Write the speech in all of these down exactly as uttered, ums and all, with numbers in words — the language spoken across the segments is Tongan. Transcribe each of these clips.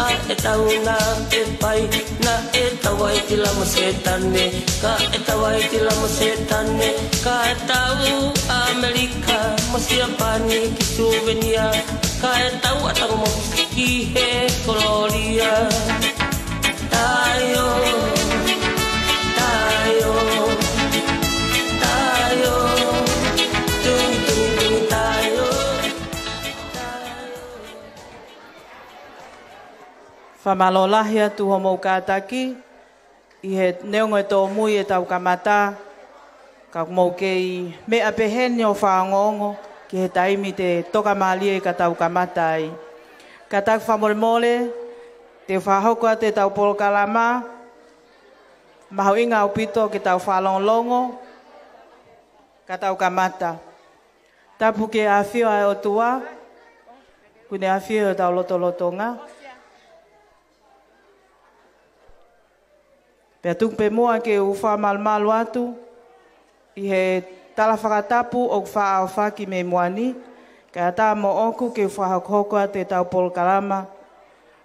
ʻE tau naʻe fai, naʻe tau ai ki lamo Sētane, ka ʻe tau ai ki lamo Sētane, ka ʻe tau ʻAmelika mo Siapani ki Suvenia, ka ʻe tau ʻatamo ki he kolōlia. Taio, taio, taio, tuni, tuni, tuni, taio, taio. Fakamālō lahi atu hoʻomou kātaki, ʻi he neongo e tōmui ʻetau kamata, ka mou kei meʻa peheni ʻo fakaongoongo ki he taimi te tokamālie ka tau kamata ai. Kātaki fakamolemole, te u fakahoko atu ʻetau polokalama, mahuʻinga ʻaupito ke tau fakalongolongo, ka tau kamata. Tapu ki he ʻafio ʻa e ʻOtua, kuo ne ʻafio ʻi hotau lotolotonga. Pea tuku pē muʻa ke u fakamalumalu atu ʻi he tala fakatapu ʻoku faʻa ʻohofaki mei muʻa ni, kae ʻatā moʻoku ke u fakahokohoko atu ʻetau polokalama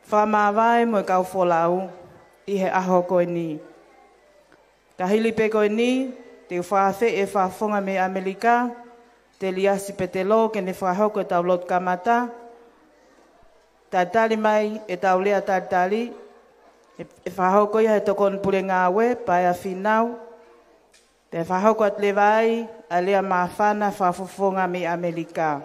fakamāvae mo e kau folau ʻi he ʻaho ko eni. Ka hili pē ko eni, te u fakaafeʻi e Fakafofonga mei ʻAmelika, Teliasi Petelo, ke ne fakahoko ʻetau lotu kamata. Talitali mai ʻetau lea talitali, ʻe, ʻe fakahoko ia ʻe he Tokoni Pule Ngāue, Paea Fīnau. Pea fakahoko atu leva ai ʻa e lea māfana Fakafofonga mei ʻAmelika.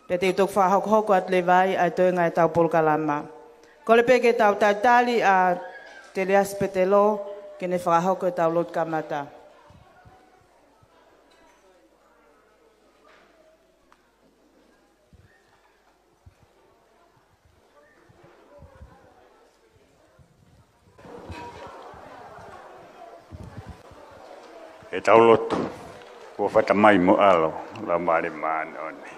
Pea te u toki fakahokohoko atu leva ai ʻa e toenga ʻetau polokalama. Kole pē ke tau talitali ʻa Teliasi Petelo ke ne fakahoko ʻetau lotu kamata. ʻEtau lotu. ʻOfa, Tamai mo e ʻAlo, Laumālie Māʻoniʻoni.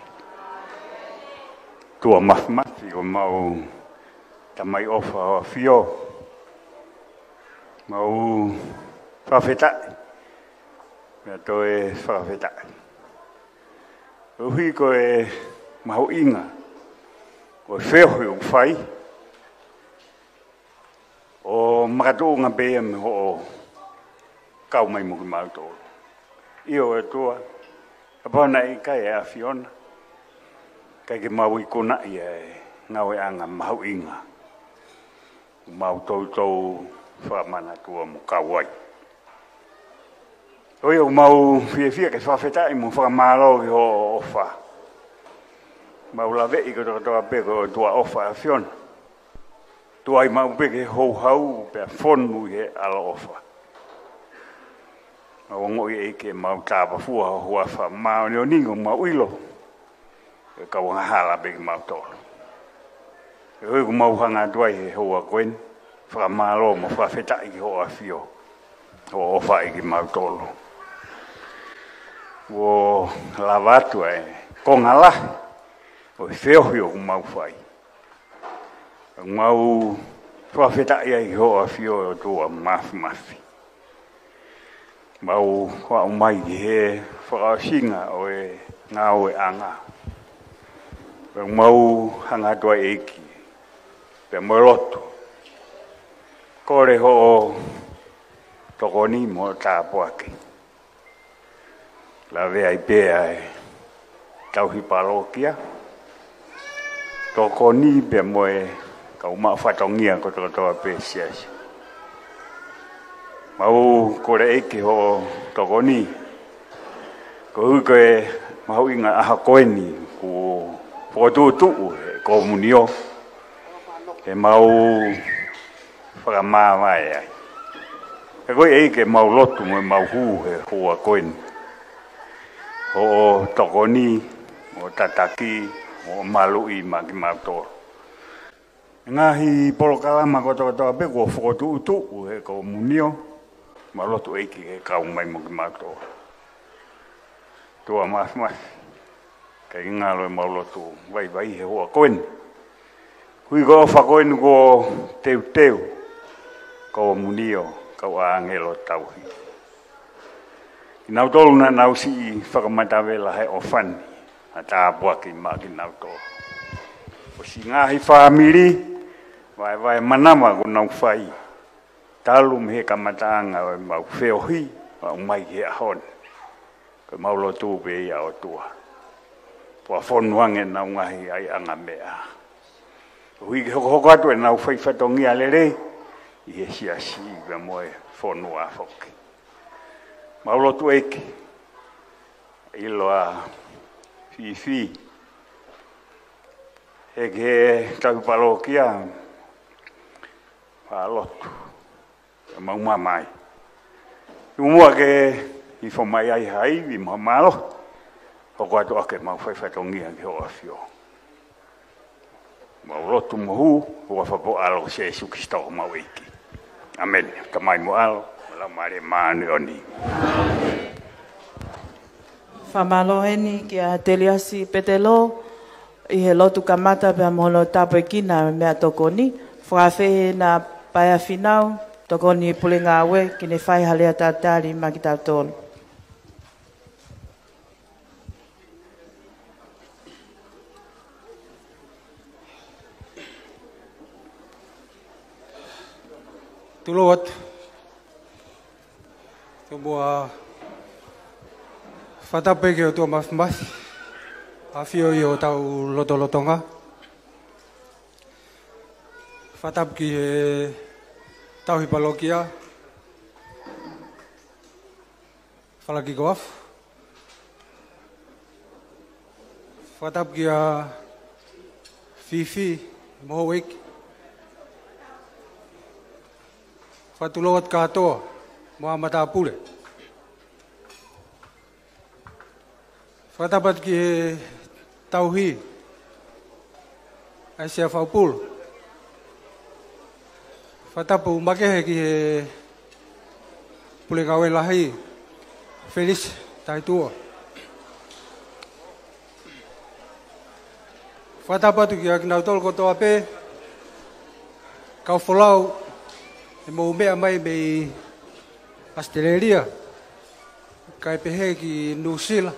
ʻOtua Māfimafi, ko homau Tamai ʻofa ʻo e ʻAfio, mau fakafetaʻi, mau toe fakafetaʻi. Koeʻuhi ko e mahuʻinga ʻo e feohi ʻoku fai, ʻo makatuʻunga pē ia mei hoʻo kau mai mo kimautolu. ʻIo ʻOtua, kapau naʻe ʻikai ʻa e ʻAfiona, ʻikai ke mau ikunaʻi ʻa e ngāueʻanga mahuʻinga ʻoku mau toutou fakamanatua mo kau ai. Ko ia ʻoku mau fiefia ke fakafetaʻi mo fakamālō ki hoʻo ʻofa. Mau laveʻi kotokotoa pē ko e ʻOtua ʻofa ʻAfiona. Tuai maʻu pē ke houhau pea fonu ʻi he ʻaloʻofa. Mau ongoʻi ʻEiki mau tāpafua ho huafa māʻoniʻoni, ʻoku mau ʻilo ʻe kau angahala pē kimautolu. Koeʻuhi ʻoku mau hanga atu ai he houa ko eni, fakamālō mo fakafetaʻi ki hoʻo ʻAfio, hoʻo ʻofa ʻi kimautolu. Kuo lava atu ʻa e konga lahi ʻo e feohi ʻoku mau fai. Mau fakafetaʻi ai ki hoʻo ʻAfio ʻOtua Māfimafi. Mau aʻu mai ki he fakaʻosinga ʻo e ngāueʻanga. Mau hanga atu ai ʻEiki, pea mo e lotu. Kole hoʻo tokoni mo e tāpuaki. Lave ai pē ʻa e tauhi palokia, tokoni pea mo e kau maʻu fatongia kotokotoa pē siasi. Mau kole ʻEiki hoʻo tokoni, koeʻuhi ko e mahuʻinga ʻaho ko eni kuo fokotuʻutuʻu he komunio, ke mau fakamāvae ai. Ka ko ia ʻEiki ʻemau lotu mo ʻemau hū he houa ko eni, hoʻo tokoni, hoʻo tataki, hoʻo maluʻi maʻa kimautolu. Ngaahi polokalama kotokotoa pē kuo fokotuʻutuʻu he komunio, mau lotu ʻEiki ke kau mai mo kimautolu. ʻOtua Māfimafi, ʻikai ngalo ʻemau lotu vaivai he houa ko eni. Koeʻuhi ko e ʻofa ko eni kuo teuteu, komunio, kau ʻāngelo tauhi. Kinautolu naʻa nau siʻi fakamatavela he ʻofa ni, ʻa e tāpuaki maʻa kinautolu. Ko e ngaahi fāmili, vaevae manava kuo nau fai talu mei he kamataʻanga ʻo ʻemau feohi, ʻo aʻu mai ki he ʻaho ni. Ko ʻemau lotu pē ia ʻOtua, fakafonua ange ʻenau ngaahi ʻaiʻanga meʻa, koeʻuhi ke hokohoko atu ʻenau fai fatongia lelei ʻi he siasi pea mo e fonua foki. Mau lotu ʻEiki, ʻilo ʻa Fifi, ʻEiki, he tauhi palokia, faʻa lotu, mau mamahi. Tuku muʻa ke hifo mai ai ha ivi mo e mālohi, hoko atu ʻa ʻemau fai fatongia ki hoʻo ʻAfio. Mau lotu mo hū, ʻi he huafa pōʻuli ʻo Sēsū Kalaisi ko homau ʻEiki. ʻĀmeni. Tamai mo e ʻAlo, mo e Laumālie Māʻoniʻoni. Fakamālō heni kia Teliasi Petelo, ʻi he lotu kamata pea mo hono tāpuekina meʻatokoni. Fakafeʻiloaki ʻa Paea Finau, tokoni pule ngāue, ke ne fai ha lea talitali maʻa kitautolu. Tulou atu. Tomuʻa fakatapu ki he ʻOtua Māfimafi, ʻAfio ʻi hotau lotolotonga. Fakatapu ki he tauhi palokia, Falakikoafu. Fakatapu kia Fifi mo houʻeiki. Fakatulou atu kātoa mo e matāpule. Fakatapu atu ki he tauhi, ʻAisea Faupulu. Fakatapu makehe ki he pule ngāue lahi, Felisi Taitua. Fakatapu atu kia kinautolu kotoa pē, kau folau, ʻe mou meʻa mai mei ʻAositelēlia, kae pehē ki Nuʻusila,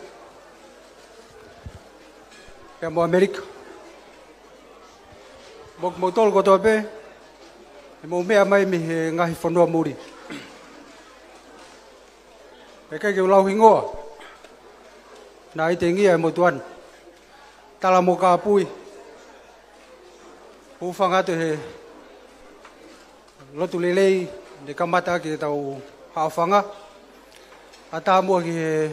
pea mo ʻAmelika. Mo kimoutolu kotoa pē, ʻe mou meʻa mai mei he ngaahi fonua muli. ʻIkai ke u lau hingoa, naʻe ʻikai ke ngia e motuʻa ni. Tala mo kāpui. Hūfanga atu he lotu lelei ne kamata ki heʻetau haʻofanga. ʻAtā muʻa ki he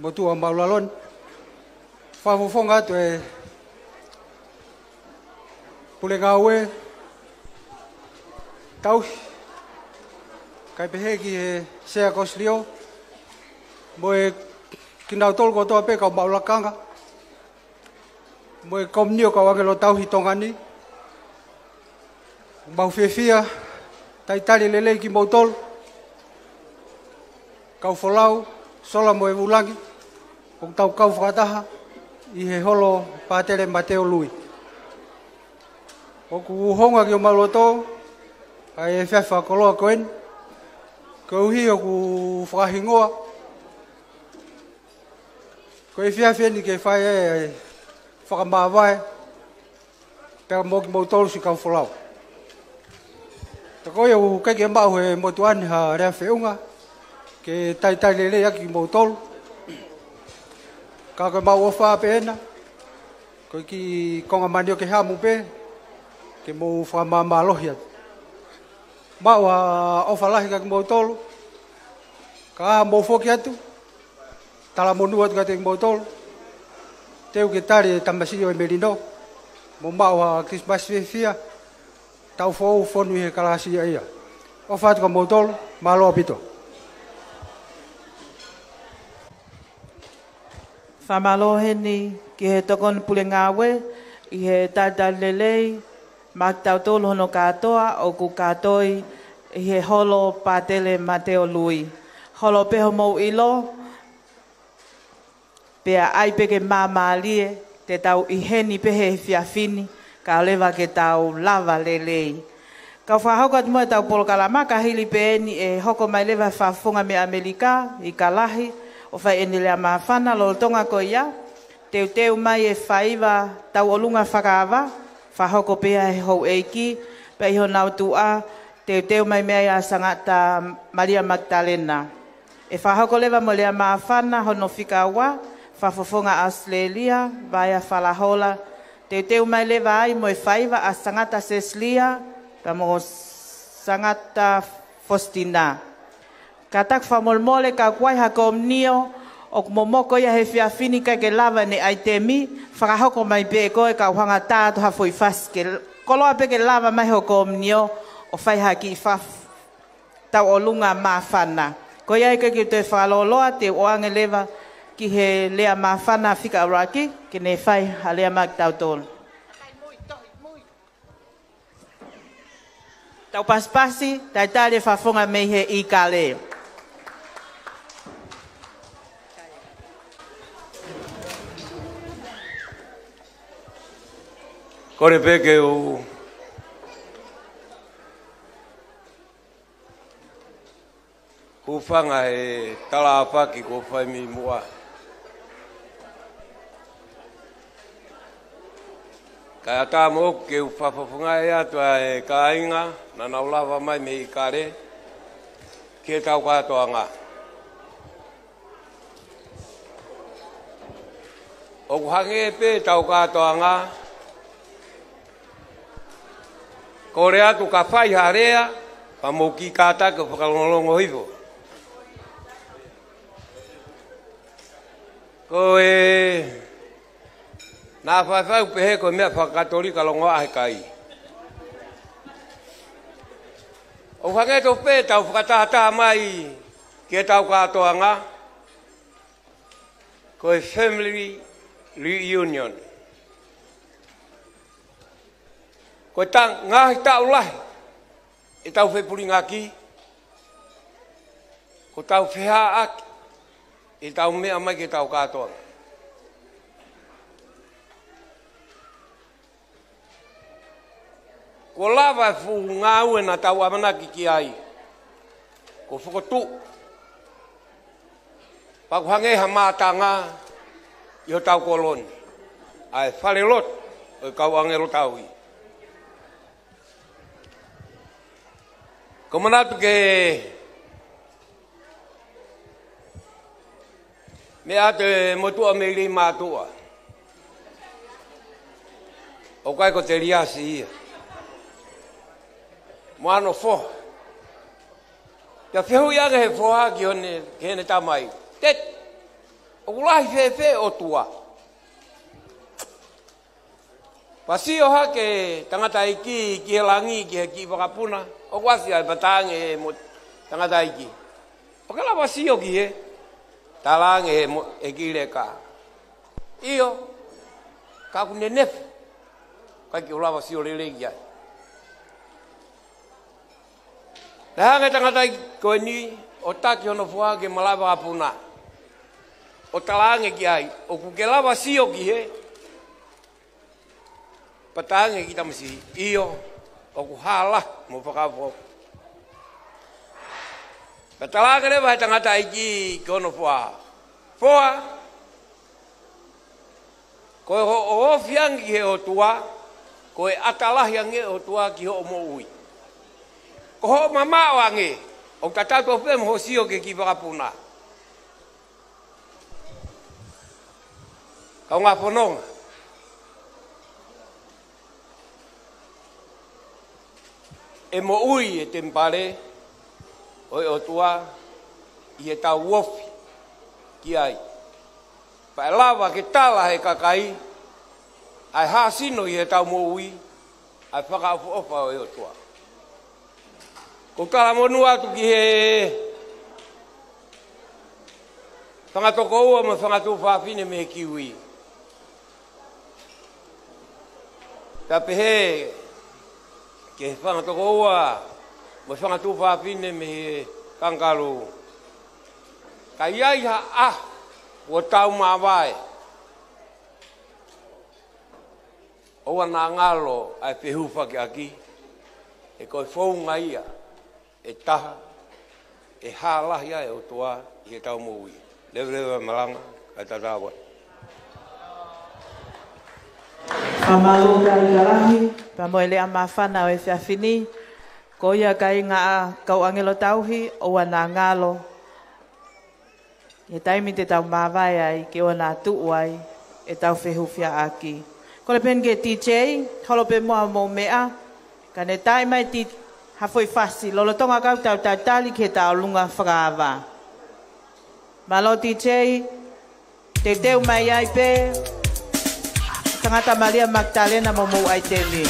motuʻa māʻulalo ni. Fakafofonga atu e pule ngāue, tauhi, kae pehē ki he Sea Kosilio, mo e kinautolu kotoa pē kau maʻu lakanga, mo e komiunitī kau ʻāngelo tauhi Tonga ni. Mau fiefia, talitali lelei kimoutolu, kau folau, Sola mo e Vulangi, ʻoku tau kau fakataha ʻi he holo Pātele Mateo Lui. ʻOku hounga ki homau loto ʻa e efiafi fakakoloa ko eni, koeʻuhi ʻoku fakahingoa ko e efiafi eni ke fai e fakamāvae pea mo kimoutolu siʻi kau folau. Ka ko ia ʻoku ʻikai ke maʻu he motuʻa ni ha lea feʻunga ke talitali lelei ʻaki kimoutolu. Ka ko ʻemau ʻofa pē ena, ko e kiʻi konga manioke hamu pē, ke mou fakamāmālohi atu. Maʻu ha ʻofa lahi kia kimoutolu, ka ʻi he mou foki atu, talamonū atu kiate kimoutolu, teu ke tali e tamasiʻi ʻo e melino, mou maʻu ha Kilisimasi fiefia, taʻu foʻou fonu ʻi he kalasi ʻa ia. ʻOfa atu kia moutolu, mālō ʻaupito. Fakamālō heni ki he tokoni pule ngāue, ʻi he talitali lelei, maʻa kitautolu hono kātoa, ʻoku kātoi ʻi he holo Pātele Mateo Lui. Holo pē homou ʻilo, pea ʻai pē ke māmālie, te tau ʻi heni pē he efiafi ni, kae ʻoua leva ke tau lava lelei. Kau fakahoko atu muʻa ʻetau polokalama, ka hili pē eni ʻe hoko mai leva e fakafofonga mei ʻAmelika, ʻi Kalahi, ʻo fai ʻene lea māfana, lolotonga ko ia, Teuteu mai e faiva tauʻolunga fakaava, fakahoko pē ia ʻe he houʻeiki, pea ʻi honau tuʻa, teuteu mai mei ai ʻa Sangata Malia Makitalena. ʻE fakahoko leva mo e lea māfana hono fika ua, Fakafofonga ʻAositelēlia, Vaea Falahola, teuteu mai leva ai mo e faiva ʻa Sangata Sesilia, pea mo Sangata Fositina. Kātaki fakamolemole ka ʻoku ʻi ai ha komiunio ʻoku momoko ia he efiafi ni ʻikai ke lava ʻene ʻaitemi, fakahoko mai pē ʻe koe ka ʻoku hanga ʻo tā atu ha foʻi fasi ke koloa pē ke lava mai hoʻo komiunio ʻo fai ha kiʻi fakaava tauʻolunga māfana. Ko ia ai ke u toe fakalōloa, te u ʻoange leva ki he lea māfana fika ʻuluaki, ke ne fai ha lea maʻa kitautolu. Tau pasipasi, talitali e fakafofonga mei he ʻIkale. Kole pē ke u hūfanga he tala ʻaofaki kuo fai mei muʻa. Kae ʻatā moʻoku ke u fakafofongaʻi atu ʻa e kāinga naʻa nau lava mai mei ʻIkale ki heʻetau kātoanga. ʻOku hangē pē ʻetau kātoanga, kole atu ka fai ha lea, pea mou kiʻi kātaki ʻo fakalongolongo hifo. Ko e naʻa faifai ʻoku pehē ko e meʻa fakakatolika longoaʻa he kai. ʻOku hangē tofu pē ʻetau fakatahataha mai ki heʻetau kātoanga, ko e family reunion. Ko e ta-, ngaahi taʻu lahi ʻetau fepulingaki, ko ʻetau fehaʻaki ʻetau meʻa mai ki heʻetau kātoanga. Kuo lava e fuʻu ngāue naʻa tau ʻamanaki ki ai, kuo fokotuʻu. Pea ʻoku hangē ha mātanga ʻi hotau kolo ni, ʻa e falelotu ʻo e kau ʻāngelo tauhi. Ko e manatu ke meʻa atu e motuʻa mei Leimātuʻa. ʻOku ʻikai ko Teliasi ia. Mo hono foha. Pea fehuʻi ange ʻe he foha ki hone, ki heʻene tamai. Teti, ʻoku lahi fēfē ʻOtua? Pea sio hake tangataʻeiki ki he langi ki he kiʻi vakapuna, ʻoku ʻasi ai pea talaange ʻe he mo-, tangataʻeiki. ʻOku ke lava sio ki hē? Talaange ʻe he mo-, ʻe he kiʻi leka. ʻIo, ka ʻoku nenefu, ʻikai ke u lava sio lelei ki ai. Naʻe hanga ʻe he tangataʻeiki ko eni ʻo taki hono foha ki he malaʻe vakapuna, ʻo talaange ki ai, ʻoku ke lava sio ki hē? Pea talaange ʻe he kiʻi tamasiʻi, ʻio, ʻoku hala mo fakaofo. Pea talaange leva ʻe he tangataʻeiki ki hono foha, foha, ko hoʻo ofi ange ki he ʻOtua, ko e ʻata lahi ange ʻo e ʻOtua ki hoʻo moʻui. Ko hoʻo mamaʻo ange, ʻoku tatau tofu pē mo hoʻo sio ki he kiʻi vakapuna. Kaungā fononga. ʻE moʻui e temipale ʻo e ʻOtua ʻi heʻetau ofi ki ai. Pea ʻe lava ke tala ʻe he kakai ʻa e hāsino ʻi heʻetau moʻui, ʻa e fakaʻofoʻofa ʻo e ʻOtua. ʻOku ou talamonū atu ki he fanga tokoua mo e fanga tuofāfine mei he Kiwi. Pea pehē ki he fanga tokoua mo e fanga tuofāfine mei he Kangaroo. Ka ʻi ai ha ʻaho kuo tau māvae, ʻoua naʻa ngalo ʻa e fehufakiʻaki, he ko e founga ia ʻe taha ʻe hā lahi ai e ʻOtua ʻi heʻetau moʻui. Leveleva e malanga, kae tatau ai. Mālō Kaikalahi, pea mo e lea māfana ʻo e efiafi ni, ko ia kāinga ʻa e kau ʻāngelo tauhi, ʻoua naʻa ngalo. ʻI he taimi te tau māvae ai, ke ʻoua naʻa tuʻu ai ʻetau fehufiaʻaki. Kole pē eni ki he D J, holo pē muʻa hoʻomou meʻa, kae ne taaʻi mai ha foʻi fasi, lolotonga ʻetau tau talitali ki he tauʻolunga fakaava. Mālō D J, teuteu mai ai pē, Tangata Malia Magdalena mo homou ʻaitemi.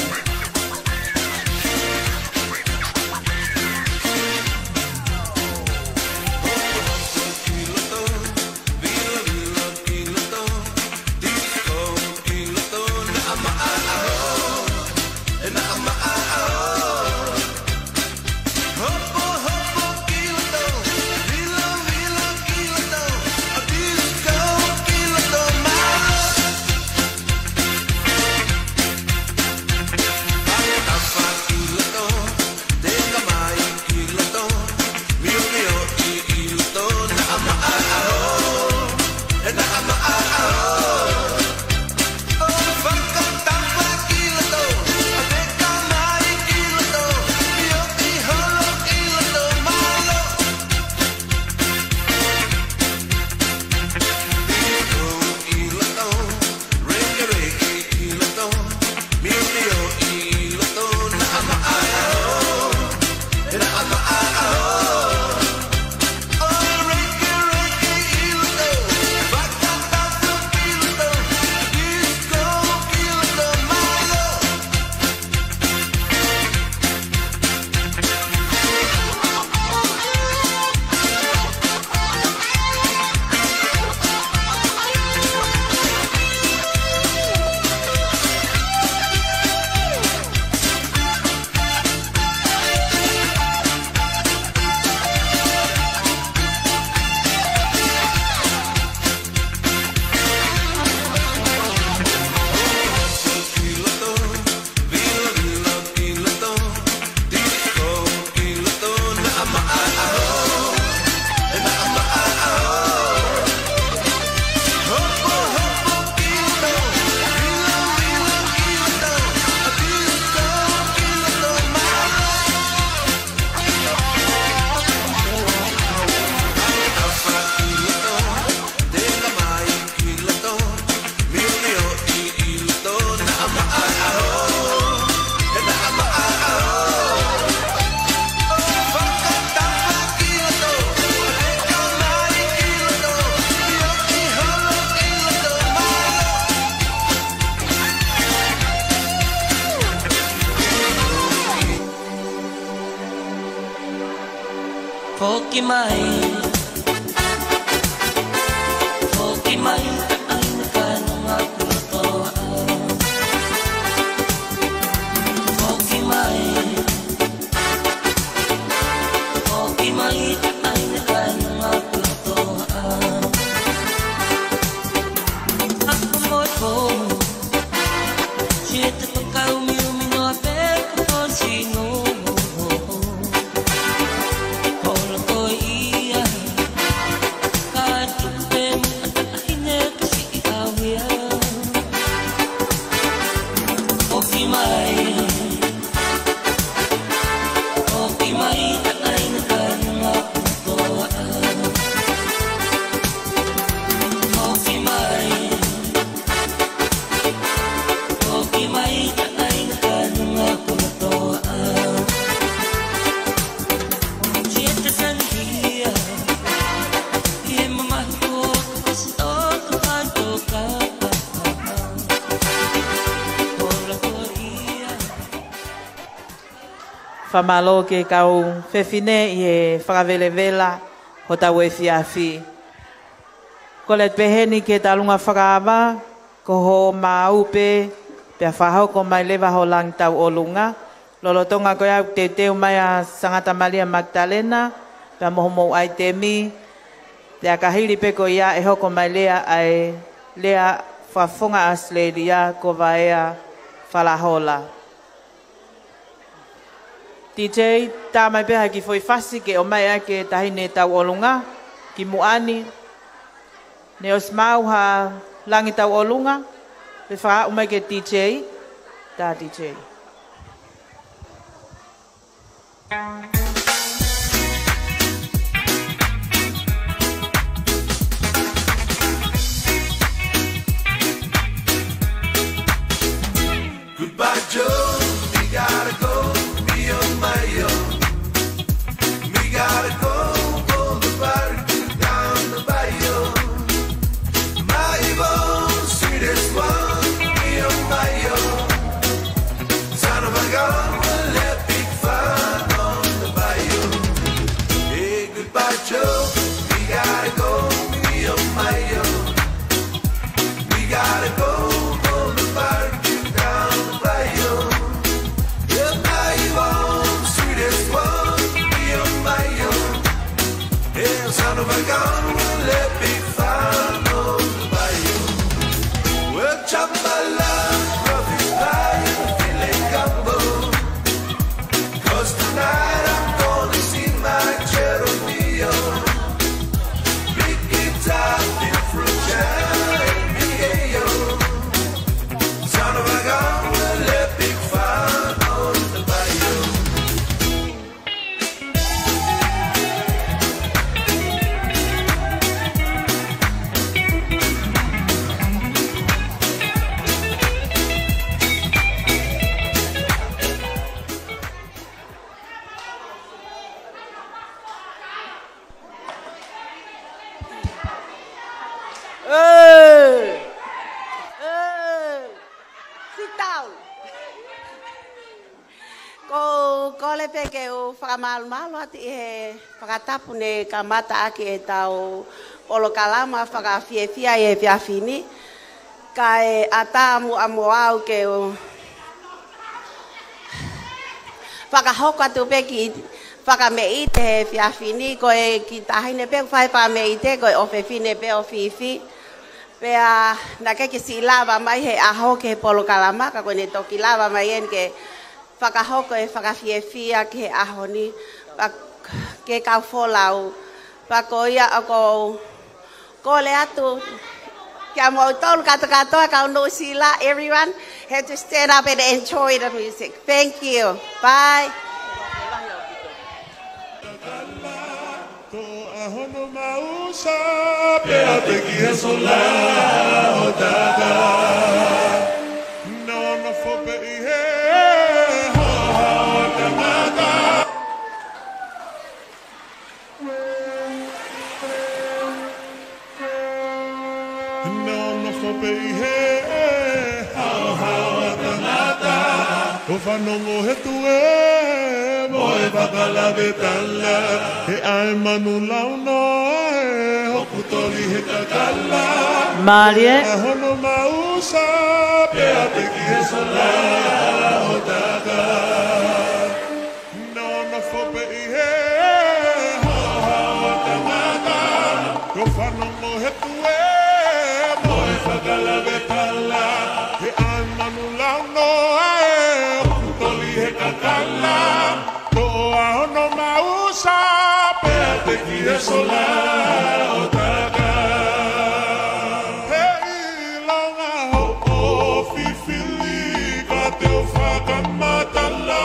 Foki mai. Foki mai, ʻaina kāinga kuo toa. Foki mai. Foki mai, ʻaina kāinga kuo toa. Ako mo e po. Siete tokau miu mino a pe ko sino. Kolo ko ia. Ka tuku pe mu a taʻahine ka siʻi au ia. Foki mai. Foki mai, ʻaina kāinga kuo toa. Foki mai. Foki mai, ʻaina kāinga kuo toa. Siete sangria. Ia mamahi ko ka kasi o ka pai toka. Kolo ko ia. Fakamālō ki he kau fefine ʻi he fakavelevela hotau efiafi. Kole pē heni ki he tauʻolunga fakaava, ko hoʻomou pē, pea fakahoko mai leva ho langi tauʻolunga. Lolotonga ko ia ʻoku teuteu mai ʻa Sangata Malia Magdalena, pea mo homou ʻaitemi, pea ka hili pē ko ia ʻe hoko mai leva ʻa e lea fakafofonga ʻAositelēlia ko Vaea Falahola. D J, tā mai pē ha kiʻi foʻi fasi ke ʻomai ʻaki e taʻahine tauʻolunga, ki muʻa ni, ne ʻosi maʻu ha langi tauʻolunga. Te u fakaaʻu mai ki he D J, tā D J. Goodbye, Joe. We gotta go. Mi oh my oh. We gotta go. Go the bar down the bayou. My boy, sweetest one. Mi oh my oh. Son of a gun, we'll have big fun on the bayou. Hey, goodbye, Joe. We gotta go. Mi oh my oh. We gotta go, go the bar down the bayou. Yeah, my one, sweetest one, mi oh my oh. Yeah, son of a gun, we'll have big fun on the bayou. Well, jambalaya, crawfish pie, filet gumbo. 'Cause tonight I'm gonna see my Jeremio. Big guitar, big flute, and big ayo. Son of a gun, we'll have big fun on the bayou. Hey! Hey! Sit down. Ko u kole pē ke u fakamālō atu ʻi he fakatapu ne kamata ʻaki ʻetau polokalama fakafiefia ʻi he efiafi ni. Kae ʻatā muʻa mo au ke u fakahoko atu pē kiʻi fakameʻite he efiafi ni, ko e kiʻi taʻahine pē ʻoku fai fakameʻite, ko e ʻofefine pē ʻo Fifi. Pea naʻe ʻikai ke siʻi lava mai he ʻaho ki he polokalama, ka ko ʻene toki lava mai eni ke fakahoko e fakafiefia ki he ʻaho ni, pea ke kau folau, pea ko ia ʻoku ou kole atu kia moutolu kātoa kātoa, kau Nuʻusila, everyone, have to stand up and enjoy the music. Thank you. Bye. Toʻo ʻa hono mausa, pea teki he sola ʻo Taka. Nonofo pē ʻi he hohaʻa ʻo tangata. Nonofo pē ʻi he hohaʻa ʻo tangata. ʻO fanongo he tuē mo e fakalave tala, he ʻai manu launoa ē, hoku toli he kakala. Mālie. ʻA hono mausa, pea teki he sola ʻo Taka. Nonofo pē ʻi he hohaʻa ʻo tangata, ʻo fanongo he tuē mo e fakalave tala, he ʻai manu launoa ē, hoku toli he kakala. Toʻo ʻa hono mausa, pea teki he sola ʻo Taka. He ʻilonga hoʻo fifili ka te u fakamatala,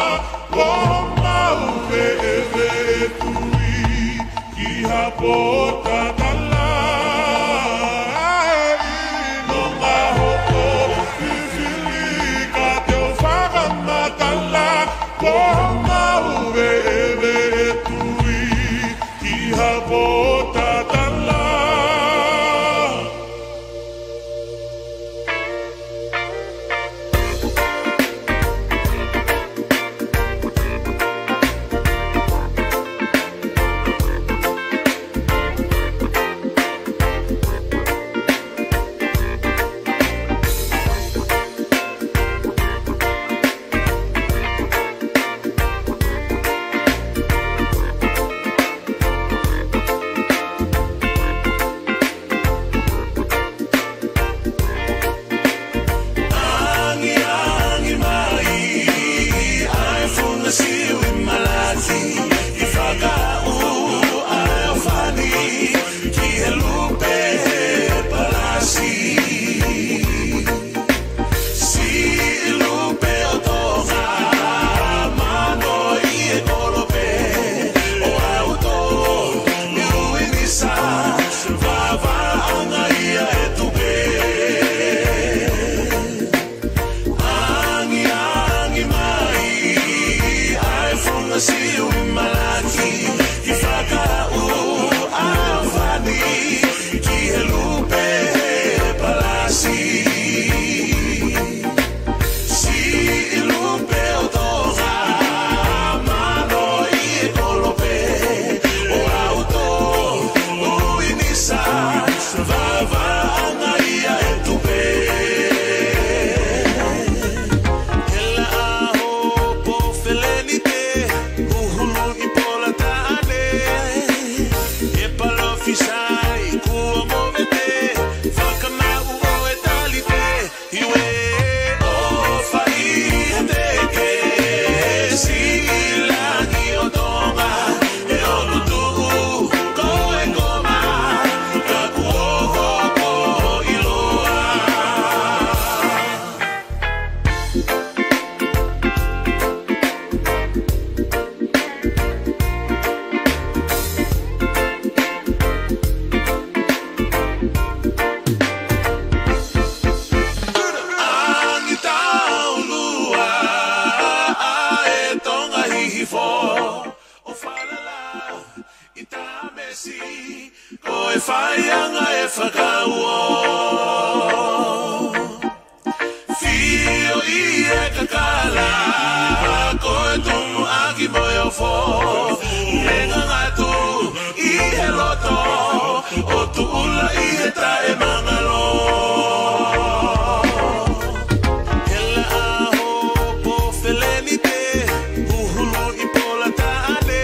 ko homau veʻeveʻe tui ki ha pōtatala. ʻIlonga hoʻo fifili ka te u fakamatala, ko homau veʻeveʻe tui ki ha pōtatala. Sai, kuo movete, fakamaʻu ʻo e talite, iwe, ʻo fai e teke, siʻi langi ʻo Tonga, ʻe ʻolutuʻu, ko e koma, ka kuo hoko ʻiloa. Angi taulua ʻa e Tonga Hihifo, ʻo falala ʻi Tamesi, ko e faiʻanga ʻe fakauo. Fio ʻi he kakala, ko e tumuʻaki mo e ofo, ʻe ngangatu ʻi he loto, ʻo tuʻula ʻi he taʻemangalo. Hela ʻa hopo felenite, huhulu ʻi pola taʻane,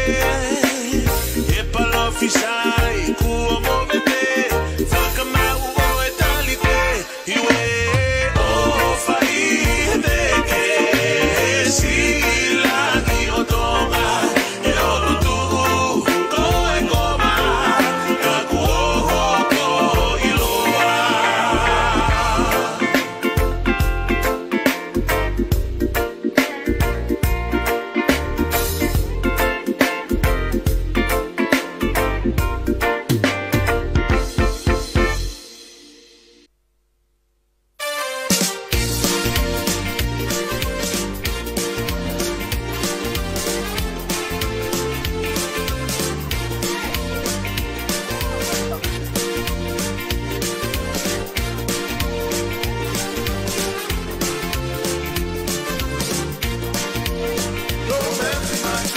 ʻe palofisai, kuo movete, fakamaʻu ʻo e talite, iwe, ʻo fai e teke, siʻi langi ʻo Tonga, ʻe ʻolutuʻu, ko e koma, ka kuo hoko ʻiloa.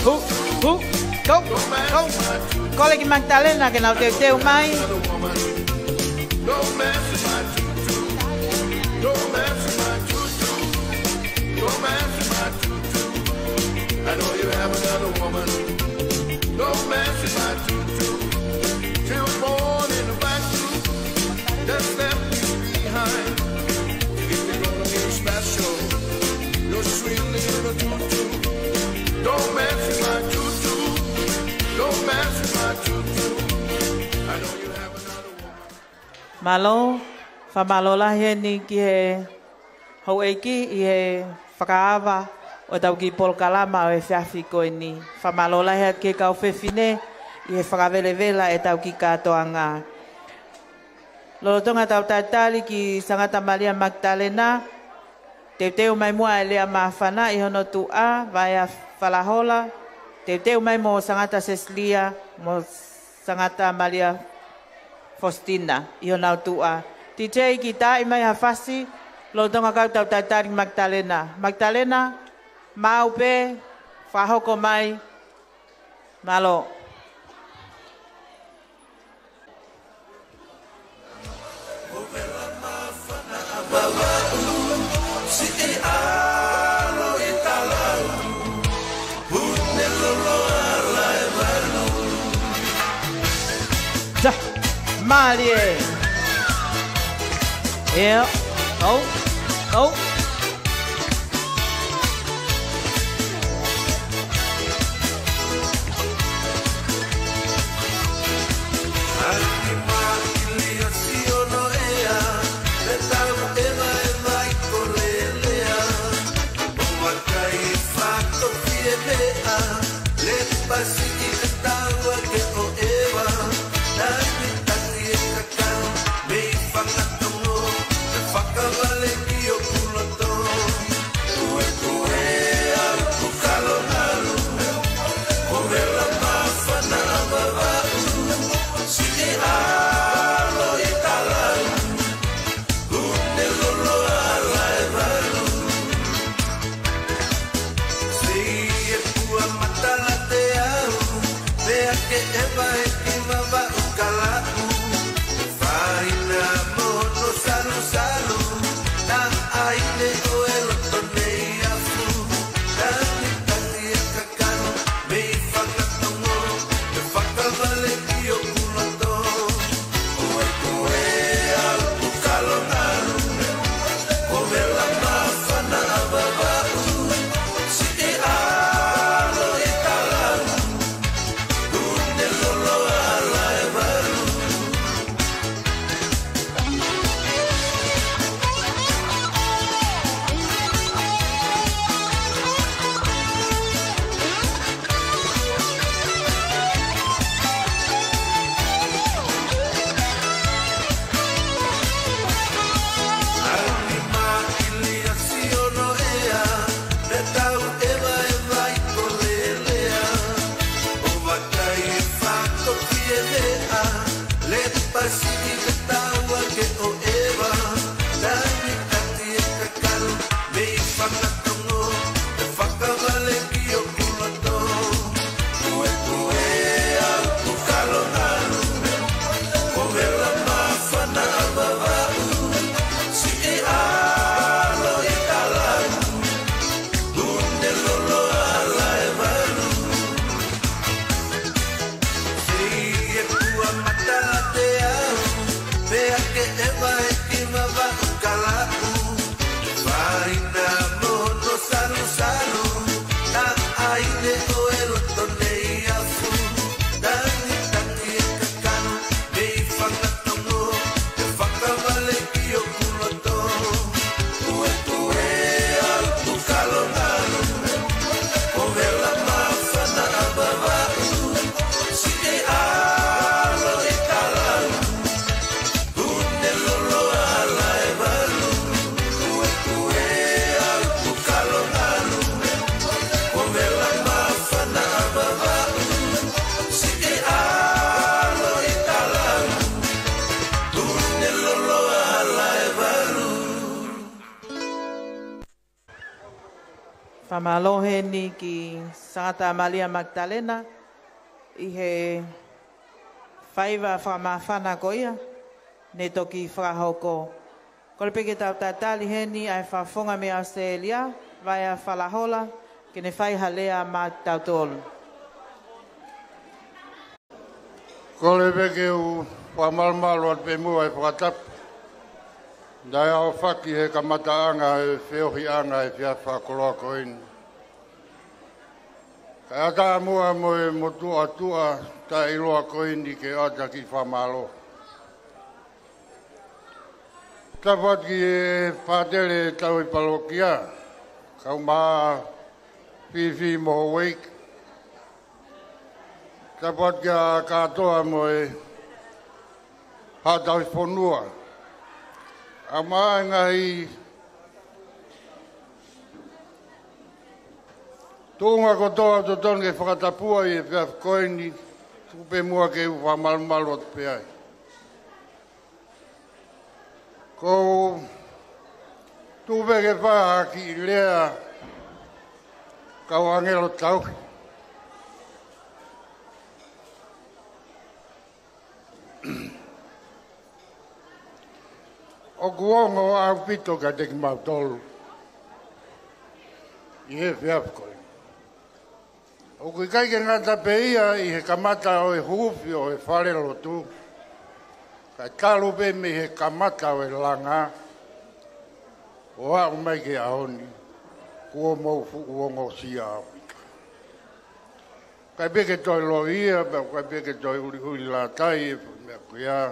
Hū, hū, kau, kau. Kole ki Makitalena ke nau teuteu mai. I know you have another woman. Don't mess with my tutu. She was born in the back room. Just left me behind. If you're gonna be special, your sweet little tutu. Don't mess with my tutu. Don't mess with my tutu. I know you have another woman. Mālō, fakamālō lahi eni ki he houʻeiki ʻi he fakaava ʻo ʻetau kiʻi polokalama ʻo e efiafi ko eni. Fakamālō lahi atu ki he kau fefine ʻi he fakavelevela ʻetau kiʻi kātoanga. Lolotonga ʻetau talitali ki Sangata Malia Makitalena, teuteu mai muʻa ʻe Lea Māfana ʻi hono tuʻa, Vaea Falahola, teuteu mai mo Sangata Sesilia, mo Sangata Malia Fositina ʻi honau tuʻa. T J, kiʻi taaʻi mai ha fasi, lolotonga ʻetau talitali ki Makitalena. Makitalena, maʻu pē, fakahoko mai, mālō. Ta, mālie. ʻIo, ʻo, ʻo. Fakamālō heni ki Sangata Malia Makitalena ʻi he faiva fakamāfana ko ia ne toki fakahoko. Kole pē ke tau tatali heni ʻa e fakafofonga mei ʻAositelēlia, Vaea Falahola, ke ne fai ha lea maʻa kitautolu. Kole pē ke u fakamalumalu atu pē muʻa e fakatapu naʻe aofaki he kamataʻanga e feohiʻanga e efiafi fakakoloa ko eni. Kae ʻatā muʻa mo e motuʻa tuʻa taʻeʻiloa ko eni ke ʻoatu ʻa e kiʻi fakamālō. Tapu atu ki he pātele tauhi palokia, kau mā Fifi mo Houeiki. Tapu atu kia Katoa mo e haʻa tauhi fonua. ʻA e ngaahi tuʻunga kotoa ʻoku totonu ke fakatapua ʻi he efiafi ko eni, tuku pē muʻa ke u fakamalumalu atu pē ai. Ko u tuku pē ke fai ha kiʻi lea kau ʻāngelo tauhi. ʻOku ongo ʻaupito kiate kimautolu ʻi he efiafi ko eni. ʻOku ʻikai ke ngata pē ia ʻi he kamata ʻo e huufi ʻo e falelotu, kae talu pē mei he kamata ʻo e langa ʻo aʻu mai ki he ʻaho ni, kuo mou fuʻu ongosia ʻaupito. ʻIkai pē ke toe loi ia, pea ʻikai pē ke toe ʻuliʻuli lātai e fuʻu meʻa ko ia.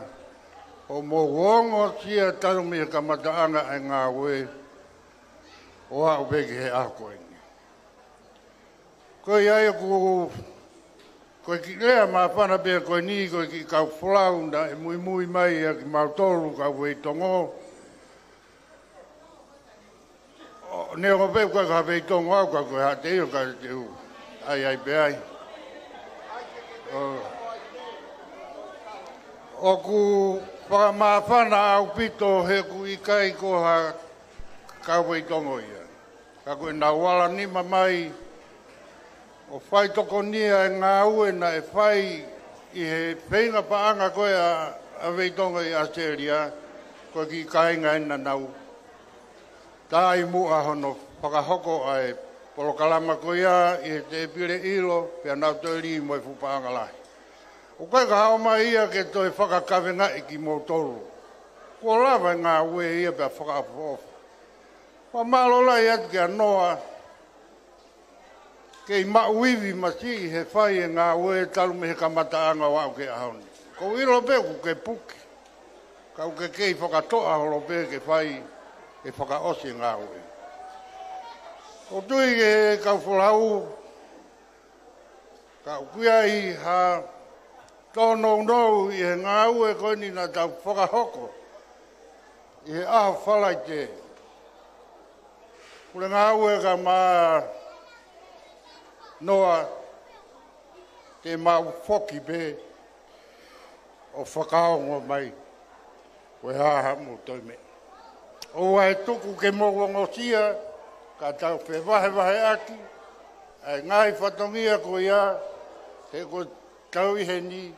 ʻOku mou ongosia talu mei he kamataʻanga ʻa e ngāue ʻo aʻu pē ki he ʻaho ko eni. Ko ia ai ʻoku, ko e kiʻi lea māfana pē ko eni, ko e kiʻi kau folau naʻe muimui mai ʻa kimautolu kau feitongo. ʻO, neongo pē ko e kau feitongo au, ka ko e haʻate io ka te u ʻai ai pē ai. ʻO, ʻoku fakamāfana ʻaupito he ʻoku ʻikai ko ha kau feitongo ia. Ka ko ʻenau ala nima mai ʻo fai tokonia e ngāue naʻe fai ʻi he feinga paʻanga ko ē ʻa, ʻa e feitongo ʻi ʻAositelēlia, ko e kiʻi kāinga ena naʻa nau tā ai muʻa hono fakahoko ʻa e polokalama ko ia ʻi he tēpile ʻilo, pea nau toe lī mo e fuʻu paʻanga lahi. ʻOku ʻikai ke haʻu mai ia ke toe fakakavengaʻi kimoutolu. Kuo lava e ngāue ia pea fakaʻofoʻofa. Fakamālō lahi atu kia Noa, kei maʻu ivi masiʻi he fai e ngāue talu mei he kamataʻanga ʻo aʻu ki he ʻaho ni. ʻOku ou ʻilo pē ʻoku ke puke, ka ʻoku ke kei fakatoʻa holo pē ke fai e fakaʻosi e ngāue. ʻOku ou tui ki he kau folau, ka ʻoku ʻi ai ha tōnounou ʻi he ngāue ko eni naʻa tau fakahoko ʻi he ʻaho Falaite. Pule ngāue ka mā Noa, te mau foki pē ʻo fakaongo mai ko e hā haʻamou toe meʻa. ʻOua ʻe tuku ke mou ongosia, ka tau fevahevaheʻaki ʻa e ngaahi fatongia ko ia, he ko e tau ʻi heni,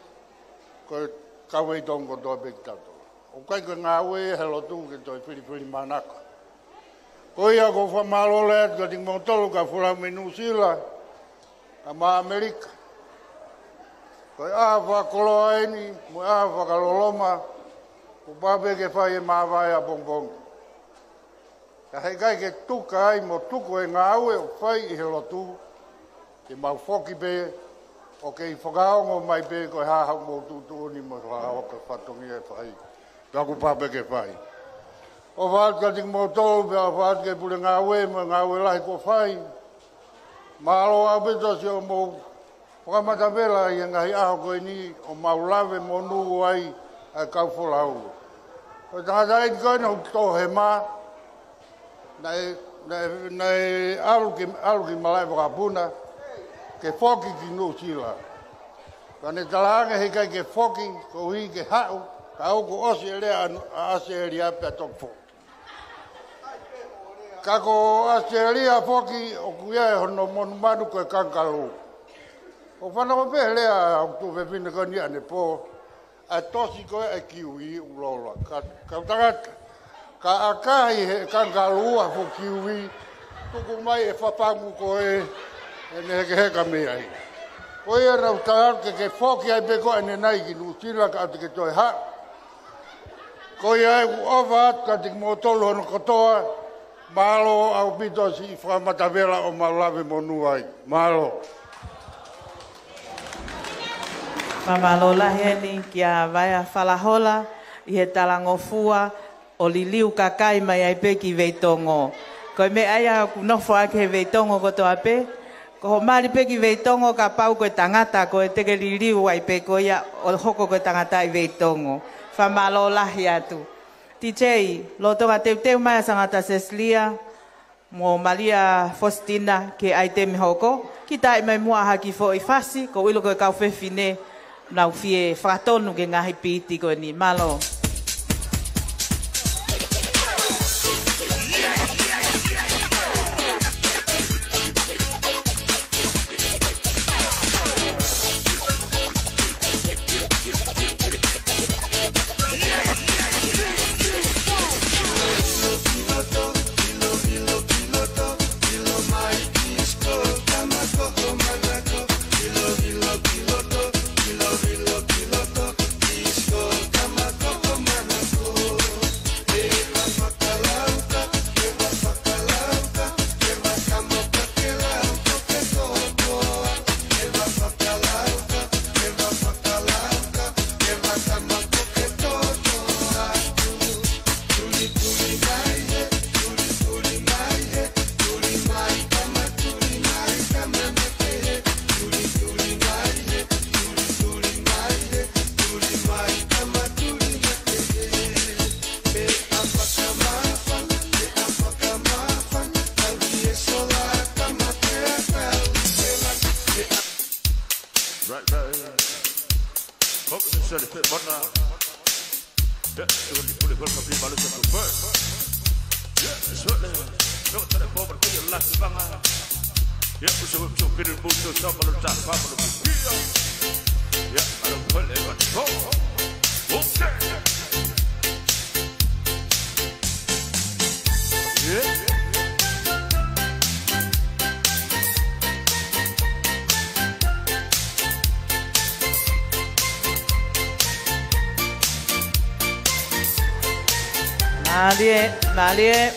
ko e kau feitongo kotoa pē kitautolu. ʻOku ʻikai ko e ngāue he lotu ke toe filifilimānako. Ko ia ʻoku ou fakamālō lahi atu kiate kimoutolu kau folau mei Nuʻusila, kae ʻumaʻā ʻAmelika. Ko e ʻaho fakakoloa eni, mo e ʻaho fakaloloma, kuo pau pē ke fai e māvae ʻapongipongi. Ka heʻikai ke tuka ai mo tuku e ngāue ʻoku fai ʻi he lotu, te mau foki pē, ʻo kei fakaongo mai pē ko e hā haʻamou tuʻutuʻuni mo e hā haʻamou fatongia ʻe fai. Pea kuo pau pē ke fai. ʻOfa atu kiate kimoutolu, pea ʻofa atu ki he pule ngāue mo e ngāue lahi kuo fai. Mālō ʻaupito siʻomou fakamatavela ʻi he ngaahi ʻaho ko eni ʻo mau lave monū ai ʻa e kau folau. Ko e tangataʻeiki ko eni ʻoku tō he mā, naʻe, naʻe, naʻe ʻalu ki, ʻalu ki malaʻe vakapuna, ke foki ki Nuʻusila. Ka ne talaange heʻikai ke foki, koeʻuhi ke haʻu, ka ʻoku ʻosi e lea ʻa, ʻa ʻAositelēlia pea toki foki. Ka ko ʻAositelēlia foki ʻoku ʻi ai hono monumanu ko e kangaroo. ʻOku fanongo pē lea ʻa e tuofefine ko eni ʻanepō, ʻa e tosi ko ē ʻa e kiui ʻoku lōloa. Ka, kau tangata, ka ʻakahi ʻe he kangaroo ha fuʻu kiui, tuku mai e fafangu ko ē, ʻe ne hekeheka mei ai. Ko ia naʻa ku tala ke ke foki ai pē koe ʻanenai ki Nuʻusila kae ʻoua te ke toe haʻu. Ko ia ʻoku ʻofa atu kiate kimoutolu hono kotoa, mālō ʻaupito siʻi fakamatavela ʻo mau lave monū ai. Mālō. Fakamālō lahi eni kia Vaea Falahola ʻi he talangofua ʻo liliu kakai mai ai pē ki Veitongo. Ko e meʻa ia ʻoku nofo ʻaki he Veitongo kotoa pē, ko hoʻo mali pē ki Veitongo kapau ko e tangata ko ē te ke liliu ai pē ko ia ʻo hoko ko e tangata ʻi Veitongo. Fakamālō lahi atu. T J, lolotonga teuteu mai ʻa Sangata Sesilia mo Malia Fositina ki he ʻaitemi hoko, kiʻi taimi mai muʻa ha kiʻi foʻi fasi, ko e ʻilo ko e kau fefine, nau fie fakatonu ki he ngaahi pīti ko eni. Mālō. Right, right. Hope this is a bit more now. Yeah, so when you put it, put it, put it, put it, put it. Yeah, it's right there. No, tell the forward, put your last finger. Yeah, so, so, put it, put your thumb on the top, pop on the beat. Yeah, I don't put it on the phone. Okay. Yeah. Mālie, mālie.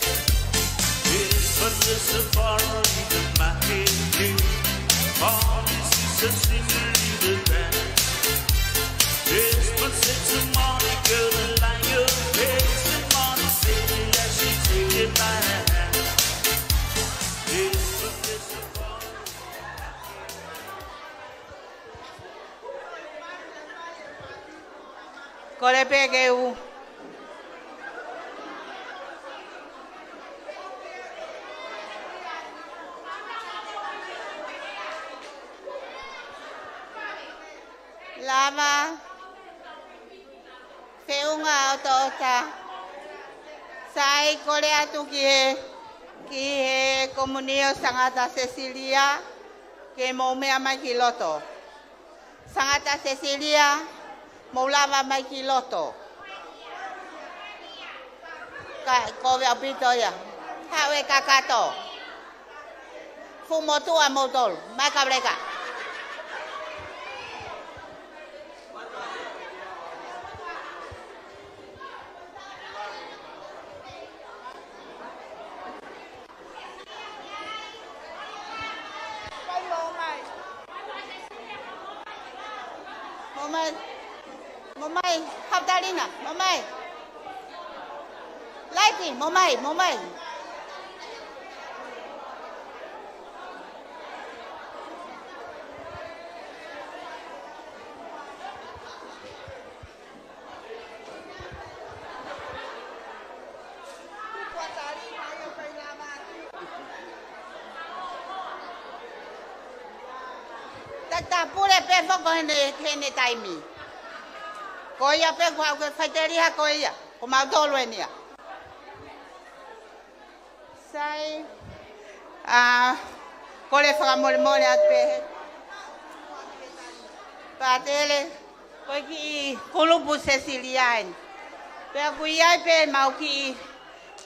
Kole pē ke u. Lava. Feʻunga ʻotoʻota. Sai, kole atu ki he, ki he komunio Sangata Sesilia, ke mou meʻa mai ki loto. Sangata Sesilia, mou lava mai ki loto. Ka, kovi ʻaupito ia. Haʻu e kakato. Fuʻu motuʻa moutolu. Mai ka leka. Mou mai. Mou mai. Haʻu Talina. Mou mai. Laiti, mou mai, mou mai. Tata pule pē foki ko eni, eni taimi. Ko ia pē kuo haʻu ke faiteliha ko ia. Ko mautolu eni ia. Sai, ʻa, kole fakamolemole atu pē he pātele, ko e kiʻi kulupu Sesiliane. Pea ʻoku ʻi ai pē ʻemau kiʻi,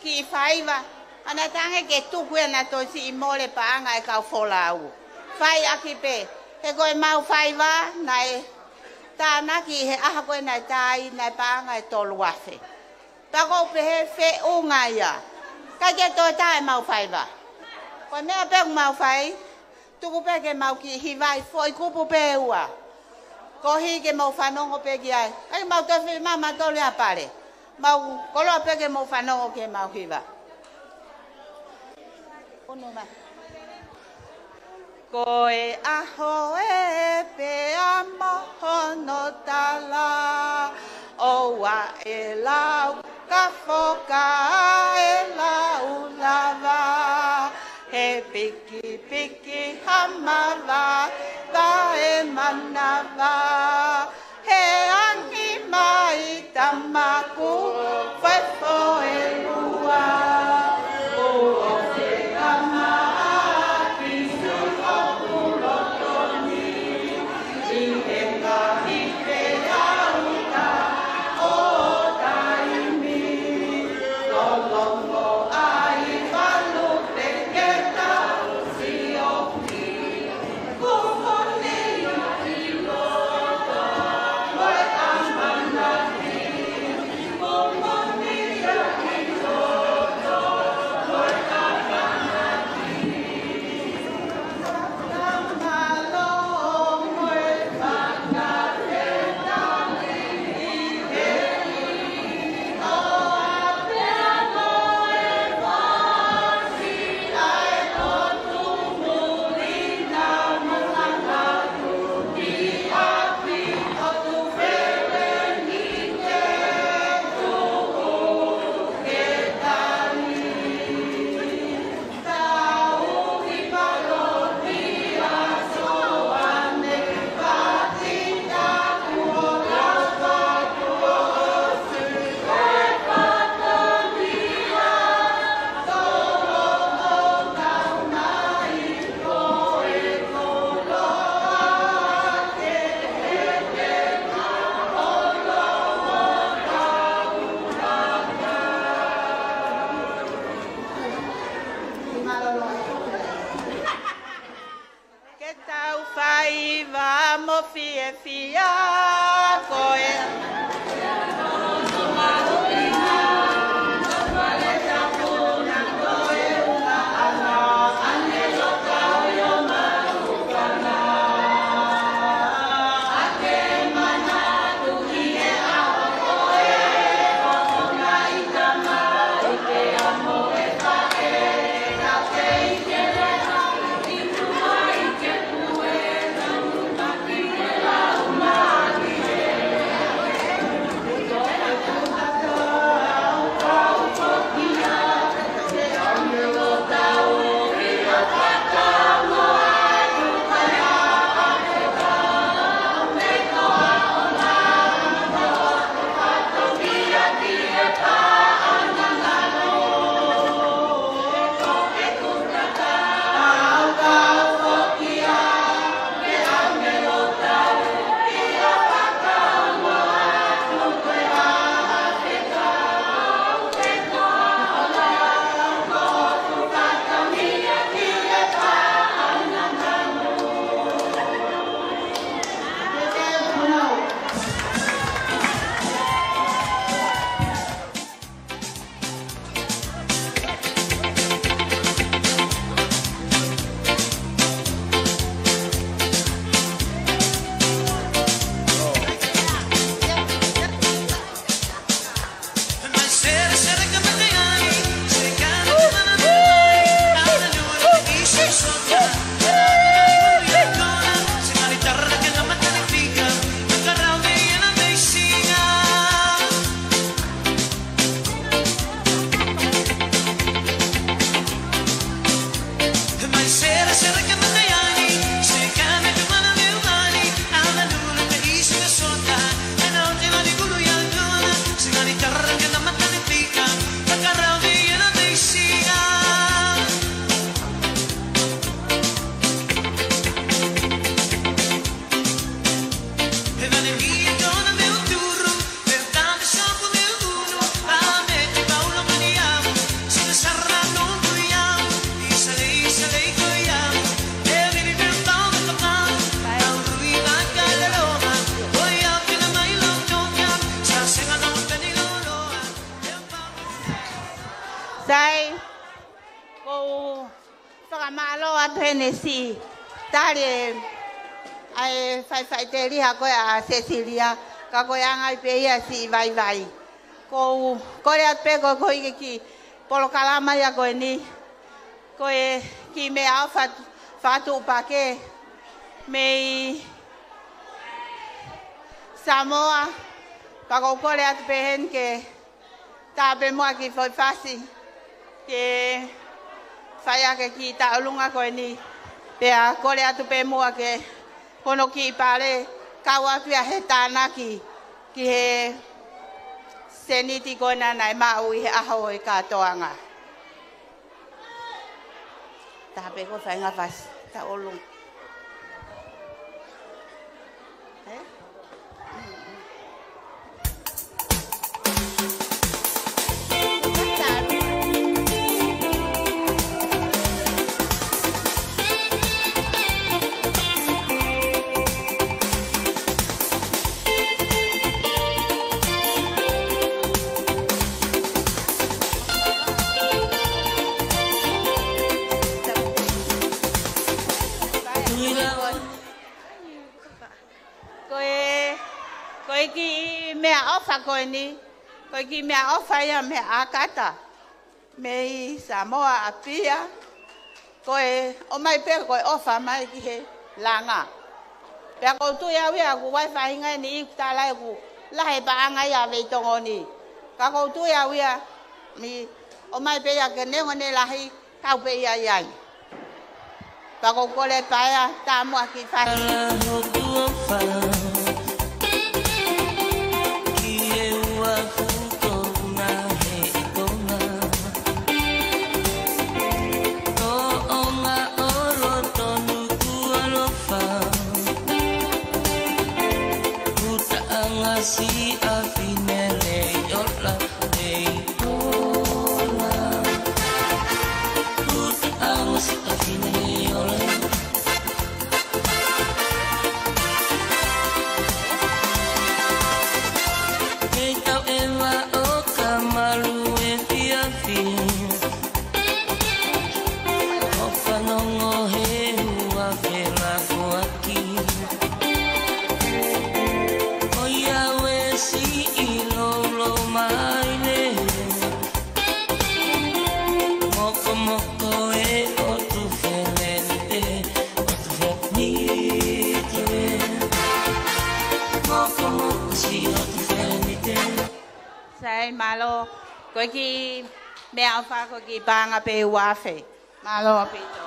kiʻi faiva, ʻa naʻe tangi ke tuku ia naʻa toe siʻi mole paʻanga e kau folau. Fai ʻaki pē, he ko ʻemau faiva, naʻe tānaki he ʻaho ko ē naʻe tā ai, naʻe paʻanga ʻe tolu afe. Pea ʻoku ou pehē feʻunga ia. ʻIkai ke toe tā ʻemau faiva. Ko e meʻa pē ʻoku mau fai, tuku pē ke mau kiʻi hiva ʻi he foʻi kupu pē ʻe ua. Koeʻuhi ke mau fanongo pē ki ai. ʻIkai mau toe fai mamatolu ia pale. Mau koloa pē ke mau fanongo ki heʻemau hiva. Ko e ʻaho ē pea mo hono tala, ʻoua ʻe lau ka foka ʻe lau lava, he pikipiki ha mavaevae manava, he angi mai tamaku fefo ʻe lua. Ko e kama ki si o kulo toni, ʻi he kahi pe auta o taimi. Lolongo ai falu pe ke tau sio ki. Ke tau faiva mo fiefia ko e Taʻe, ʻoku ou fakamālō atu heni siʻi tali ʻa e faʻifaʻiteliha ko ē ʻa Sesilia, ka ko e anga ai pē ia siʻi vaivai. ʻOku ou kole atu pē ko e koeʻuhi ko e kiʻi polokalama ia ko eni, ko e kiʻi meʻaʻofa fakatuʻupakē mei Samoa, pea ʻoku ou kole atu pē heni ke tā pē muʻa kiʻi foʻi fasi ke fai ʻaki e kiʻi tauʻolunga ko eni. Pea kole atu pē muʻa ke ko hono kiʻi pale, kau atu ia he tānaki ki he sēniti ko ena naʻe maʻu ʻi he ʻaho ʻo e kātoanga. Tā pē ko e faʻahinga fasi tauʻolunga. Ē? Ko e, ko e kiʻi meʻaʻofa ko eni, ko e kiʻi meʻaʻofa ia mei ʻAkata, mei Samoa, ʻApia, ko e ʻomai pē ko e ʻofa mai ki he langa. Pea ʻoku ou tui au ia ʻoku ʻi ai e faʻahinga ʻe niʻihi ʻoku tala ʻoku lahi e paʻanga ia ʻa Veitongo ni. Ka ʻoku ou tui au ia, mei ʻomai pē ia ke neongo ʻene lahi, kau pē ia ʻi ai. Pea ʻoku ou kole pē ia, tā muʻa kiʻi fasi. Ala hoku ʻofa ki he uafu ko Punaʻauia Tonga. Tōʻonga ʻolo tonu kuo ʻaloʻofa. Utaʻanga siʻa fine Leʻiola, Leʻiola. Utaʻanga siʻa fine Leʻiola. Kei tau ʻeva ʻo ka malu efiafi. ʻO fanongo he ua fela foaki. ʻO ia ʻe siʻi louloumālie. Mokomoko e ʻotu felenite, ʻotu felenite. Mokomoko siʻi ʻotu felenite. Sai, mālō. Ko e kiʻi meʻaʻofa ko e kiʻi paʻanga pē ʻe ua afe. Mālō ʻaupito.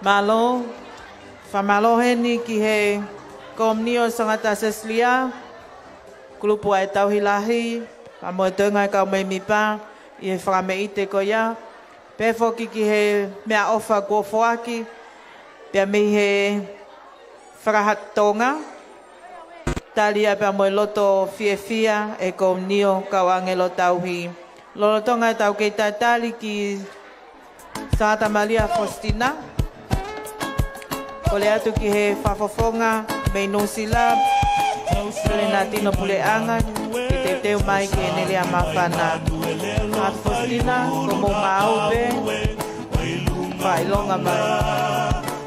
Mālō, fakamālō heni ki he Komiunio Sangata Sesilia, kulupu ʻa e Tauhi Lahi, pea mo e toenga e kau mēmipa ʻi he fakameʻite ko ia. Pehē foki ki he meʻaʻofa kuo foaki, pea mei he Fakahā Tonga, tali ia pea mo e loto fiefia e Komiunio Kau ʻĀngelo Tauhi Lolotonga ʻetau kei tatali ki Sāta Malia Fositina, kole atu ki he fakafofonga mei Nuʻusila, Pelena Tino Puleʻanga, ke teuteu mai ke ne lea māfana. Sāta Fositina, ko mou maʻu pē, fakaʻilonga mai.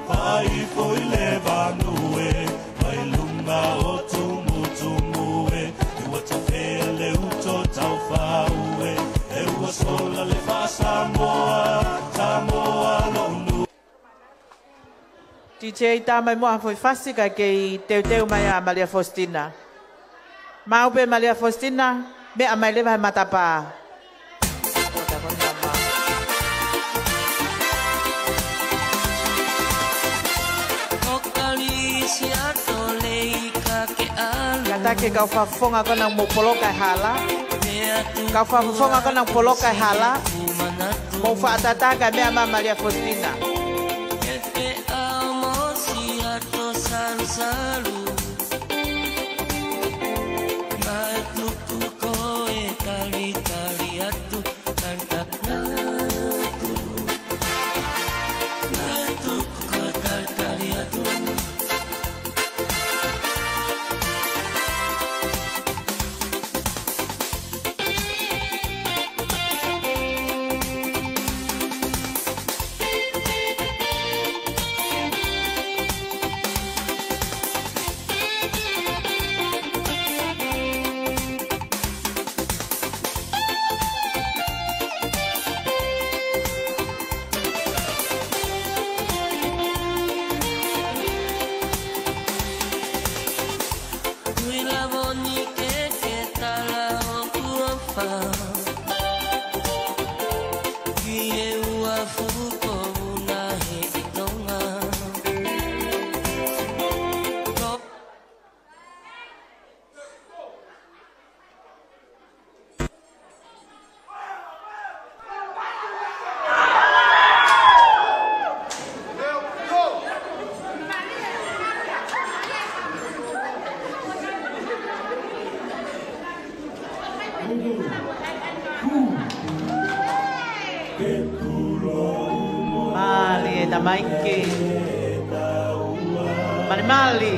Fai foʻi levanu ē, fai lunga ʻo tumutumu ē, ʻi ua tafea le uto tau fau ē, ʻe ua sola le fakasamoa, Samoa lonu. DJ, tā mai muʻa ha foʻi fasi kae kei teuteu mai ʻa Malia Fositina. Maʻu pē Malia Fositina, meʻa mai leva he matapā. Kātaki e kau fakafofonga ko ena ʻoku mou poloka e hala. Kau fakafofonga ko ena ʻoku poloka e hala. Mou fakatatā kae meʻa mai Malia Fositina. Mali e tamaiki. Mali, mali.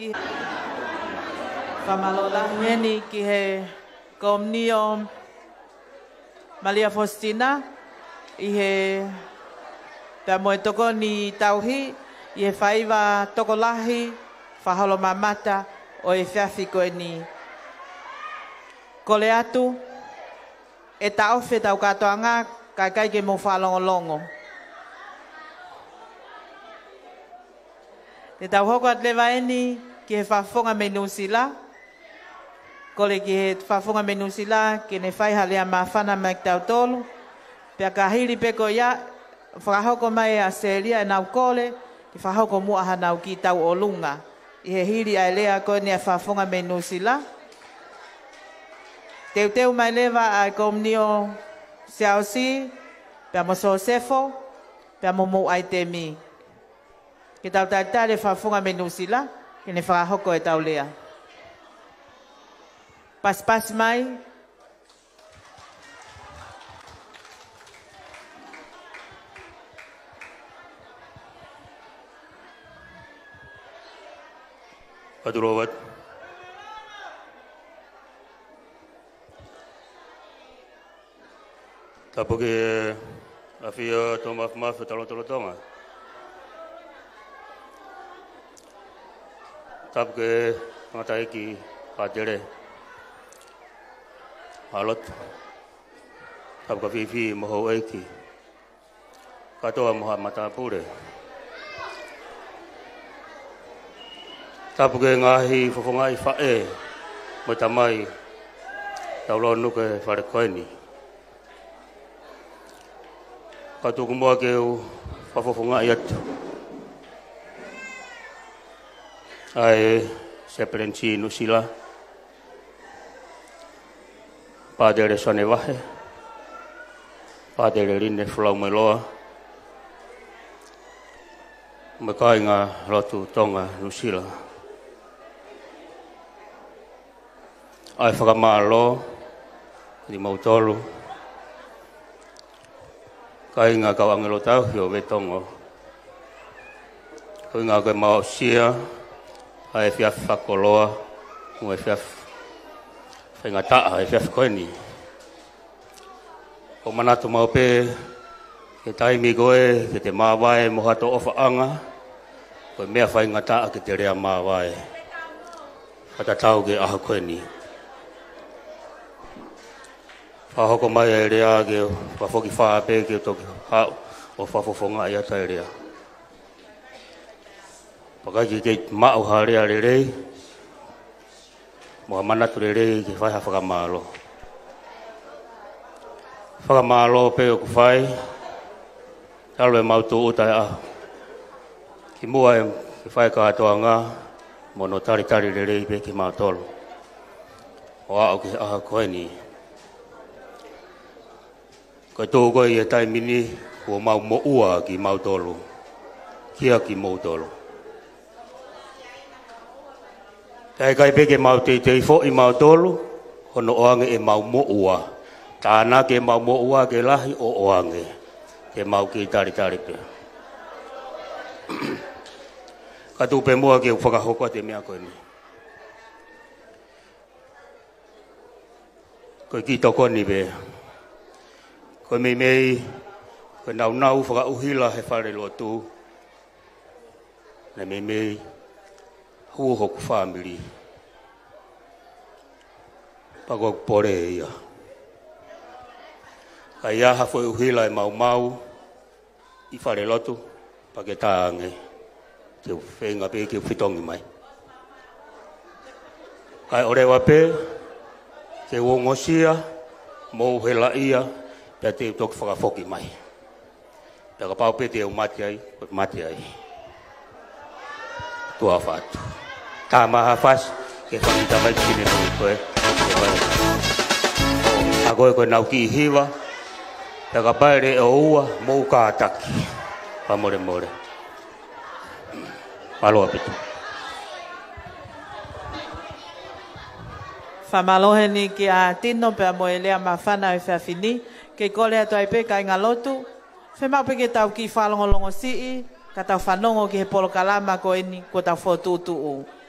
Ki-, fakamālō lahi heni ki he Komiunio Malia Fositina, ʻi he pea mo e tokoni tauhi, ʻi he faiva tokolahi fakaholomamata ʻo e efiafi ko eni. Kole atu, ʻe taʻofi ʻetau kātoanga, kae ʻikai ke mou fakalongolongo. Te tau hoko atu leva eni ki he fakafofonga mei Nuʻusila. Kole ki he fakafofonga mei Nuʻusila ke ne fai ha lea māfana maʻa kitautolu. Pea ka hili pē ko ia, fakahoko mai ʻe ʻAositelēlia ʻenau kole, ke fakahoko muʻa hanau kiʻi tauʻolunga. ʻI he hili ʻa e lea ko eni ʻa e fakafofonga mei Nuʻusila. Teuteu mai leva ʻa e Komiunio Siaosi, pea mo Sosefo, pea mo homou ʻaitemi. Ke tau talitali e fakafofonga mei Nuʻusila, ke ne fakahoko ʻetau lea. Pasipasi mai. Atu Robert. Tapu ki he ʻAfio Taumafimafi ʻo Taloto Lolotonga. Tapu ki he tangataʻeiki Pātele Halotu. Tapu ki he fefine mo e houʻeiki. Kātoa mo haʻa matāpule. Tapu ki he ngaahi fofongaʻi faʻē mo e tamai ʻoku nau lōnuku he fale ko eni. Ka tuku muʻa ke u fakafofongaʻi atu ʻa e Sepelenisi Nuʻusila, Pātele Sione Vahe, Pātele Line Folaumoeloa, mo e kāinga lotu Tonga Nuʻusila. ʻA e fakamālō kiate kimoutolu, kāinga kau ʻāngelo tauhi ʻo Veitongo, ko e ʻuhinga ko e mau aʻusia ʻa e efiafi fakakoloa mo e efiafi faingataʻa ʻo e efiafi ko eni. ʻOku manatu maʻu pē ki he taimi ko ē ke te māvae mo hato ʻofaʻanga, ko e meʻa faingataʻa ke te lea māvae. Fakatatau ki he ʻaho ko eni. Fakahoko mai e lea ke fakafokifā pē ke toki haʻu ʻo fakafofongaʻi atu e lea. Pea ʻikai ke kei maʻu ha lea lelei, mo ha manatu lelei ke fai ha fakamālō. Fakamālō pē ʻoku fai, talu ʻemau tūʻuta he ʻaho. Kimuʻa ke fai e kātoanga, mo hono talitali lelei pē kimautolu ʻo aʻu ki he ʻaho ko eni. Ko e tuʻu ko ē ʻi he taimi ni, kuo mau moʻua kimautolu. Kia kimoutolu. Ka ʻikai pē ke mau teitei foʻi mautolu, hono ʻoange ʻemau moʻua. Tānaki ʻemau moʻua ke lahi ʻo ʻoange. Ke mau kei talitali pē. Ka tuku pē muʻa ke u fakahoko atu e meʻa ko eni. Ko e kiʻi tokoni pē. Ko e meimei, ko e naunau fakaʻuhila he fale lotu. Naʻe meimei hū hoku fāmili. Pea ko ʻeku pole ia. Ka ʻi ai ha foʻi ʻuhila ʻe maumau ʻi falelotu, pea ke tā ange. Te u feinga pē ke u fetongi mai. Kae ʻoua pē ke u ongosia, mo u helaʻia, pea te u toki fakafoki mai. Pea kapau pē te u mate ai, ko e mate ai. Tuʻa ʻofa atu. Tama Hafasi, ke fakita mai ki ne nui koe. ʻA koe ko ʻenau kiʻi hiva, pea kapau ʻe ʻoua, mou kātaki. Fakamolemole. Mālō ʻaupito. Fakamālō heni kia Tino pea mo e lea māfana ʻo e efiafi ni, kei kole atu ai pē kāingalotu, fiemaʻu pē ke tau kiʻi fakalongolongo siʻi, ka tau fanongo ki he polokalama ko eni kuo tau fokotuʻutuʻu.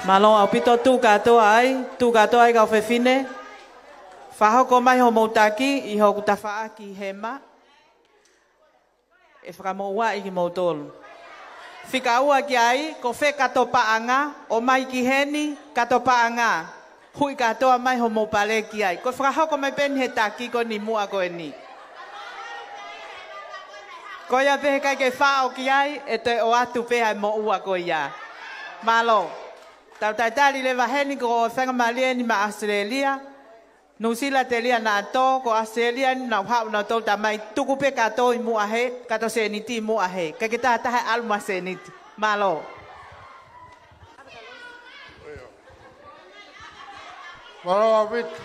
Mālō ʻaupito, tuʻu kātoa ai, tuʻu kātoa ai kau fefine. Fakahoko mai hoʻomou taki ʻi hoku tafaʻaki hema. ʻE fakamoʻuaʻi kimoutolu. Fika ua ki ai, ko fē kato paʻanga, ʻomai ki heni, kato paʻanga. Huʻi kātoa mai hoʻomou pale ki ai. Ko e fakahoko mai pē eni he taki ko eni muʻa ko eni. Ko ia pē he ʻikai ke faʻo ki ai, ʻe toe ʻoatu pē ʻa e moʻua ko ia. Mālō. Tau talitali leva heni ko e faingamālie eni maʻa ʻAositelēlia. Nuʻusila telia naʻa tō, ko ʻAositelēlia eni naʻa nau haʻu nautolu, tā mai tuku pē kato ʻi muʻa hē, kato sēniti ʻi muʻa hē. ʻIkai ke taha taha ʻe ʻalu mo e sēniti. Mālō. Mālō ʻaupito.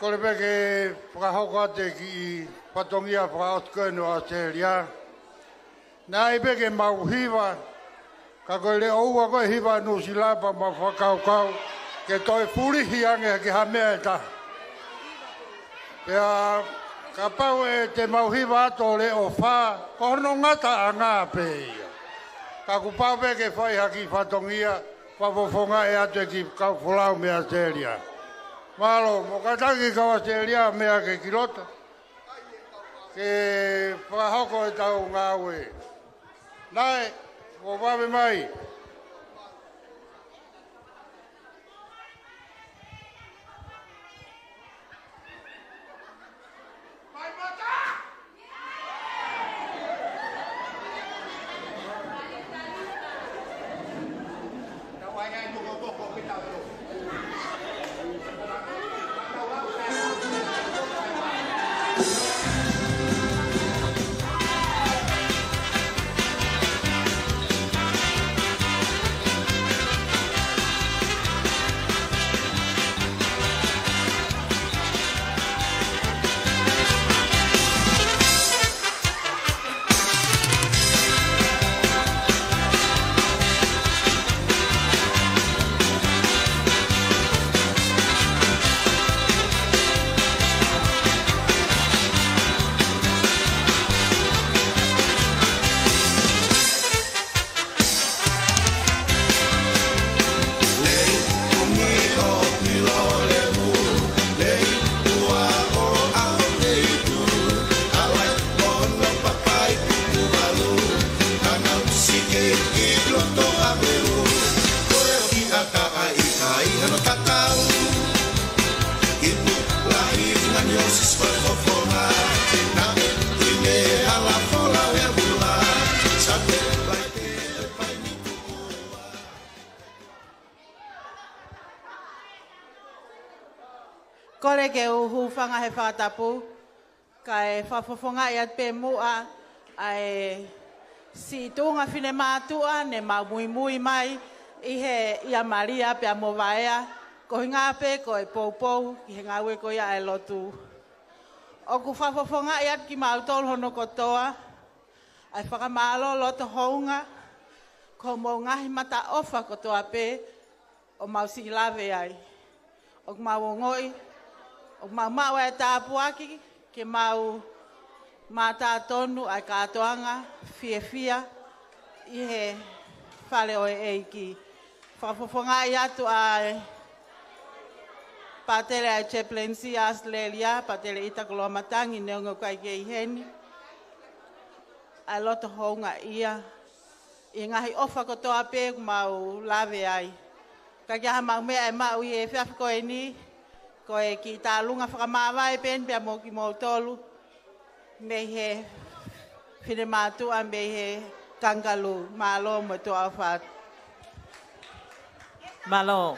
Kole pē ke fakahoko atu e kiʻi fatongia fakaʻosi ko eni ʻo ʻAositelēlia. Naʻe ʻi ai pē ke mau hiva, ka ko e leʻo ua ko ē hiva ʻa Nuʻusila pea mau fakakaukau ke toe fulihi ange ki ha meʻa ʻe taha. Pea kapau ʻe te mau hiva atu ʻo leʻo fā, ko hono ngataʻanga pē ia. Ka kuo pau pē ke fai ha kiʻi fatongia, fakafofongaʻi atu e kiʻi kau folau mei ʻAositelēlia. Mālō, mou kātaki kau ʻAositelēlia mei he kiʻi loto ke fakahoko ʻetau ngāue. Naʻe, mou vave mai. Kole ke u hūfanga he fakatapu, kae fakafofongaʻi atu pē muʻa ʻa e siʻi tuʻunga finemātuʻa ne mau muimui mai ʻi he ʻia Malia pea mo Vaea, ko e ʻuhinga pē ko e poupou ki he ngāue ko ia ʻa e lotu. ʻOku fakafofongaʻi atu kimautolu hono kotoa ʻa e fakamālō loto hounga, ko hoʻomou ngaahi mataʻofa kotoa pē ʻoku mau siʻi lave ai. ʻOku mau ongoʻi ʻoku mau maʻu ʻa e tāpuaki ke mau mātā tonu ʻa e kātoanga fiefia ʻi he fale ʻo e ʻEiki. Fakafofongaʻi atu ʻa e pātele ʻa e Chaplaincy ʻAositelēlia, Pātele ʻIta Koloamatangi, neongo ʻoku ʻikai ke ʻi heni, ʻa e loto houngaʻia ʻi he ngaahi ʻofa kotoa pē ʻoku mau lave ai. Ka ko e hā haʻamau meʻa ʻe maʻu ʻi he efiafi ko eni, ko e kiʻi tālunga fakamāvae pē eni pea mo kimoutolu mei he finemātuʻa mei he Kangaroo. Mālō mo e tuʻa ʻofa atu. Mālō.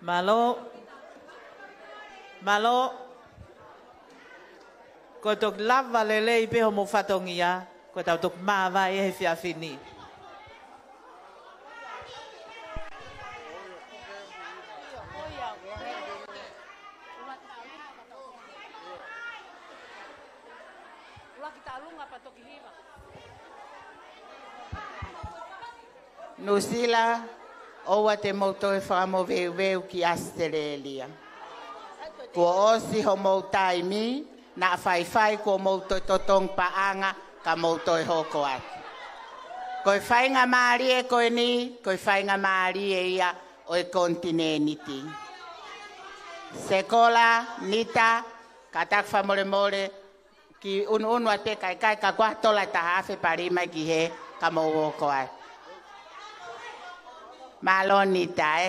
Mālō. Mālō. Ko e toki lava lelei pē hoʻomou fatongia, ko ʻetau toki māvae he efiafi ni. Nuʻusila, ʻoua te mou toe fakamoveuveu ki ʻAositelēlia. Kuo ʻosi homou taimi, naʻa faifai kuo mou toe totongi paʻanga ka mou toe hoko atu. Ko e faingamālie ko eni, ko e faingamālie ia ʻo e konitinēniti. Sekola, Nita, kātaki fakamolemole, kiʻi ʻunuʻunu atu pē kae ʻikai ka kuo tola taha afe pali mai ki hē ka mou hoko ai. Mālō Nita ē.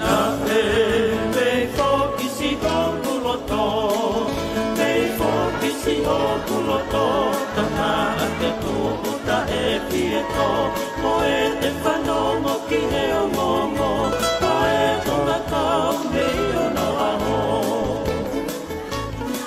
Naʻe mei fokisi hoku loto, mei fokisi hoku loto, tangata te tuʻu taʻe fie tō, ko e te fanongo ki he ongoongo, ko e tō ʻatā mei onoʻaho.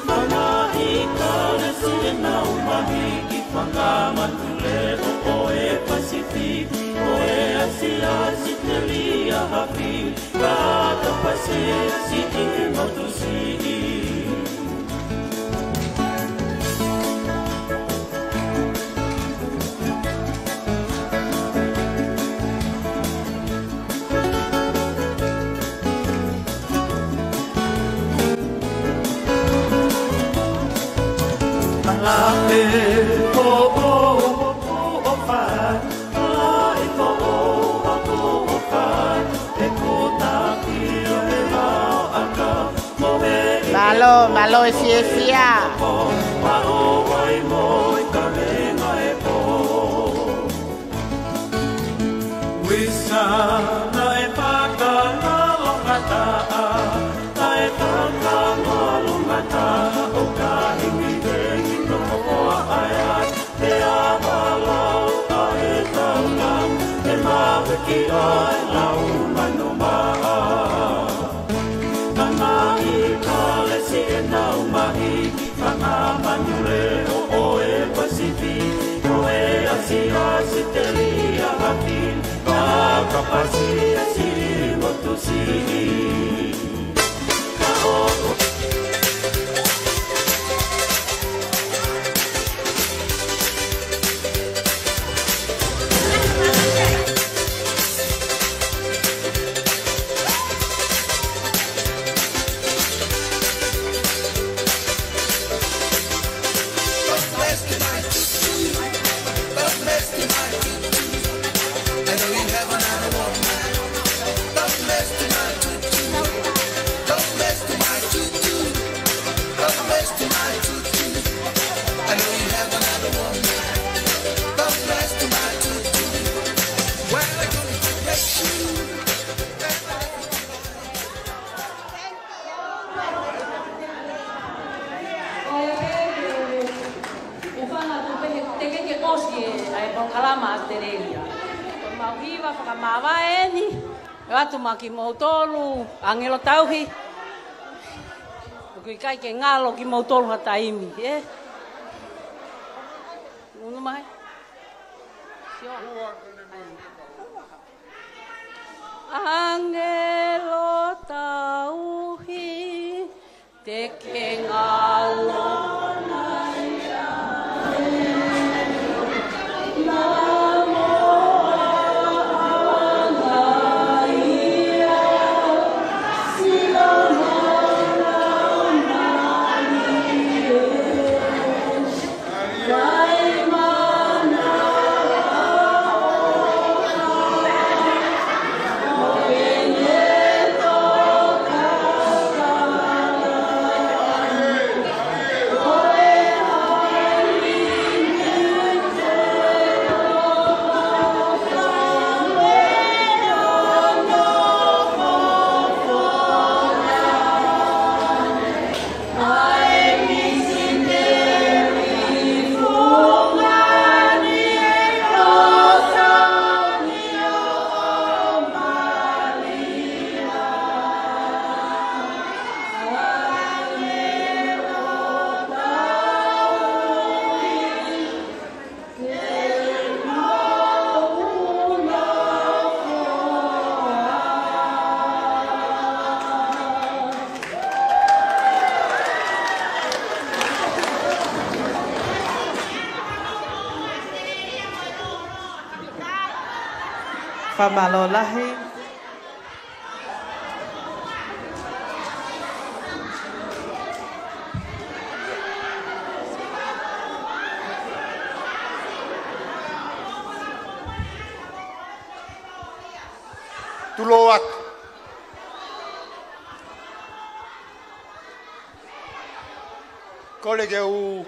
Fanga ʻi Kalesi ʻenau mahiki, fanga manu leʻo ʻo e Pasifiki, ʻo e ʻAsia, ʻAositelēlia, Hawaiʻi, Katapasi, siʻi motu siʻi. Mālō, mālō e fiefia. Wisa naʻe fakangalo ngata, naʻe fakangalo ngata, ʻo ka hingi hengi no mo ʻai ai, te ava lau ʻa e taula, te maveki ai lau manu maʻa. Fanga ʻi Kalesi ʻenau mahiki, fanga manu leʻo ʻo e Pasifiki, ʻo e ʻAsia, ʻAositelēlia, Hawaiʻi, Katapasi, siʻi motu siʻi. ʻOfa atu pē he teʻeki ke ʻosi ʻa e polokalama ʻAositelēlia. Ko e mau hiva fakamāvae eni, ʻoatu maʻa kimoutolu, ʻāngelo tauhi. ʻOku ʻikai ke ngalo kimoutolu ha taimi, ē? Unu mai. Sio. ʻĀngelo tauhi, te ke ngalo nai. Fakamālō lahi. Tulou atu. Kole ke u,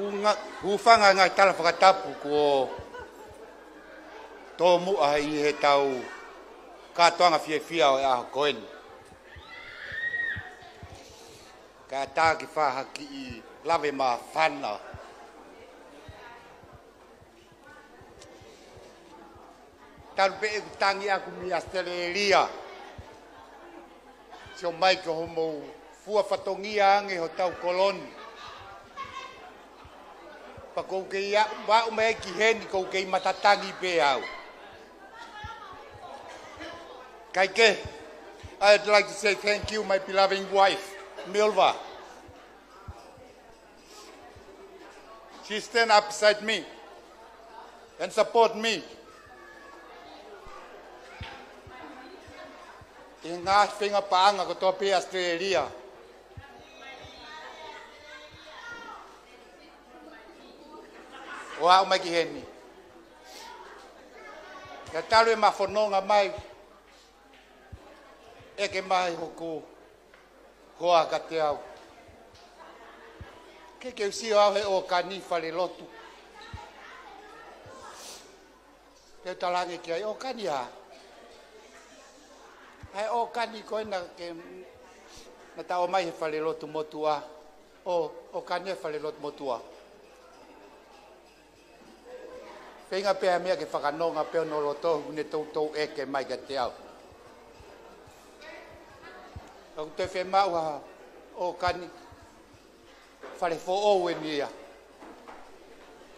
u nga, u fanga ngai tala fakatapu kuo tōmuʻa ʻi he tau kātoanga fiefia ʻo e ʻaho ko eni. Ka taki fahaki ʻi lave māfana. Talu pē ʻeku tangi ʻaku mei ʻAositelēlia. Sio mai ki hoʻomou fua fatongia ange hotau koloni. Pea ʻoku ou kei aʻu, aʻu mai ki heni ʻoku ou kei matatangi pē au. Kae kehe, I'd like to say thank you, my beloved wife, Milva. She stand up beside me and support me. ʻI he ngaahi feinga paʻanga kotoa pē ʻAositelēlia. ʻO aʻu mai ki heni. Ka talu ʻema fononga mai, ʻeke mai hoku hoa kiate au. Ke ke u sio au he ʻōkani falelotu. Te u talaange ki ai, ʻōkani ā? ʻA e ʻōkani ko ena ke na tau mai he falelotu motuʻa. ʻO, ʻōkani he falelotu motuʻa. Feinga pē ha meʻa ke fakanonga pē hono loto, ne toutou ʻeke mai kiate au. ʻOku te fiemaʻu ha ʻōkani fale foʻou eni ia.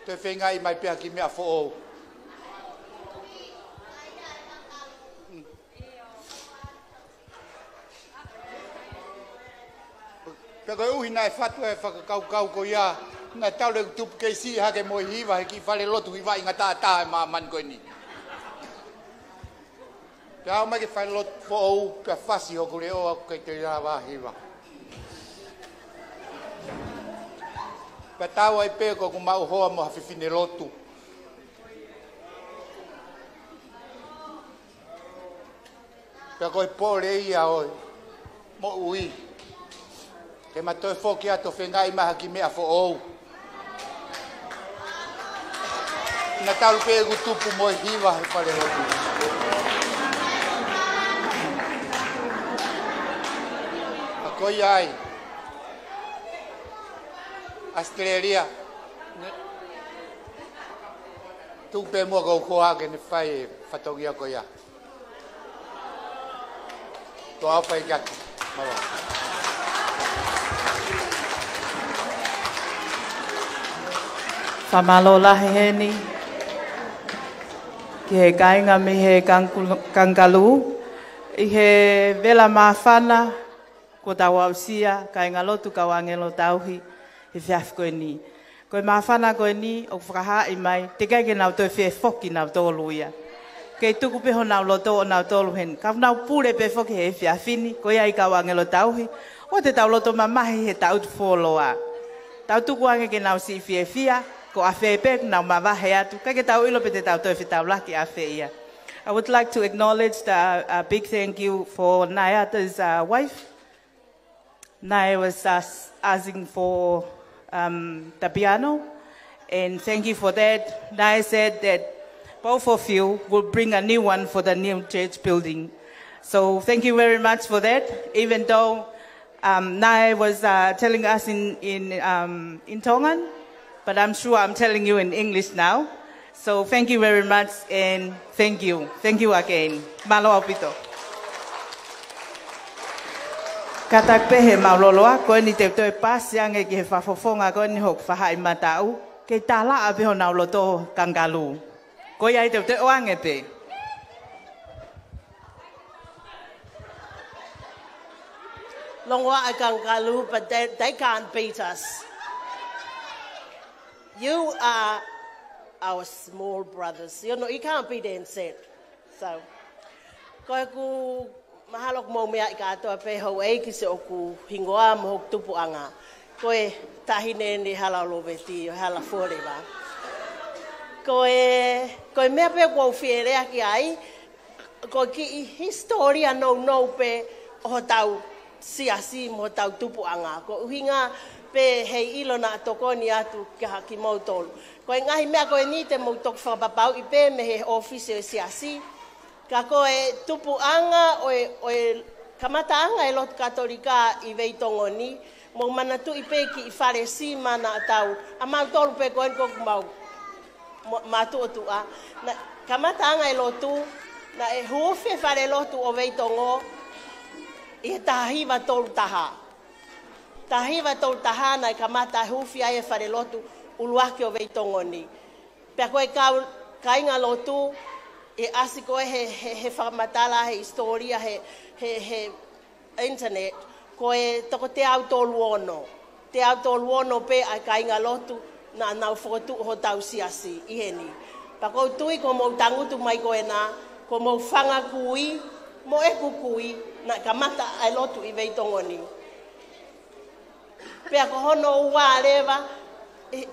Te feingaʻi mai pē ha kiʻi meʻa foʻou. Pea koeʻuhi naʻe fatu e fakakaukau ko ia, naʻe talu ʻeku tupu kei siʻi hake mo e hiva he kiʻi falelotu hivaʻi ngataʻataʻa ʻi māmani ko eni. Pea aʻu mai ki he falelotu foʻou, pea fasi hoku leʻo ʻoku ʻikai te u lava hiva. Pea tau ai pē ko ʻeku maʻu hoa mo ha fefine lotu. Pea ko e pole ia ʻo e moʻui. Ke ma toe foki atu ʻo feingaʻi mai ha kiʻi meʻa foʻou. Naʻe talu pē ʻeku tupu mo e hiva he falelotu. ʻA ko ia ai. ʻAositelēlia. Tuku pē muʻa ko e hoa ke ne fai e fatongia ko ia. Toa fai kaki. Mālō. Fakamālō lahi heni ki he kāinga mei he Kangku-, Kangalū. ʻI he vela māfana, kuo tau aʻusia, kāingalotu kau ʻāngelo tauhi, he efiafi ko eni. Ko e māfana ko eni, ʻoku fakahaaʻi mai, teʻeki ai ke nau toe fie foki nautolu ia. Kei tuku pē honau loto ʻonautolu heni. Ka nau pule pē foki he efiafi ni, ko ia ai kau ʻāngelo tauhi, ʻoua te tau loto mamahi he taʻu ʻe fuoloa. Tau tuku ange ke nau siʻi fiefia, ko ʻafē pē, nau mavahe atu, kae ke tau ʻilo pe te tau toe fetaulaki ʻafē ia. I would like to acknowledge the, uh, big thank you for Naiata's, uh, wife. Nae was, uh, asking for, um, the piano, and thank you for that. Nae said that both of you will bring a new one for the new church building. So thank you very much for that, even though, um, Nae was, uh, telling us in, in, um, in Tongan, but I'm sure I'm telling you in English now. So thank you very much and thank you. Thank you again. Mālō ʻaupito. Kātaki pē he mālōlō, ko eni te u toe pasi ange ki he fakafofonga ko eni hoku fahaʻi mataʻu. Kei tālaʻa pē honau loto Kangalū. Ko ia ai te u toe ʻoange pē. Longoaʻa Kangalū, but they, they can't beat us. You are our small brothers. You know, you can't beat N Z. Tau. Ko ʻeku mahalo ʻoku mou meaʻi kātoa pē houʻeiki siʻoku hingoa mo hoku tupuʻanga. Ko e taʻahine ʻeni ʻo e hala ʻo Loveti, ʻo e hala Fuoleva. Ko e, ko e meʻa pē ʻoku ou fie lea ki ai, ko e kiʻi hisitōlia nounou pē ʻo hotau siasi mo hotau tupuʻanga. Ko e ʻuhinga pē ʻeku ʻilo naʻa tokoni atu kia kimoutolu. Ko e ngaahi meʻa ko eni te mou toki fakapapauʻi pē mei he ʻōfisi ʻo e siasi. Ka ko e tupuʻanga ʻo e, ʻo e kamataʻanga ʻo e lotu Katolika ʻi Veitongo ni, mou manatuʻi pē kiʻi fale sima naʻa tau, ʻa mautolu pē ko eni ko ʻeku mau, mo-, matuʻotuʻa. Naʻe kamataʻanga e lotu, naʻe huufi e falelotu ʻo Veitongo ʻi he taha hiva tolu taha. Taha hiva tolu taha naʻe kamata huufi ai e falelotu ʻuluaki ʻo Veitongo ni. Pea ko e kau kāingalotu, ʻe ʻasi ko ē he, he, he fakamatala, he hisitōlia, he, he, he internet, ko e toko teau tolu ono. Teau tolu ono pē ʻa e kāingalotu naʻa nau fokotuʻu hotau siasi ʻi heni. Pea ʻoku ou tui ko hoʻomou tangutu mai ko ena, ko hoʻomou fanga kui, mo ʻeku kui, naʻe kamata ʻa e lotu ʻi Veitongo ni. Pea ko hono ua leva, ʻi,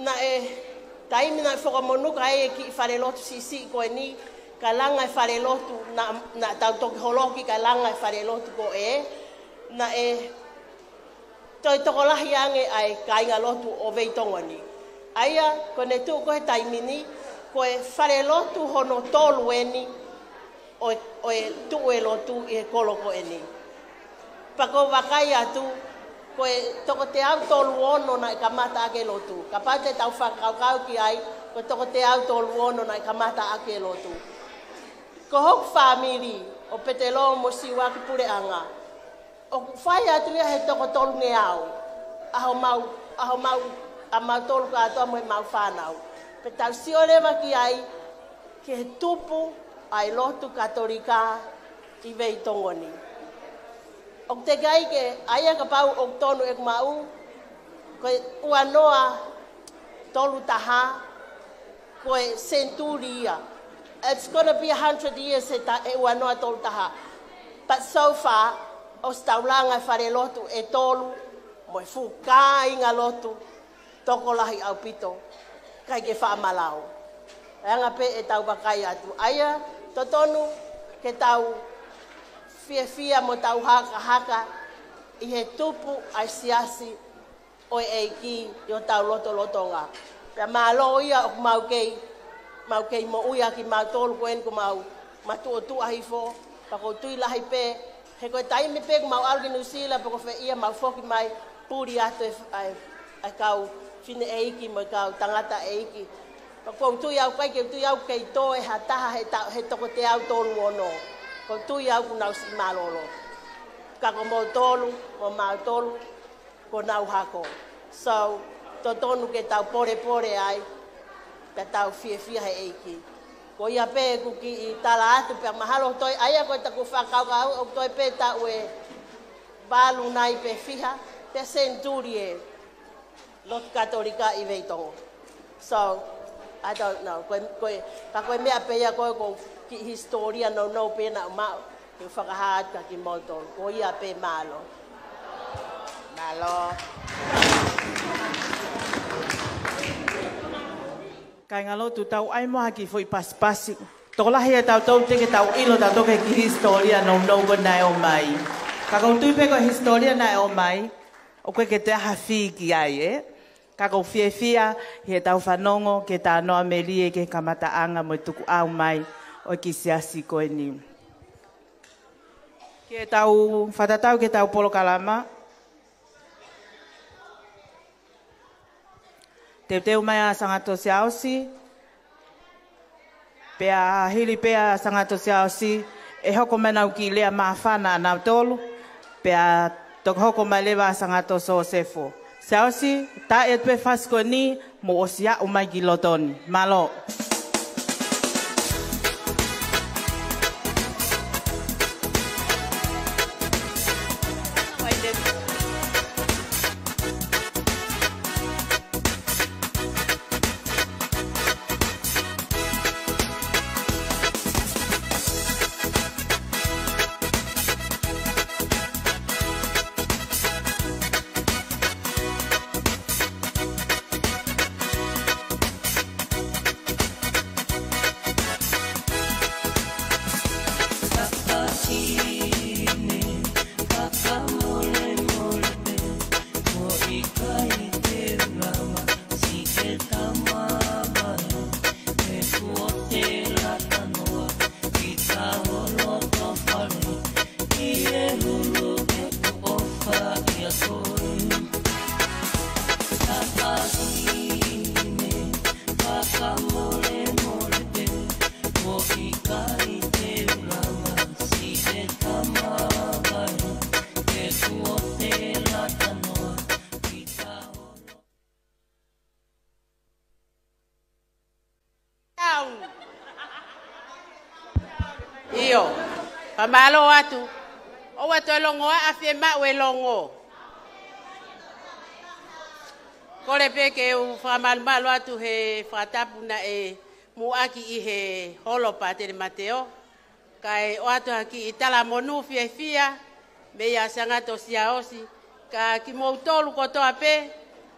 naʻe, taimi naʻe fakamonū ai e kiʻi falelotu siʻisiʻi ko eni, kae langa e falelotu, naʻa, naʻa tau toki holoki kae langa e falelotu ko ē, naʻe toe tokolahi ange ʻa e kāingalotu ʻo Veitongo ni. ʻA ia, ko ʻene tuʻu ko ē he taimi ni, ko e falelotu hono tolu eni, ʻo e, ʻo e tuʻu e lotu ʻi he kolo ko eni. Pea ʻoku ou vakai atu, ko e toko teau tolu ono naʻe kamata ʻaki e lotu. Kapau te tau fakakaukau ki ai, ko e toko teau tolu ono naʻe kamata ʻaki e lotu. Ko hoku fāmili, ʻo Petelo mo Siuaki Puleʻanga, ʻoku fai atu ia he toko tolungeau. ʻA homau, ʻa homau, ʻa mautolu kātoa mo ʻemau fānau. Pea tau sio leva ki ai, ki he tupu ʻa e lotu Katolika ʻi Veitongo ni. ʻOku teʻeki ai ke, ʻa ia kapau ʻoku tonu ʻeku maʻu, ko e ua noa tolu taha, ko e senituli ia. It's gonna be a hundred years he ta-, he ua noa tolu taha. But so far, ʻosi tau langa e falelotu ʻe tolu, mo e fuʻu kāingalotu tokolahi ʻaupito, ʻikai ke faʻa malau. ʻA e anga pē ʻetau vakai atu. ʻA ia, totonu ke tau fiefia mo tau hakahaka ʻi he tupu ʻa e siasi ʻo e ʻEiki ʻi hotau lotolotonga. Pea mālō ia ʻoku mau kei, mau kei moʻui ʻaki mautolu ko eni ko homau matuʻotuʻa hifo, pea ʻoku ou tui lahi pē, he ko e taimi pē ʻoku mau ʻalu ki Nuʻusila pe ko fē ia mau foki mai, puli atu e, ʻa e, ʻa e kau fineʻeiki mo e kau tangataʻeiki. Pea ʻoku ou tui au ʻikai ke u tui au kei tō ʻe ha taha he ta-, he toko teau tolu ono. ʻOku ou tui au kuo nau siʻi mālōlō. Ka ko moutolu, mo mautolu, ko honau hako. So, totonu ke tau polepole ai, pea tau fiefia he ʻEiki. Ko ia pē ʻeku kiʻi tala atu pea mahalo toe, ʻa ia ko ʻeku fakakaukau, ʻoku toe pē taʻu ʻe valu nai pe fiha, pea senituli e lotu Katolika ʻi Veitongo. So, I don't know. Ko e, ko e, ka ko e meʻa pē ia ko e, ko e kiʻi hisitōlia nounou pē naʻa mau, ke fakahā atu kia kimoutolu. Ko ia pē, mālō. Mālō. Kāingalotu, tau ʻai muʻa ha kiʻi foʻi pasipasi. Tokolahi ʻetau tau teʻeki ke tau ʻilo ʻetau tau ki he kiʻi hisitōlia nounou ko ē naʻe ō mai. Ka ʻoku ou tui pē ko e hisitōlia naʻe ō mai, ʻoku ʻikai ke toe ʻi ai ha fee ki ai, ē? Ka ʻoku ou fiefia ʻi heʻetau fanongo ki he talanoa melie ki he kamataʻanga mo e tukuʻau mai ʻo e kiʻi siasi ko eni. Ke tau fakatatau ki heʻetau polokalama. Teuteu mai ʻa Sangato Siaosi. Pea hili pē ʻa Sangato Siaosi, ʻe hoko mai ʻenau kiʻi lea māfana ʻanautolu, pea toki hoko mai leva ʻa Sangato Sosefo. Siaosi, tā atu pē fasi ko eni, mou ʻosi aʻu mai ki loto ni. Mālō. ʻIo, fakamālō atu. ʻOua toe longoaʻa, fiemaʻu e longo. Kole pē ke u fakamalumalu atu he fakatapu naʻe muʻaki ʻi he holo Pātele Mateo. Kae ʻoatu ha kiʻi talamonū fiefia mei a Sangato Siaosi, ka kimoutolu kotoa pē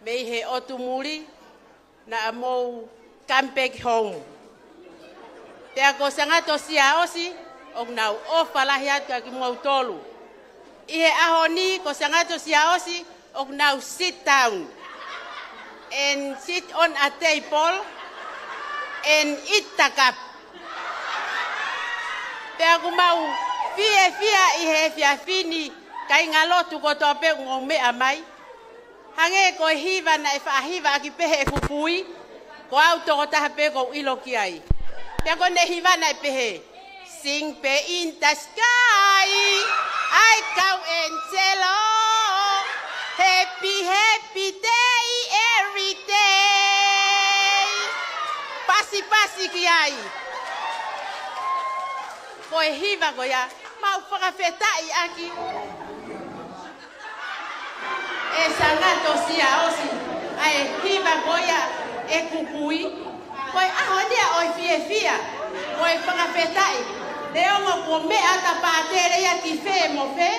mei he ʻotu muli, naʻa mou come back home. Pea ko Sangato Siaosi, ʻoku nau ʻofa lahi atu kia kimoutolu. ʻI he ʻaho ni ko Sangato Siaosi, ʻoku nau sit down and sit on a table and eat the cup. Pea ʻoku mau fiefia ʻi he efiafi ni, kāinga lotu kotoa pē ʻoku mou meʻa mai. Hangē ko e hiva naʻe faʻa hivaʻaki pē ʻe he kui, ko au tokotaha pē ʻoku ou ʻilo ki ai. Pea ko ʻene hiva naʻe pehē, "Sing pē in the sky, ai kau Angelo, happy, happy day every day." Pasipasi ki ai. Ko e hiva ko ia, mau fakafetaʻi ʻaki ʻe Sangato Siaosi ʻa e hiva ko ia ʻeku kui. Ko e ʻaho ni ʻa ʻo e fiefia, ko e fakafetaʻi. Neongo kuo meʻa atu ʻa Pātele ia ki fē mo fē,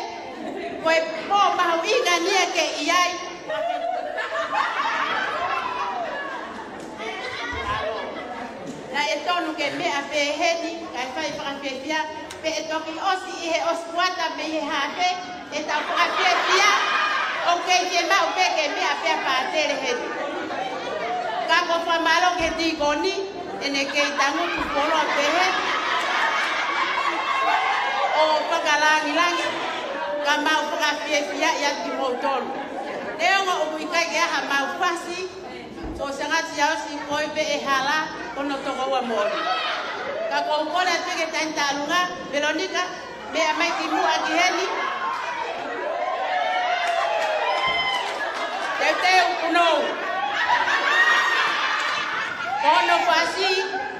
ko e pō mahuʻinga ni ia ke ʻi ai. Naʻe tonu ke meʻa pē heni, kae fai fakafiefia, pea ʻe toki ʻosi ʻi he ʻosi kuata mei he haafe ʻetau fakafiefia, ʻoku kei fiemaʻu pē ke meʻa pē ʻa Pātele heni. Ka ko e fakamālō ki he tīkoni, ʻene kei tangutu fuoloa pē heni ʻo fakalāngilangi, ka mau fakafiefia ʻiate kimoutolu. Neongo ʻoku ʻikai ke ʻi ai hamau fasi, ko Sangato Siaosi ko e pē ʻe hala ko hono tokoua moʻoni. Ka ʻoku ou kole atu ki he taimi tālunga, Veronica, meʻa mai ki muʻa ki heni. Teuteu kunou. Ko hono fasi,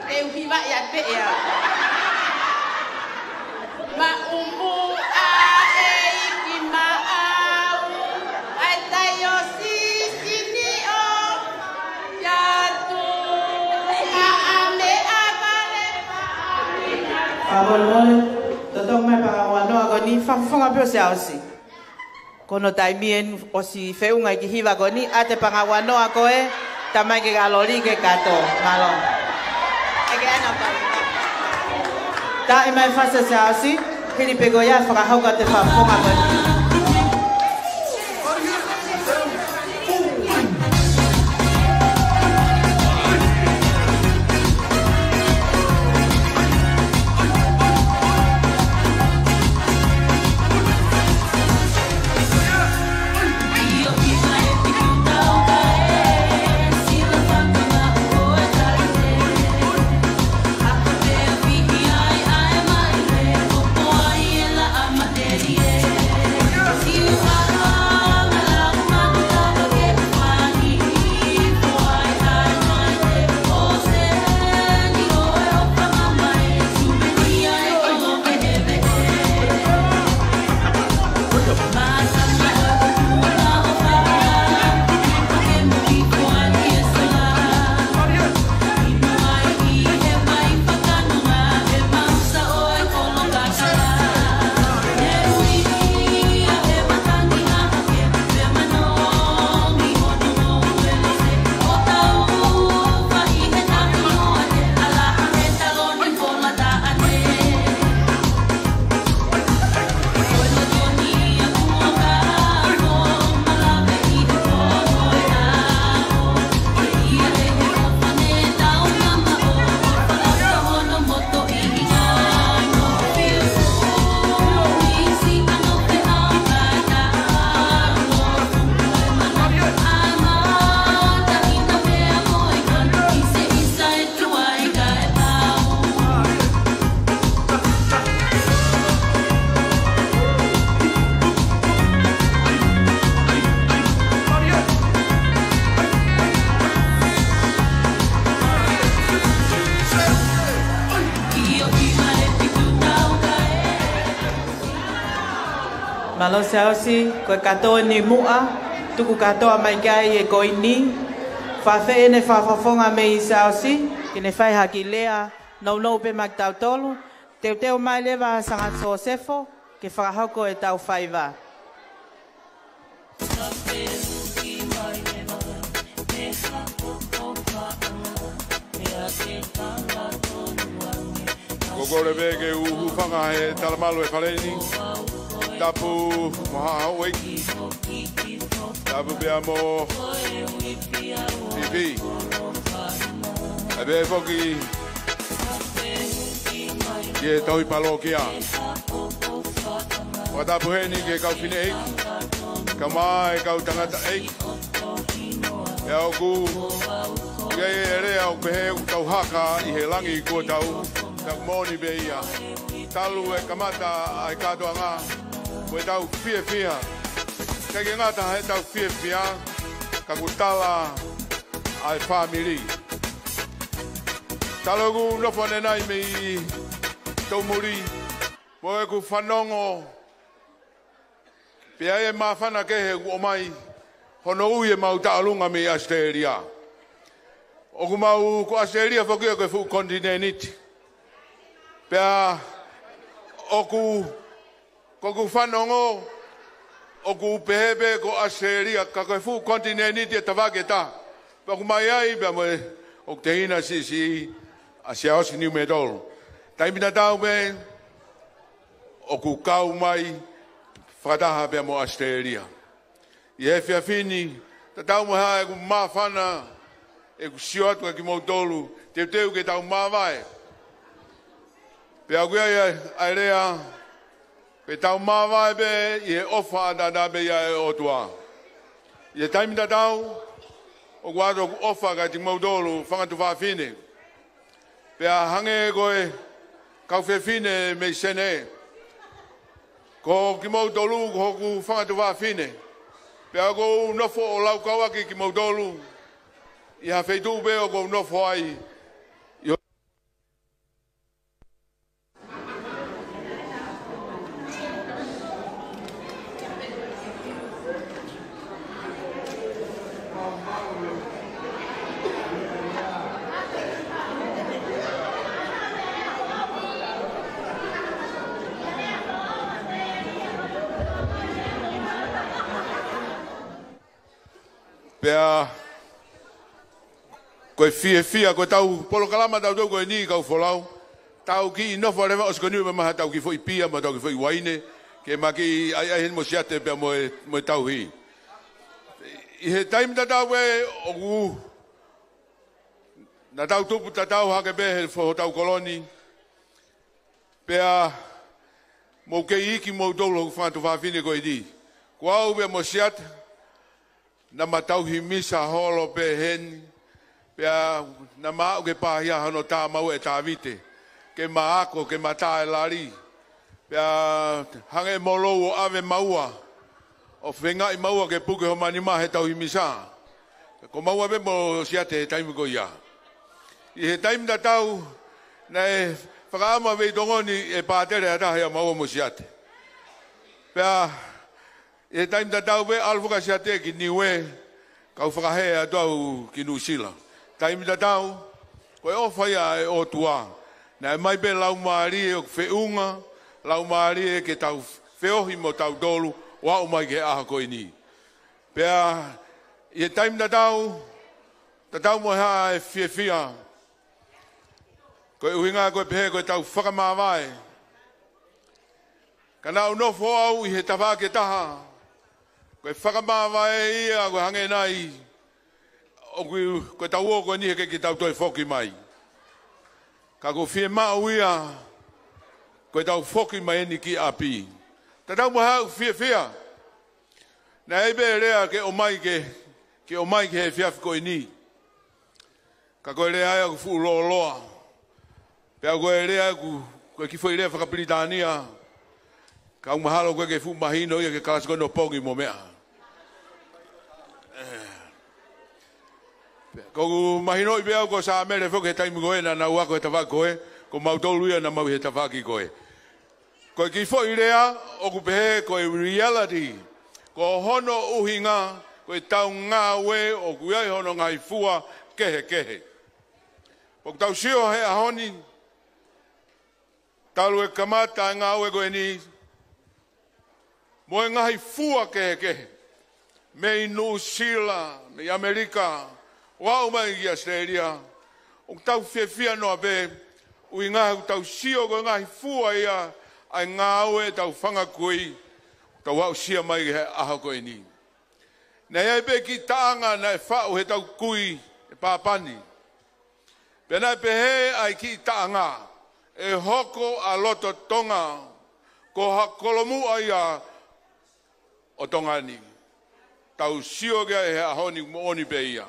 te u hivaʻi atu pē ʻe au. Maʻumu ʻa e ʻEiki maʻau, ʻa e Taiosisi ni ʻo Piatu, ʻa e meʻa kale. Fakamolemole, totongi mai e panga ua noa ko eni, fakafofonga pē ʻo Siaosi. Ko hono taimi eni ʻosi feʻunga e kiʻi hiva ko eni, ʻa e panga ua noa ko ē, tā mai ke ka loli ke kato, mālō. Eke ana pa. Taaʻi mai e fasi ʻa Siaosi, hili pē ko ia fakahoko atu e fakafofonga ko eni. Lo Siaosi, ko e kātoa ni muʻa, tuku kātoa mai ki ai e koini. Fafeʻi ʻene fakafofonga mei Siaosi, ke ne fai ha kiʻi lea, nounou pē maʻa kitautolu, teuteu mai leva Sanga Sosefo, ke fakahoko ʻetau faiva. Ko e kole pē ke u hūfanga he talamalu e fale ni. Tapu mo haʻa houʻeiki. Tapu pea mo Fifi. ʻAi pē foki ki he tauhi palokia. Fakatapu heni ki he kau fineʻeiki, kae ʻumaʻā e kau tangataʻeiki. Pea ʻoku ʻi ai e lea ʻoku pehē ʻoku tau haka ʻi he langi kuo tau, tau moʻoni pē ia. Talu e kamata ʻa e kātoanga, ko ʻetau fiefia. ʻIkai ke ngata heʻetau fiefia, ka kuo tala ʻa e fāmili. Talu ʻeku nofo ʻanenai mei Toʻomuli, mo ʻeku fanongo pē ʻa e māfana kehe ʻoku ʻomai hono ui ʻemau taʻolunga mei ʻAositelēlia. ʻOku mau, ko ʻAositelēlia foki ia ko e fuʻu konitinēniti. Pea ʻoku, ko ʻeku fanongo, ʻoku pehē pē ko ʻAositelēlia, ka ko e fuʻu konitinēniti e tafaʻaki ʻe taha. Pea ʻoku ʻomai ai, pea mo e, ʻoku tehina siʻisiʻi ʻa Siaosi Niu Metolu. Taimi tatau pē, ʻoku kau mai fakataha pea mo ʻAositelēlia. ʻI he efiafi ni, tatau mo e hā ʻeku māfana, ʻeku sio atu kia kimoutolu, teuteu ke tau māvae. Pea ʻoku ʻi ai ʻa e lea, ke tau māvae pē ʻi he ʻofa ʻataʻatā pē ia ʻa e ʻOtua. ʻI he taimi tatau, ʻoku ʻoatu ʻeku ʻofa kia kimoutolu, fanga tuofāfine. Pea hangē ko e kau fefine mei Senē, ko kimoutolu ko hoku fanga tuofāfine. Pea ʻoku ou nofo ʻo laukau ʻaki kimoutolu ʻi ha feituʻu pē ʻoku ou nofo ai. Pea ko e fiefia, ko ʻetau polokalama ʻatautolu ko eni kau folau. Tau kiʻi nofo leva ʻosi ko eni pea maʻu haʻatau kiʻi foʻi pia mo ʻetau kiʻi foʻi uaine, ke ma kiʻi ʻaiʻai heni mo Siate pea mo e, mo e tauhi. ʻI he taimi tatau ē ʻoku, naʻa tau tupu tatau hake pē he fo-, hotau koloni. Pea mou kei iiki moutolu hoku fanga tuofāfine ko eni. Ko au pea mo Siate, naʻa ma tauhi misa holo pē heni, pea naʻa ma aʻu ki he pāhia hono tā maua ʻe Tavite, ke ma ako, ke ma tā e lali. Pea hangē mo lou ʻo ʻave maua, ʻo feingaʻi maua ke puke homa nima he tauhi misa. Ko maua pē mo Siate he taimi ko ia. ʻI he taimi tatau, naʻe fakaʻamu ʻa Veitongoni ʻe pātele ʻa taha ia maua mo Siate. Pea ʻi he taimi tatau pē, ʻalu foki ʻa Siate ki Niue, kau fakahē atu au ki Nuʻusila. Taimi tatau, ko e ʻofa ia ʻa e ʻOtua. Naʻe ʻomai pē laumālie ʻoku feʻunga, laumālie ke tau feohi mo tautolu, ʻo aʻu mai ki he ʻaho ko eni. Pea, ʻi he taimi tatau, tatau mo e hā e fiefia. Ko e ʻuhinga ko e pehē ko ʻetau fakamāvae. Ka naʻa ku nofo au ʻi he tafaʻaki ʻe taha. Ko e fakamāvae ia ko e hangē nai, ʻoku, ko ʻetau ō ko eni he ʻikai ke tau toe foki mai. Ka ʻoku fiemaʻu ia, ko ʻetau foki mai eni ki ʻapi. Tatau mo haʻaku fiefia. Naʻe ʻi ai pē lea ke ʻomai ke, ke ʻomai ki he efiafi ko eni. Ka ko e lea ia ʻoku fuʻu lōloa. Pea ko e lea ʻoku, ko e kiʻi foʻi lea fakapilitānia. Ka ʻoku mahalo ʻoku ʻikai ke fuʻu mahino ia ki he kalasi ko eni ʻo pongi mo meʻa. Pea ʻoku mahinoʻi pē au ko Sāmele foki he taimi ko ē naʻa nau ako he tafaʻaki ko ē, ko mautolu ia naʻa mau ʻi he tafaʻaki ko ē. Ko e kiʻi foʻi lea ʻoku pehē ko e reality, ko hono ʻuhinga ko ʻetau ngāue ʻoku ʻi ai hono ngaahi fua kehekehe. ʻOku tau sio he ʻaho ni, talu e kamata e ngāue ko eni, mo e ngaahi fua kehekehe, mei Nuʻusila, mei ʻAmelika, ʻo aʻu mai ki ʻAositelēlia, ʻoku tau fiefia noa pē, ʻuhinga he ʻoku tau sio ko e ngaahi fua ia ʻa e ngāue ʻetau fanga kui, tau aʻusia mai ki he ʻaho ko eni. Naʻe ʻi ai pē kiʻi taʻanga naʻe faʻu heʻetau kui ʻe Pāpani. Pea naʻe pehē ʻa e kiʻi taʻanga, ʻe hoko ʻa loto Tonga ko ha kolomuʻa ia ʻo Tonga ni. Tau sio ki ai he ʻaho ni, moʻoni pē ia.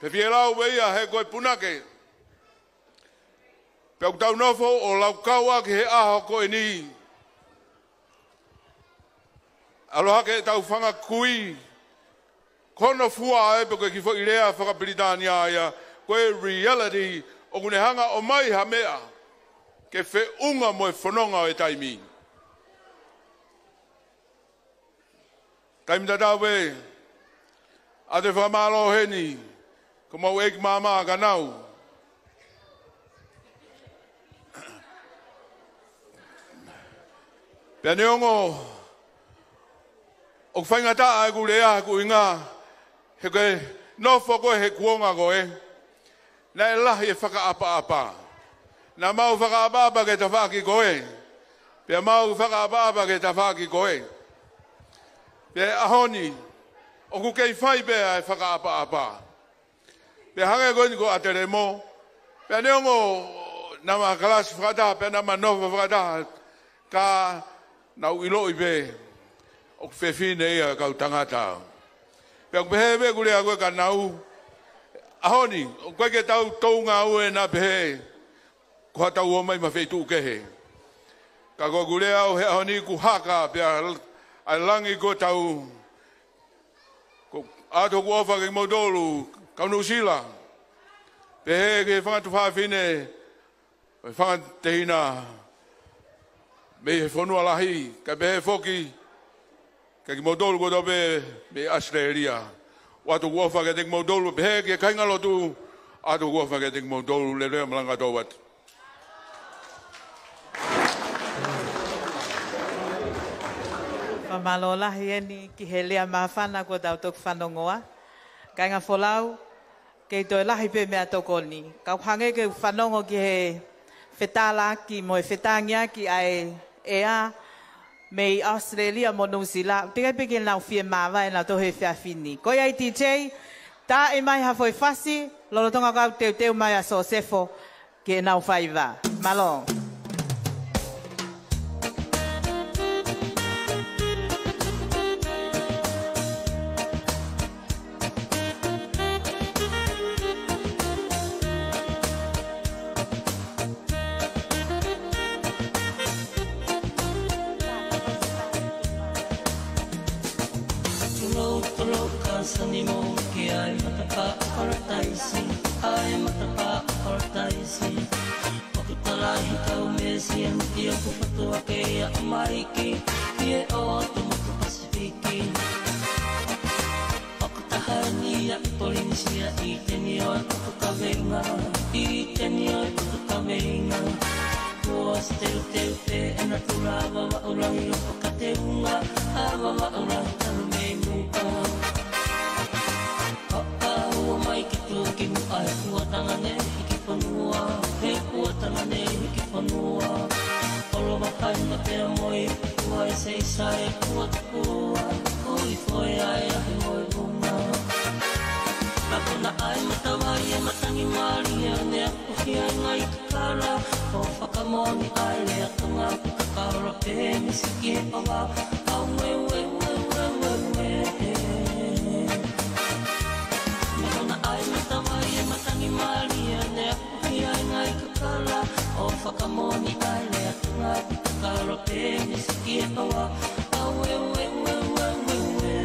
Pea fielau pē ia he ko e punake. Pea ʻoku tau nofo ʻo laukau ʻaki he ʻaho ko eni, ʻalu hake ʻetau fanga kui, ko hono fua ē, pe ko e kiʻi foʻi lea fakapilitānia ia, ko e reality, ʻoku ne hanga ʻo ʻomai ha meʻa ke feʻunga mo e fononga ʻo e taimi. Taimi tatau pē, ʻoatu e fakamālō heni, ko homau ʻeiki māmā Kanau. Pea neongo ʻoku faingataʻa ʻeku lea, ʻoku ʻuhinga he ko e nofo ko ē he kuonga ko ē, naʻe lahi e fakaʻapaʻapa. Naʻa mau fakaʻapaʻapa ki he tafaʻaki ko ē, pea mau fakaʻapaʻapa ki he tafaʻaki ko ē. Pea ʻaho ni, ʻoku kei fai pē ʻa e fakaʻapaʻapa. Pea hangē ko eni ko ʻAtelemo, pea neongo naʻa ma kalasi fakataha, pea naʻa ma nofo fakataha, ka naʻa ku ʻiloʻi pē ʻoku fefine ia kau tangata. Pea ʻoku pehē pē ʻeku lea ko ē kia Kanau, ʻaho ni, ʻoku ʻikai ke tau tou ngāue naʻa pehē ko haʻatau ō mai mei he feituʻu kehe. Ka ko ʻeku lea au he ʻaho ni, ʻoku haka pē ʻa e langi ko ē ʻo tau ʻoatu hoku ʻofa kiate kimoutolu, kau Nuʻusila. Pehē ki he fanga tuofāfine, ʻo e fanga tehina mei he fonua lahi, kae pehē foki kiate kimoutolu kotoa pē mei ʻAositelēlia. ʻOatu hoku ʻofa kiate kimoutolu, pehē ki he kāingalotu, ʻoatu hoku ʻofa kiate kimoutolu, leveleva malanga tau atu. Fakamālō lahi eni ki he lea māfana kuo tau toki fanongoa. Kāinga Folau, kei toe lahi pē meʻatokoni. Kau hangē ke u fanongo ki he fetalaaki mo e fetāngiaki ʻa e ʻea mei ʻAositelēlia mo Nuʻusila. Teʻeki ai pē ke nau fie māvae nautolu he efiafi ni. Ko ia ʻe DJ, tā mai ha foʻi fasi, lolotonga kau teuteu mai ʻa Sosefo ke nau faiva. Mālō. Tulou, tulou, ka sani mo ke ai matapā ʻo Parataisi, ai matapā ʻo Parataisi. ʻOku talahi kau mesi anu ki ʻoku fatu ake ia ʻa Maiki, ki he ʻotu motu Pasifiki. ʻOku taha ni ia ʻi Polinisia, ʻi teni ʻo e ʻotu kaveinga, ʻi teni ʻo e ʻotu kaveinga. Kuo ʻosi teuteu pē ʻena tula Vavaʻu Lahi ʻo fakateunga, ʻa Vavaʻu Lahi talu mei muʻa. Papa ua mai ki tuʻa ki muʻa he kuo tanga ne hiki fonua, he kuo tanga ne hiki fonua. Olo makai na pea moi, ua e seisa e kuo tukua, kui koe ai a he moi vunga. Na kona ai matavai e matangi mālie, ne aku hia ngai kakala, ʻo fakamoʻoni ai lea Tonga kuta kaula pē misi ki he ʻova, au e, ue, ue, ue, ue, ue. Mei kona ai matavai e matangi mālie, ne aku hia ngai kakala, ʻo fakamoʻoni ai lea Tonga kuta kaula pē misi ki he ʻova, au e, ue, ue, ue, ue, ue.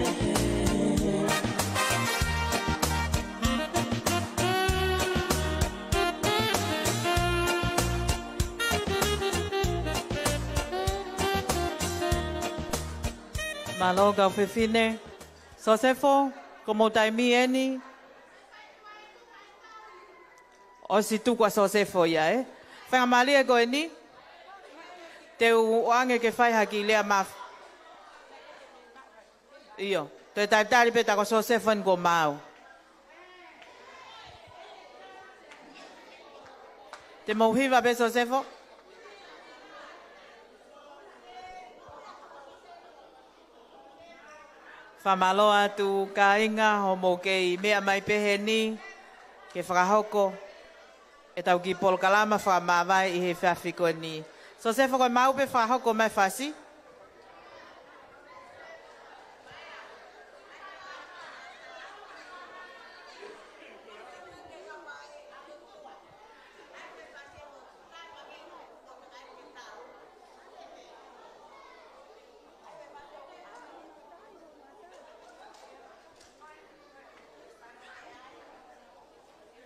Mālō kau fefine. Sosefo, ko hoʻomou taimi eni. ʻOsi tuku ʻa Sosefo ia, ē? Faingamālie ko eni. Te u ʻoange ke fai ha kiʻi lea maf-, ʻio, toe talitali pē tā ko Sosefo eni kuo maau. Te mou hiva pē Sosefo. Fakamālō atu kāinga hoʻomou kei meʻa mai pē heni ke fakahoko ʻetau kiʻi polokalama fakamāvae ʻi he efiafi ko eni. Sosefo, ko e maau pē fakahoko mai fasi.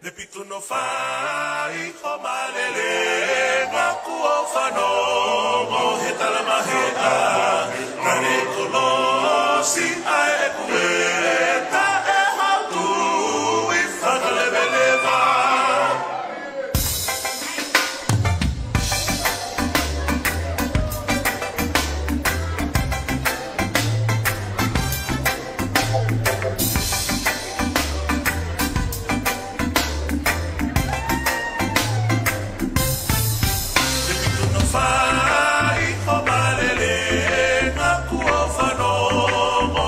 Lepituno fai ho malelenga kuo fanongo he talamaheʻa. Kane kolosi ai e kueta e hatu i fakaleveleva. Lepituno fai ho malelenga kuo fanongo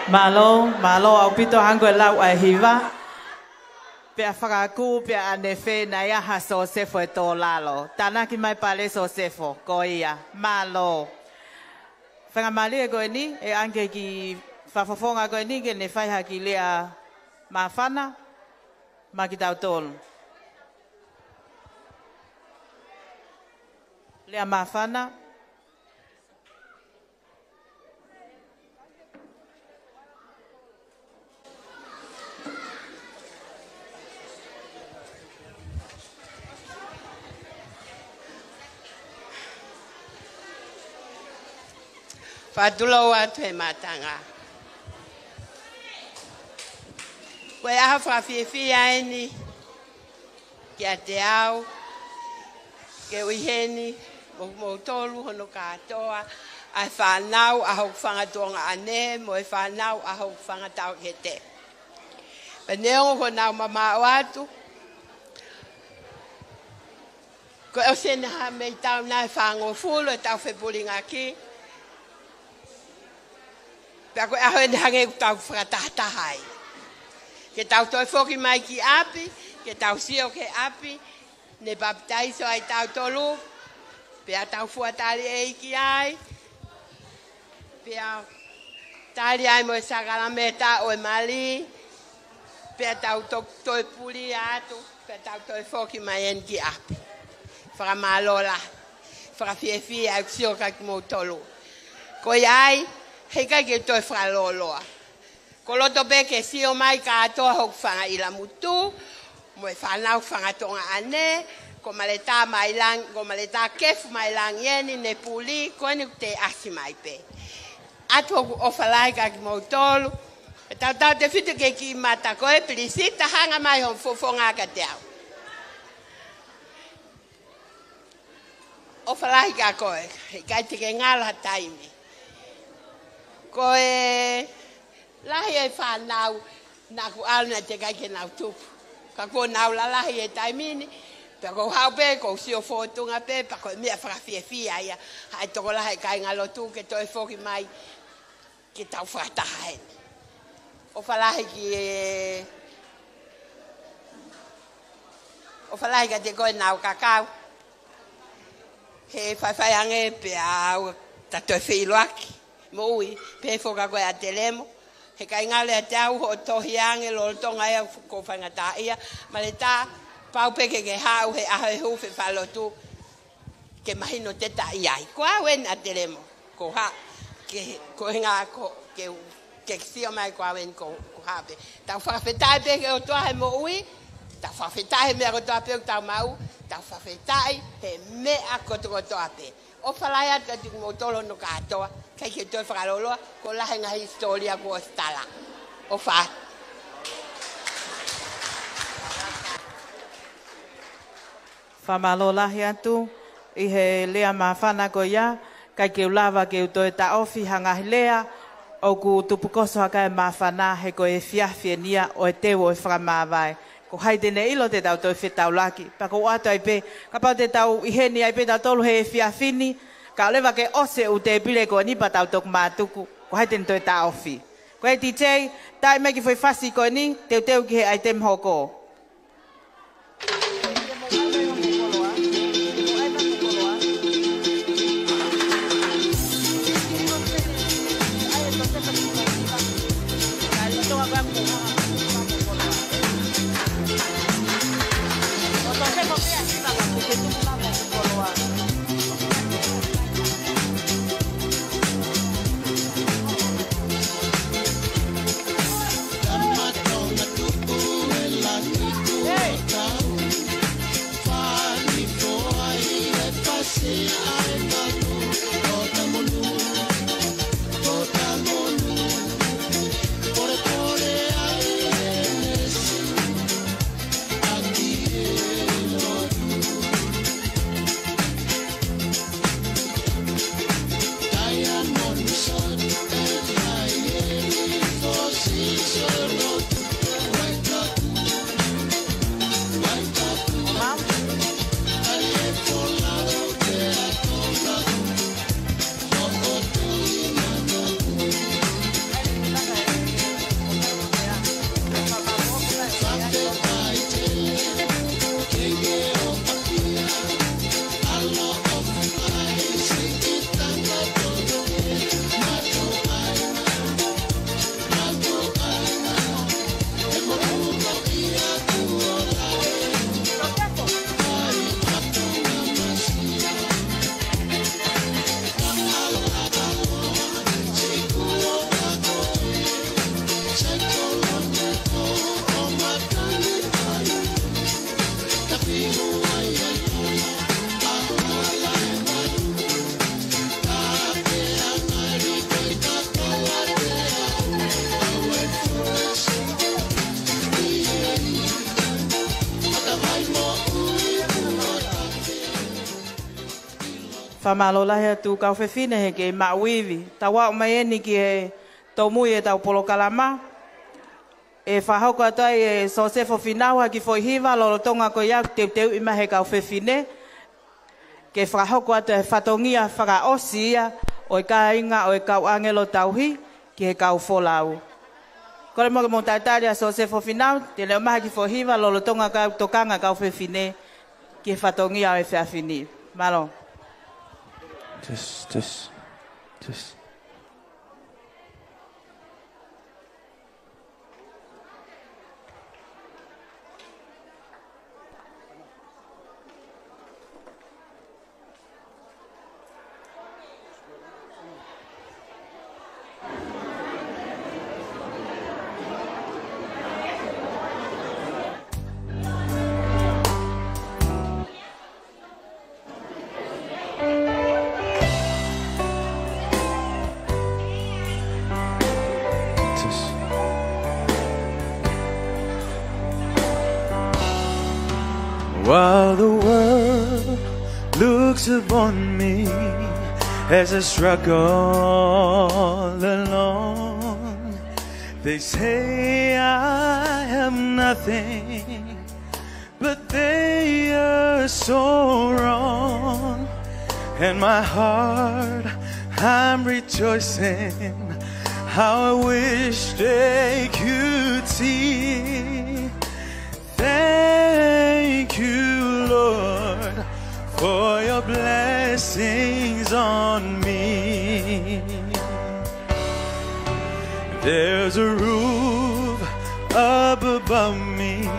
Mālō, mālō ʻaupito. Hangē ko e lau ʻa e hiva. Pea fakakū pē ʻa Nefe naʻe ʻi ai ha Sosefo ʻe tō lalo. Tānaki mai pale Sosefo, ko ia. Mālō. Faingamālie ko eni, ʻe ʻange ki he fakafofonga ko eni ke ne fai ha kiʻi lea māfana maʻa kitautolu. Lea māfana. Fakatulou atu he mātanga. Ko e ʻaho fakafiefia eni kiate au, ke u ʻi heni mo kimoutolu hono kātoa, ʻa e fānau ʻa hoku fanga tuongaʻane, mo e fānau ʻa hoku fanga tauhete. Pea neongo kuo nau mamaʻo atu, ko e ʻosi eni ha meʻi taʻu naʻe fāngofulu ʻetau fepulingaki. Pea ko e ʻaho eni hangē ʻoku tau fakatahataha ai. Ke tau toe foki mai ki ʻapi, ke tau sio ki he ʻapi ne papitaiso ai kitautolu, pea tau fua tali ʻeiki ai, pea tali ai mo e sākalamēniti ʻo e mali, pea tau to-, toe puli atu, pea tau toe foki mai eni ki ʻapi. Fakamālō lahi, fakafiefia ʻeku sio kia kimoutolu. Ko ia ai, heʻikai ke toe fakalōloa. Ko loto pē ke sio mai kātoa hoku fanga ʻilamutu, mo e fānau fanga tuongaʻane, ko Maleta Mailangi, ko Maleta Kefu Mailangi eni ne puli, ko eni kuo te ʻasi mai pē. ʻOatu hoku ʻofa lahi kia kimoutolu, ʻe tautautefito ki he kiʻi mata ko ē, pilisita hanga mai hoʻo fofonga kiate au. ʻOfa lahi kia koe, heʻikai te ke ngalo ha taimi. Ko e lahi e fānau naʻa ku ʻalu naʻe teʻeki ai ke nau tupu. Ka kuo nau lalahi he taimi ni, pea ʻoku ou haʻu pē, ʻoku ou sio fōtunga pē, pea ko e meʻa fakafiefia ia, haʻu e tokolahi e kāingalotu ke toe foki mai ke tau fakataha heni. ʻOfa lahi ki he, ʻofa lahi kiate koe Naukakau. He faifai ange pea u ta toe feʻiloaki. Moʻui, pehē foki kia koe ʻAtelemo. Heʻikai ngalo ʻiate au hoʻo tohi ange lolotonga ia ʻoku ou faingataʻaʻia. Maleta, pau pē ke ke haʻu he ʻaho ʻe hū fefakalotu. Ke mahino te ta ʻi ai. Ko au eni ʻAtelemo. Ko ha, ke, ko e ngā ko, ke, ke sio mai ko au eni ko, ko ha pē. Tau fakafetaʻi pē ki he ʻOtua he moʻui. Tau fakafetaʻi he meʻa kotoa pē ʻoku tau maʻu. Tau fakafetaʻi he meʻa kotokotoa pē. ʻOfa lahi atu kiate kimoutolu hono kātoa. ʻIkai ke toe fakalōloa, ko e lahi e ngaahi hisitōlia kuo ʻosi tala. ʻOfa atu. Fakamālō lahi atu ʻi he lea māfana ko ia, ʻikai ke u lava ke u toe taʻofi ha ngaahi lea ʻoku tupukoso hake ai e māfana he ko e efiafi eni ia ʻo e teu ʻo e fakamāvae. Ko hai te ne ʻilo te tau toe fetaulaki, pea ʻoku ou ʻoatu ai pē, kapau te tau ʻi heni ai pē tautolu he efiafi ni, kae ʻoua leva ke ʻosi e ʻū tēpile ko eni pea tau toki mātuku, ko hai te ne toe taʻofi. Ko e D J, taaʻi mai e kiʻi foʻi fasi ko eni, teuteu ki he ʻaitemi hoko. Fakamālō lahi atu kau fefine he kei maʻu ivi. Tau aʻu mai eni ki he tōmui ʻetau polokalama. ʻE fakahoko atu ai ʻe Sosefo Finau ha kiʻi foʻi hiva lolotonga ko ia ʻoku teuteuʻi mai he kau fefine. Ke fakahoko atu e fatongia fakaʻosi ia ʻo e kāinga ʻo e kau ʻāngelo tauhi ki he kau folau. Kole muʻa ke mou talitali ʻa Sosefo Finau, te ne ʻomai ha kiʻi foʻi hiva lolotonga kau tokanga kau fefine ki he fatongia ʻo e efiafi ni. Mālō. Just, just, just. While the world looks upon me as I struggle alone, they say I have nothing, but they are so wrong. And my heart, I'm rejoicing. How I wish they could see. Thank you, Lord, for your blessings on me. There's a roof up above me.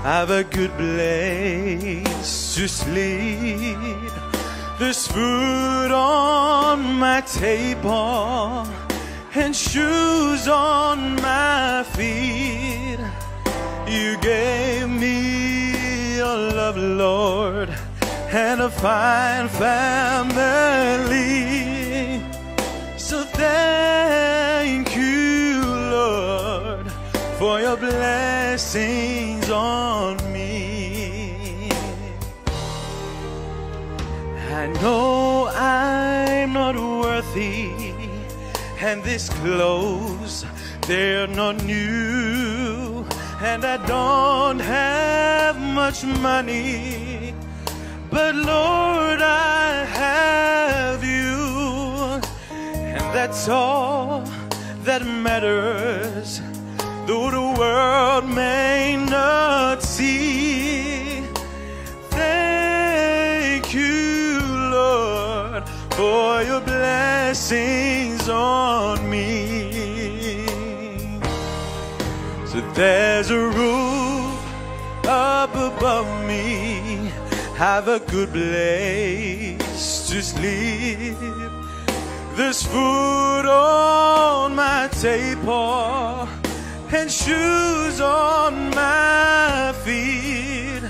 I've a good place to sleep. There's food on my table and shoes on my feet. You gave me your love, Lord, and a fine family. So thank you, Lord, for your blessings on me. I know I'm not worthy, and these clothes, they're not new, and I don't have much money, but Lord, I have you. And that's all that matters, though the world may not see. Thank you, Lord, for your blessings on me. So there's a roof up above me, have a good place to sleep. There's food on my table and shoes on my feet.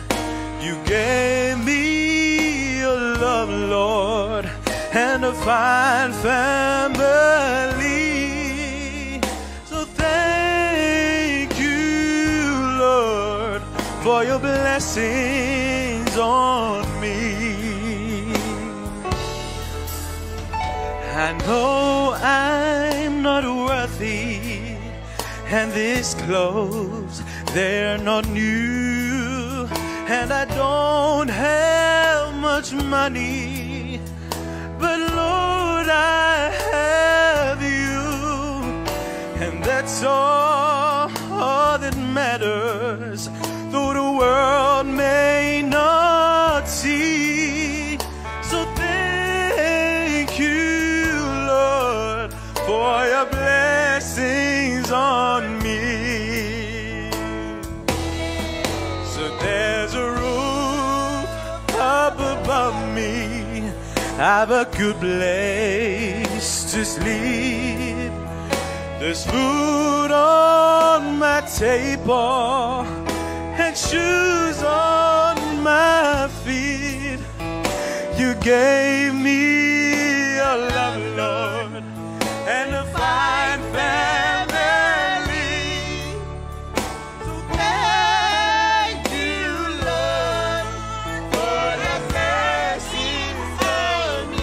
You gave me your love, Lord, and a fine family. So thank you, Lord, for your blessings on me. I know I'm not worthy, and these clothes, they're not new, and I don't have much money, but Lord, I have you, and that's all that matters, though the world may not see. So thank you, Lord, for your blessings on me. So there's a roof up above me, I've a good place to sleep. There's food on my table and shoes on my feet. You gave me your love, Lord, and a fine family. So thank you, Lord, for your blessings on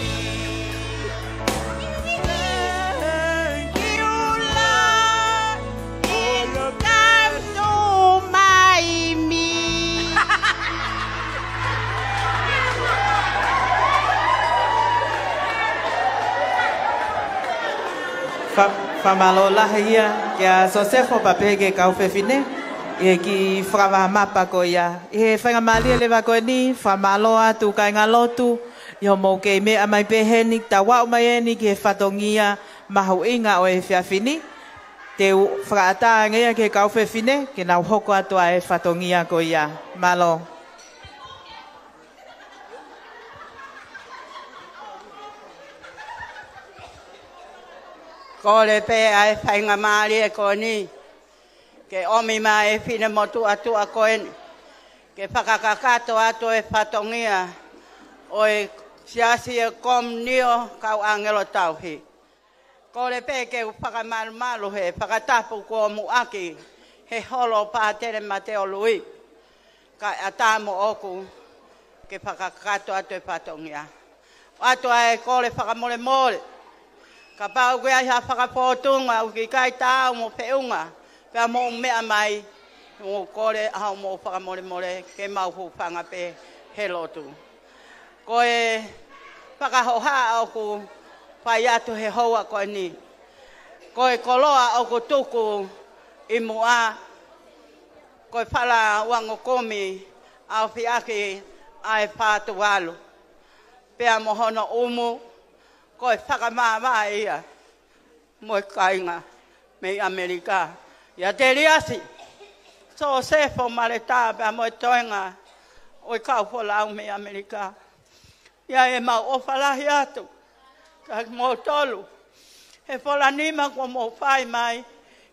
Fa-, fakamālō lahi ia kia Sosefo pea pehē ki he kau fefine ʻi he kiʻi fakavahamapa ko ia. ʻI he faingamālie leva ko eni, fakamālō atu kāingalotu ʻi hoʻomou kei meʻa mai pē heni, tau aʻu mai eni ki he fatongia mahuʻinga ʻo e efiafi ni. Te u fakaʻatā ange ia ki he kau fefine ke nau hoko atu ʻa e fatongia ko ia. Mālō. Kole pē ʻa e faingamālie ko eni ke ʻomi mai e finemotuʻa tuʻa ko eni ke fakakakato atu e fatongia ʻo e Siasi ʻo e Komiunio Kau ʻĀngelo Tauhi. Kole pē ke u fakamalumalu he fakatapu kuo muʻaki he holo ʻo Pātele Mateo Lui, kae ʻatā moʻoku ke fakakakato atu e fatongia. ʻOatu ʻa e kole fakamolemole kapau ʻoku ʻi ai ha fakafōtunga ʻoku ʻikai taau mo feʻunga pea mou meʻa mai, mou kole ʻa hoʻomou fakamolemole ke mau hūfanga pē he lotu. Ko e fakahohaʻa ʻoku fai atu he houa ko eni, ko e koloa ʻoku tuku ʻi muʻa, ko e fala uangokumi ʻaofi ʻaki ʻa e Fā Tuvalu, pea mo hono ʻumu, ko e fakamāvae ia mo e kāinga mei ʻAmelika. ʻIa Teliasi, Sosefo, Maletā pea mo e toenga ʻo e kau folau mei ʻAmelika. ʻIa, ʻemau ʻofa lahi atu kia kimoutolu he fola nima kuo mou fai mai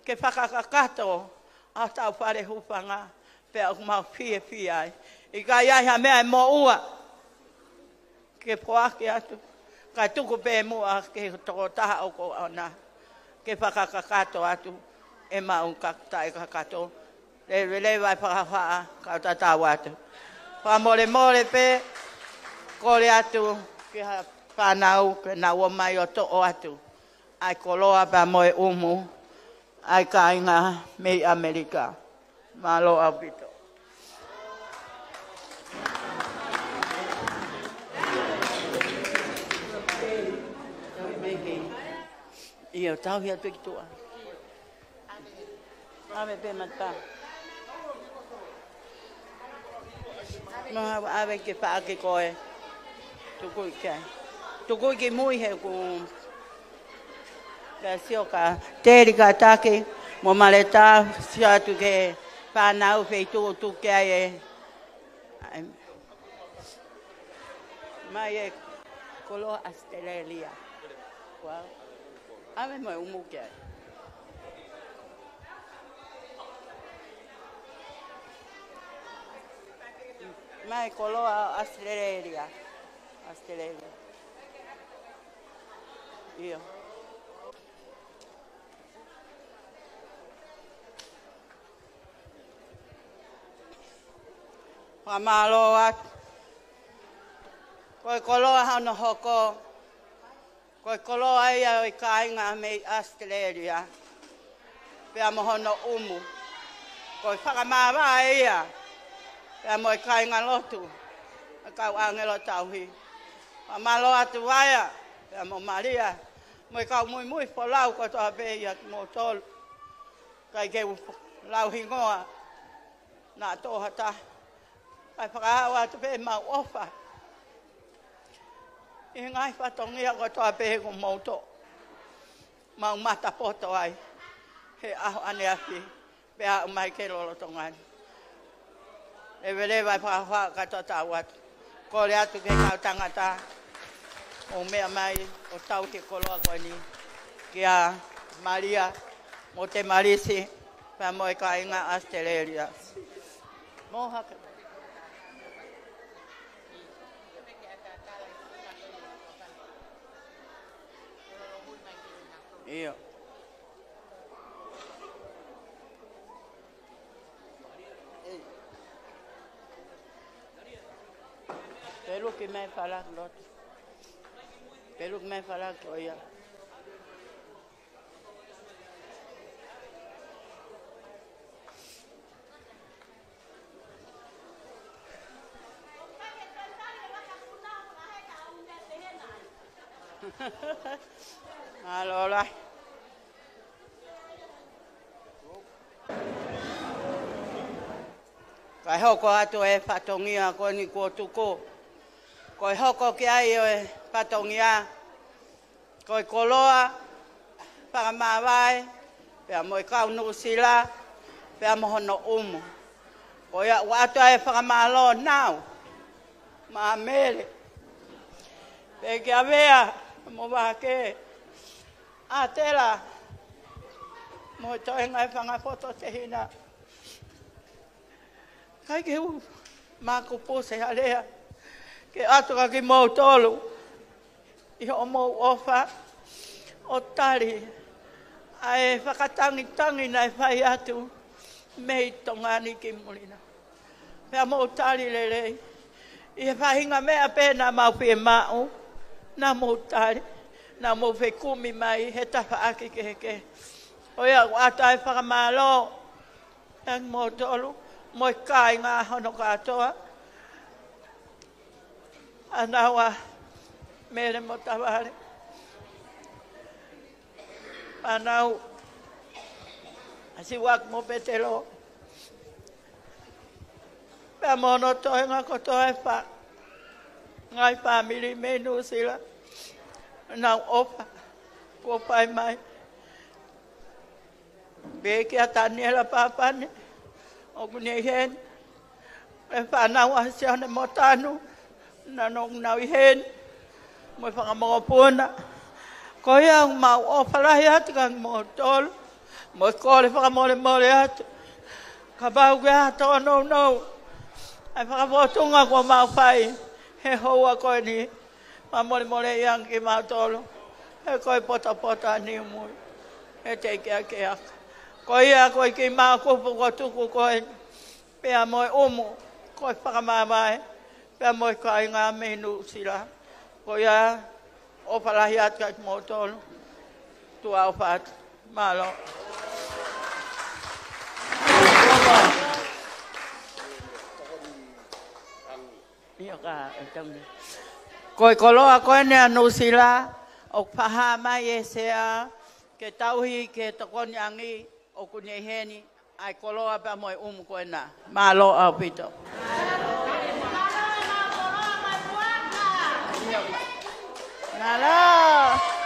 ke fakakakato ʻa hotau fale hūfanga, pea ʻoku mau fiefia ai. ʻIkai ʻi ai ha meʻa ʻe moʻua ke foaki atu, kae tuku pē muʻa ki he tokotaha ʻoku ʻaʻana ke fakakakato atu ʻemau ka-, taʻekakato. Leveleva e fakahohaʻa, kau tatau atu. Fakamolemole pē, kole atu ki ha fānau ke nau ō mai ʻo toʻo atu ʻa e koloa pea mo e ʻumu ʻa e kāinga mei ʻAmelika. Mālō ʻaupito. ʻIo, tauhi atu ki tuʻa. ʻAve pē Maletā. Mo ha ʻave ke faʻa ke koe. Tuku ki ai. Tuku ki mui he ku. Ka sio ka teli ka taki mo Maletā, sio atu ki he fānau feituʻu tuku ki ai e. Ai. Mai e koloa ʻAositelēlia. Wow. ʻAve mo e ʻumu ki ai. Mai koloa ʻAositelēlia. ʻAositelēlia. ʻIo. Fakamālō atu. Ko e koloa hono hoko, ko e koloa ia ʻo e kāinga mei ʻAositelēlia, pea mo hono ʻumu. Ko e fakamāvae ia pea mo e kāingalotu ʻa e kau ʻāngelo tauhi. Fakamālō atu Vaea pea mo Malia mo e kau muimui folau kotoa pē, ʻia kimoutolu. ʻIkai ke u lau hingoa, naʻa tō ha taha. Kae fakahā atu pē ʻemau ʻofa ʻi he ngaahi fatongia kotoa pē kuo mou toʻo ʻemau mata poto ai he ʻaho ʻaneafi pea aʻu mai ki he lolotonga ni. Leveleva e fakahohaʻa, kau tatau atu. Kole atu ki he kau tangata ʻoku meʻa mai ʻo tauhi e koloa ko eni, kia Malia mo Temalisi pea mo e kāinga ʻAositelēlia. Mou hake. ʻIo. Peluki mai falaki lotu. Peluki mai falaki ʻo ia. Mālō lahi. Kae hoko atu e fatongia ko eni kuo tuku. Ko e hoko ki ai ʻo e fatongia, ko e koloa fakamāvae, pea mo e kau Nuʻusila, pea mo hono ʻumu. Ko ia ʻoku ʻoatu ai e fakamālō naʻa nau, maʻa Mele, pea kia Vea mo Vake, ʻa Tela, mo e toenga e fanga poto tehina. ʻIkai ke u maku puse ha lea ke ʻoatu kia kimoutolu ʻi hoʻomou ʻofa ʻo tali ʻa e fakatangitangi naʻe fai atu mei Tonga ni ki muli na. Pea mou tali lelei ʻi he faʻahinga meʻa pē naʻa mau fiemaʻu, naʻa mou tali, naʻa mou fekumi mai he tafaʻaki kehekehe. Ko ia ʻoku ʻoatu ai e fakamālō kia kimoutolu mo e kāinga hono kātoa. ʻA naua Mele mo Tavale, ʻa naua Siuaki mo Petelo, pea mo hono toenga kotoa e fā ngaahi fāmili mei Nuʻusila, nau ʻofa kuo fai mai. Pea kia Taniela Papane, ʻoku ne ʻi heni. E fānau ʻa Sione mo Tanu, naʻa nau ʻi heni, mo e fanga mokopuna. Ko ia ʻoku mau ʻofa lahi atu kia kimoutolu, mo e kole fakamolemole atu. Kapau ʻoku ʻi ai ha tōnounou ʻa e fakafotunga kuo mau fai he houa ko eni, fakamolemoleʻi ange kimautolu, he ko e potopoto ʻa Niumui, he teʻeki ke aka. Ko ia ko e kiʻi makupu kuo tuku ko eni, pea mo e ʻumu, ko e fakamāvae, pea mo e kāinga mei Nuʻusila. Ko ia, ʻofa lahi atu kia kimoutolu. Tuʻa ʻofa atu. Mālō. ʻIo ka, e taunga. Ko e koloa ko eni ʻa Nuʻusila, ʻoku fakahā mai ʻe Sea, ke tauhi ki he tokoni ʻangi, ʻoku ne ʻi heni, ʻa e koloa pea mo e ʻumu ko ena. Mālō ʻaupito. Mālō.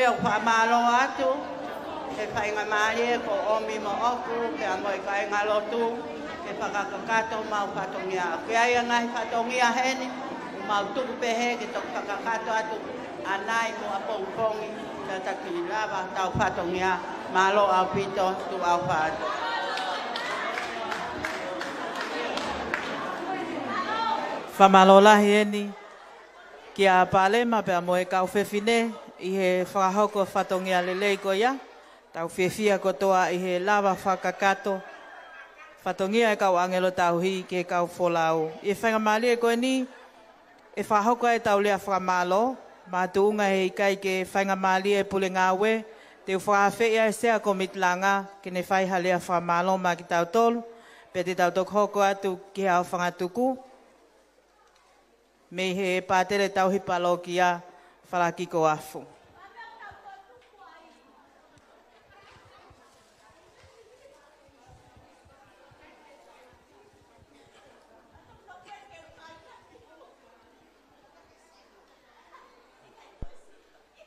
ʻOku fakamālō atu he faingamālie kuo ʻomi moʻoku pea mo e kāingalotu ke fakakakato homau fatongia. Ko ia ia ngaahi fatongia heni, ʻoku mau tuku pehē ke toki fakakakato atu ʻanai muʻa pongipongi, pea ta kiʻi lava hotau fatongia. Mālō ʻaupito, tuʻa ʻofa atu. Fakamālō lahi eni kia Palema pea mo e kau fefine ʻi he fakahoko fatongia lelei ko ia. Tau fiefia kotoa ʻi he lava fakakakato fatongia e kau ʻāngelo tauhi ki he kau folau. ʻI he faingamālie ko eni, ʻe fakahoko ai ʻetau lea fakamālō, makatuʻunga he ʻikai ke faingamālie e pule ngāue, te u fakaafeʻi ʻa e sea komiti langa ke ne fai ha lea fakamālō maʻa kitautolu, pea te tau toki hoko atu ki he aofangatuku mei he pātele tauhi palōkia, Falakiko Afu.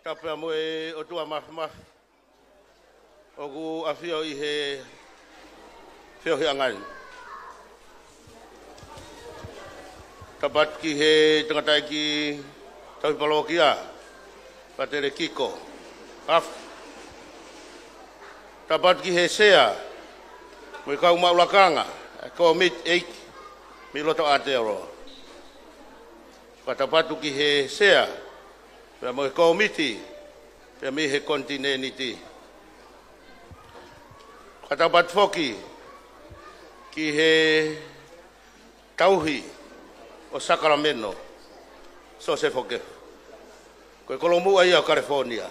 Tapu pea mo e ʻOtua Māfimafi ʻoku ʻafio ʻi he feohiʻanga ni. Tapu atu ki he tangataʻeiki tauhi palōkia, Pātele Kiko Afu. Tapu atu ki he sea mo e kau maʻu lakanga ʻa e kōmiti ʻeiki mei loto Aotearoa. Fakatapu atu ki he sea pea mo e kōmiti pea mei he konitinēniti. Fakatapu atu foki ki he tauhi ʻo Sacramento, Sosefo Kefo. Ko e kolomuʻa ia ʻo California,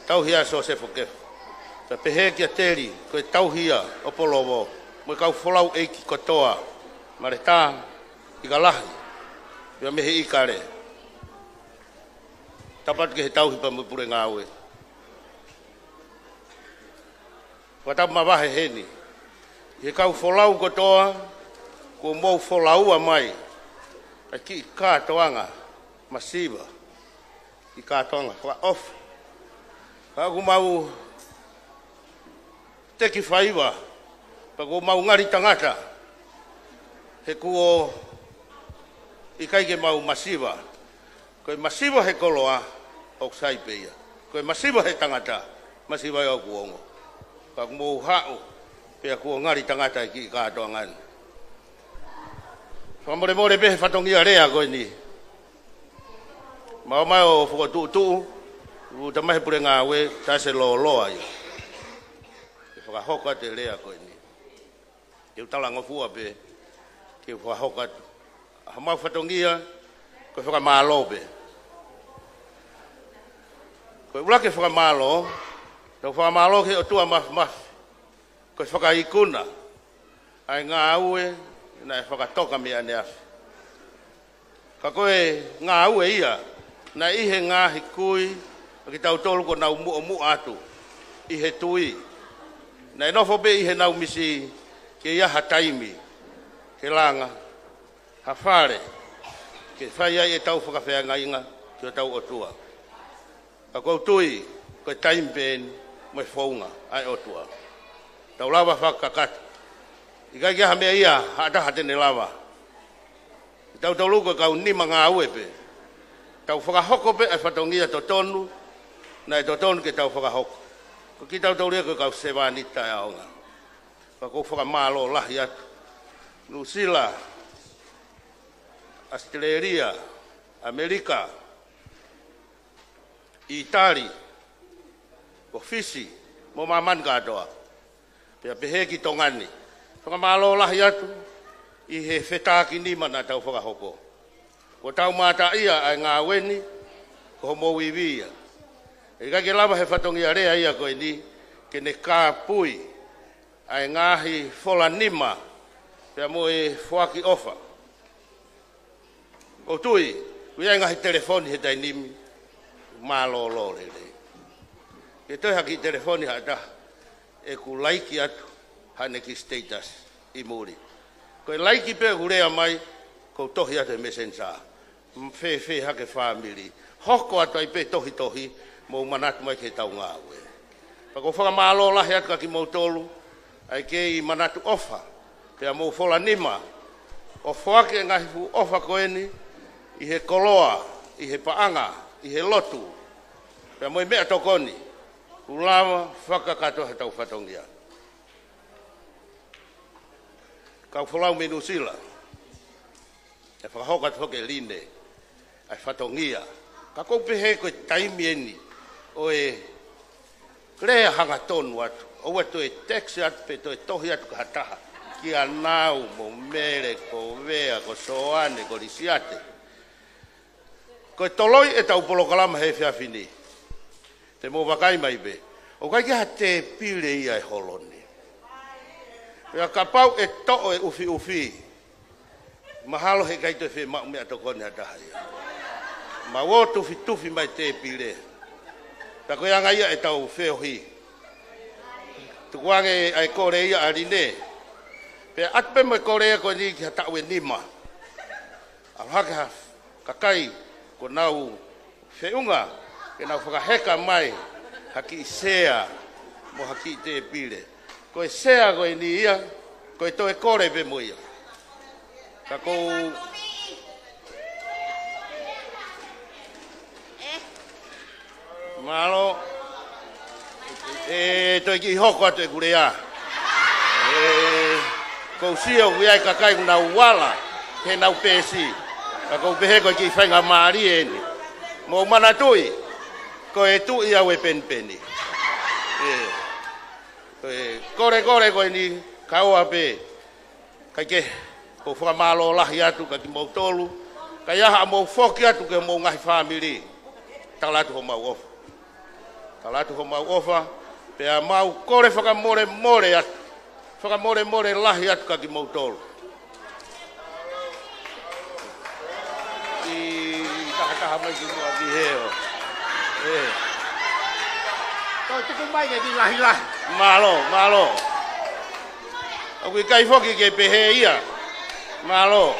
tauhi ʻa Sosefo Kefo. Pea pehē kia Teli, ko e tauhi ia ʻo Polovo, mo e kau folau ʻeiki kotoa, Maletā, ʻIkalahi, pea mei he ʻIkale. Tapu atu ki he tauhi pea mo e pule ngāue. Fakatapu mavahe heni ʻi he kau folau kotoa kuo mou folaua mai ʻa e kiʻi kātoanga masiva, kiʻi kātoanga fakaʻofa. Ka ʻoku mau teki faiva, pea kuo mau ngali tangata, he kuo ʻikai ke mau masiva. Ko e masiva he koloa, ʻoku sai pē ia. Ko e masiva he tangata, masiva ia ʻoku ongo. Ka kuo mou haʻu, pea kuo ngali tangata e kiʻi kātoanga ni. Fakamolemole pē he fatongia lea ko eni. Mau mai ʻo fokotuʻutuʻu, ʻo tamahi pule ngāue, taʻe lōloa ia. ʻE fakahoko atu e lea ko eni. Te u talangofua pē ke u fakahoko atu. ʻA homau fatongia, ko e fakamālō pē. Ko e ʻuluaki fakamālō, tau fakamālō ki he ʻOtua Māfimafi. Ko e fakaikuna ʻa e ngāue naʻe fakatoka mei ʻaneafi. Ka ko e ngāue ia, naʻe ʻi he ngaahi kui ʻa kitautolu kuo nau muʻomuʻa atu ʻi he tui. Naʻe nofo pē ʻi heʻenau misi ke ʻi ai ha taimi ke langa, ha fale ke fai ai ʻetau fakafeangainga ki hotau ʻOtua. Ka ʻoku ou tui, ko e taimi pē eni mo e founga ʻa e ʻOtua. Tau lava fakakakato. ʻIkai ke ʻi ai ha meʻa ia, ha taha te ne lava. Kitautolu ko e kau nima ngāue pē. Tau fakahoko pē ʻa e fatongia totonu naʻe totonu ke tau fakahoko. Ko kitautolu ia ko e kau sevāniti taʻeʻaonga. Ka ʻoku ou fakamālō lahi atu. Nuʻusila, ʻAositelēlia, ʻAmelika, ʻItali, ko Fisi, mo māmani kātoa. Pea pehē ki Tonga ni. Fakamālō lahi atu ʻi he fetākinima naʻa tau fakahoko. Kuo tau mātā ia ʻa e ngāue ni, ko homou ivi ia. ʻE ʻikai ke lava he fatongia lea ia ko eni, ke ne kāpui ʻa e ngaahi fola nima, pea mo e foaki ʻofa. ʻOku ou tui, ʻoku ʻi ai e ngaahi telefoni he taimi ni, mālōlō lelei. Ke toe haʻu e kiʻi telefoni ha taha, ʻeku laiki atu haʻane kiʻi status ʻi muli. Ko e laiki pē ʻoku lea mai, ʻoku ou tohi atu he messenger. Fēfē hake fāmili. Hoko atu ai pē tohitohi, mou manatu mai ki heʻetau ngāue. Pea ʻoku ou fakamālō lahi atu kia kimoutolu, ʻa e kei manatu ʻofa, pea mou fola nima, ʻo foaki e ngaahi fuʻu ʻofa ko eni, ʻi he koloa, ʻi he paʻanga, ʻi he lotu, pea mo e meʻatokoni, ʻoku lava fakakakato heʻetau fatongia. Kau folau mei Nuʻusila, ʻe fakahoko atu foki e line ʻa e fatongia. Ka ʻoku ou pehē ko e taimi eni ʻo e lea hangatonu atu. ʻOua toe text atu pe toe tohi atu ki ha taha. Kia Nau mo Mele, ko Vea, ko Soane, ko Lisiate. Ko e toloi ʻetau polokalama he efiafi ni. Te mou vakai mai pē. ʻOku ʻikai ke ha tēpile ia ʻi he holo ni. Pea kapau ʻe toʻo e ʻufiʻufi, mahalo heʻikai toe fiemaʻu meʻatokoni ha taha ia. Mou ō tufitufi mai tēpile. Pea ko e anga ia ʻetau feohi. Tukuange ʻa e kole ia ʻa line. Pea ʻatu pē mo e kole ia ko eni ki ha taʻu ʻe nima. ʻAlu hake ha kakai ʻoku nau feʻunga ke nau fakaheka mai ha kiʻi sea mo ha kiʻi tēpile. Ko e sea ko eni ia, ko e toe kole pē mo ia. Ka ʻoku ou Mālō. ʻE toe kiʻi hoko atu ʻeku lea. ʻE, ʻoku ou sio ʻoku ʻi ai e kakai ʻoku nau ala heʻenau peesi. Ka ʻoku ou pehē ko e kiʻi faingamālie eni. Mou manatuʻi, ko e tuʻi au ʻe penipeni. ʻE, ko e kolekole ko eni, kae ʻoua pē ʻikai ke, ʻoku ou fakamālō lahi atu kia kimoutolu, kae ʻi ai haʻamou foki atu ki homou ngaahi fāmili. Tala atu homau ʻofa. Tala atu homau ʻofa, pea mau kole fakamolemole atu. Fakamolemole lahi atu kia kimoutolu. ʻI tahataha mai ki muʻa ki heo. ʻE. Toe tuku mai ke kiʻi lahilahi. Mālō, mālō. ʻOku ʻikai foki ke pehē ia. Mālō.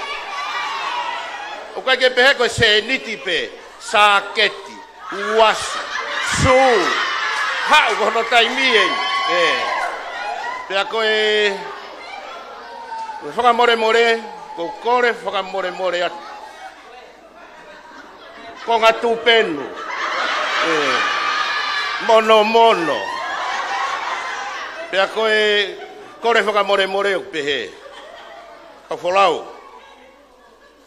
ʻOku ʻikai ke pehē ko e sēniti pē, sāketi, uasi, sū. Haʻu ko hono taimi eni. ʻE. Pea ko e, ko e fakamolemole, ʻoku ou kole fakamolemole atu. Konga tupenu. ʻE. Monomono. Pea ko e kole fakamolemole ʻoku pehē. Kau folau.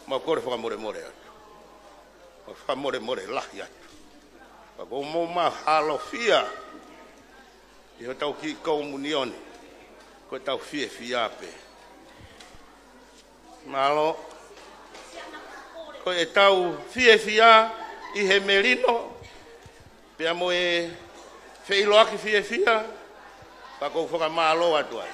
Mau kole fakamolemole atu. Mau fakamolemole lahi atu. Pea ʻoku mou mahalofia ʻi hotau kiʻi komunione. Ko ʻetau fiefia pē. Mālō. Ko ʻetau fiefia ʻi he melino, pea mo e feʻiloaki fiefia, ka ʻoku ou fakamālō atu ai.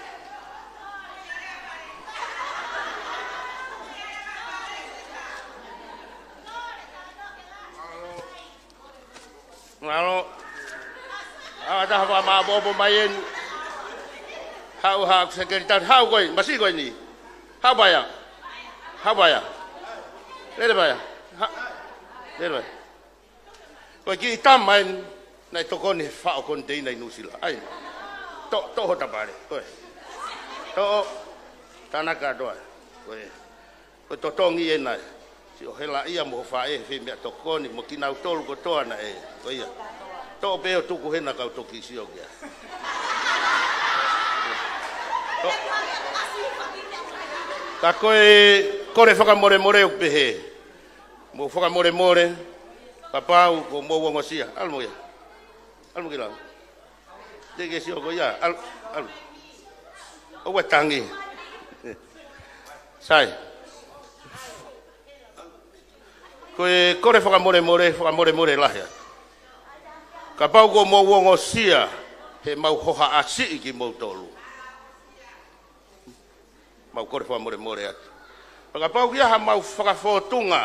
Mālō. ʻA, taha fakamāʻopoʻopo mai eni. Haʻu, haʻu, sekelitali, haʻu koe, masi koe ni. Haʻu paia. Haʻu paia. Lele paia. Ha-, lele paia. Ko e kiʻi tama eni, naʻe tokoni he faʻo koniteina ʻi Nuʻusila. ʻAi. To, toʻo ho tapale. Koe. Toʻo. Tanaka toa. Koe. Ko e totongi ena ē. Siʻo helaʻia mo ho faʻē he meʻatokoni mo kinautolu kotoa naʻe. Ko ia. Toʻo pē ʻo tuku hena kau toki sio kia. To-, ka ko e kole fakamolemole ʻoku pehē. Mou fakamolemole. Kapau ʻoku mou ongosia. ʻAlu mo ia. ʻAlu mo ki lau. Te ke sio ko ia, ʻalu, ʻalu. ʻOua tangi. Sai. Ko e kole fakamolemole, fakamolemole lahi atu. Kapau ʻoku mou ongosia, he mau hohaʻa siʻi kimoutolu. Mau kole fakamolemole atu. Pea kapau ʻoku ʻi ai haʻamau fakafōtunga,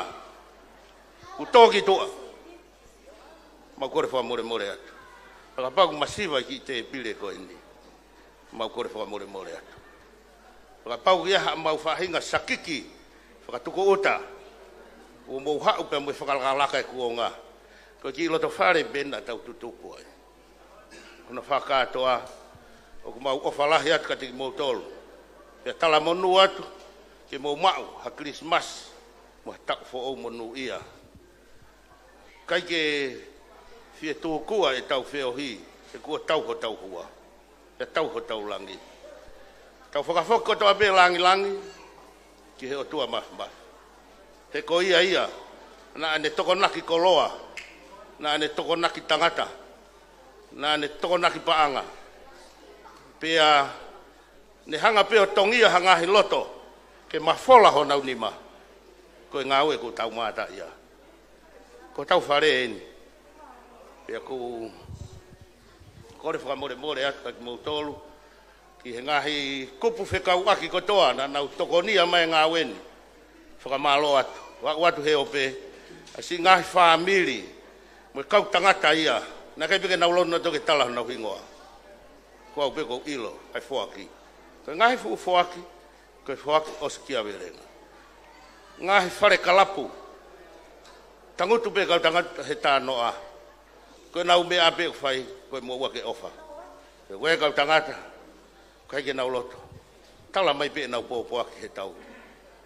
ʻoku tō ki tuʻa. Mau kole fakamolemole atu. Pea kapau ʻoku masiva e kiʻi tēpile ko eni. Mau kole fakamolemole atu. Pea kapau ʻoku ʻi ai haʻamau faʻahinga sakiki, fakatukuʻuta. ʻOku mou haʻu pea mo e fakalakalaka e kuonga. Ko e kiʻi loto fale pē ena ʻoku tau tutuku ai. Ko hono fakakātoa, ʻoku mau ʻofa lahi atu kiate kimoutolu. Pea talamonū atu ke mou maʻu ha Kilisimasi mo ha taʻu foʻou monūʻia. ʻIkai ke fie tūkua ʻetau feohi, he kuo tau hotau hua. Pea tau hotau langi. Tau fakafoki kotoa pē langilangi ki he ʻOtua Mafimafi. He ko ia ia naʻa ne tokonaki koloa, naʻa ne tokonaki tangata, naʻa ne tokonaki paʻanga. Pea ne hanga pē ʻo tongia ha ngaahi loto ke mafola honau nima. Ko e ngāue ʻoku tau mātā ia. Ko hotau fale eni. Pea ʻoku ou kole fakamolemole atu kiate kimoutolu, ki he ngaahi kupu fekauʻaki kotoa naʻa nau tokonia mai e ngāue ni. Fakamālō atu. Ua atu he ope, ʻa siʻi ngaahi fāmili mo e kau tangata ia naʻe ʻikai pē ke nau lonu atu ke tala honau hingoa. Ko au pē ʻoku ou ʻilo ʻa e foaki. Ko e ngaahi fuʻu foaki, ko e foaki ʻosi kiavelenga. Ngaahi fale kalapu, tangutu pē kau tangata he tānoʻa. Ko ʻenau meʻa pē ʻoku fai, ko e moʻua ke ʻofa. Pea ko e kau tangata, ʻikai ke nau loto, tala mai pē ʻenau pōpoaki he tau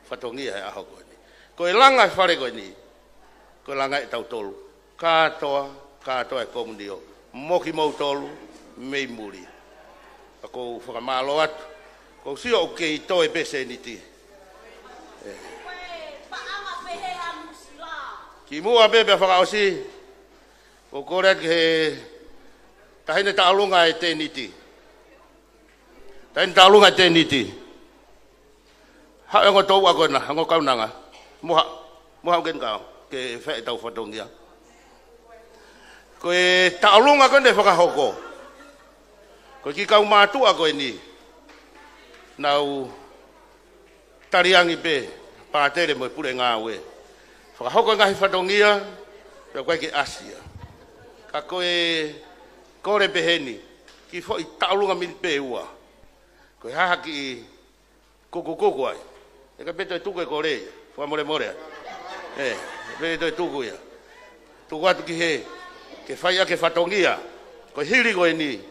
fatongia he ʻaho ko eni. Ko e langa e fale ko eni, ko e langa ʻe tautolu kātoa, kātoa e komunio, mo kimoutolu mei muli. Pea ʻoku ou fakamālō atu, ʻoku ou sio ʻoku kei toe pē sēniti. Kimuʻa pē pea fakaʻosi, ʻoku ou kole atu ki he taʻahine taʻolunga e tēniti. Taʻahine taʻolunga e tēniti. Haʻu e ongo touʻa ko ena, ongo kaunanga. Mou haʻu, mou haʻu ke ngāue, ke fai ʻetau fatongia. Ko e taʻolunga ko eni ʻe fakahoko, ko e kiʻi kau mātuʻa ko eni, nau taliangi pē, pātele mo e pule ngāue. Fakahoko e ngaahi fatongia, pea ʻoku ʻikai ke ʻasi ia. Ka ko e kole pē heni, kiʻi foʻi taʻolunga mini pē ua. Ko e hā ha kiʻi kukukuku ai. ʻE ʻikai pē toe tuku e kole ia. Fakamolemole atu. ʻE, ʻikai pē toe tuku ia. Tuku atu ki hē, ke fai ʻaki e fatongia. Ko e hili ko eni,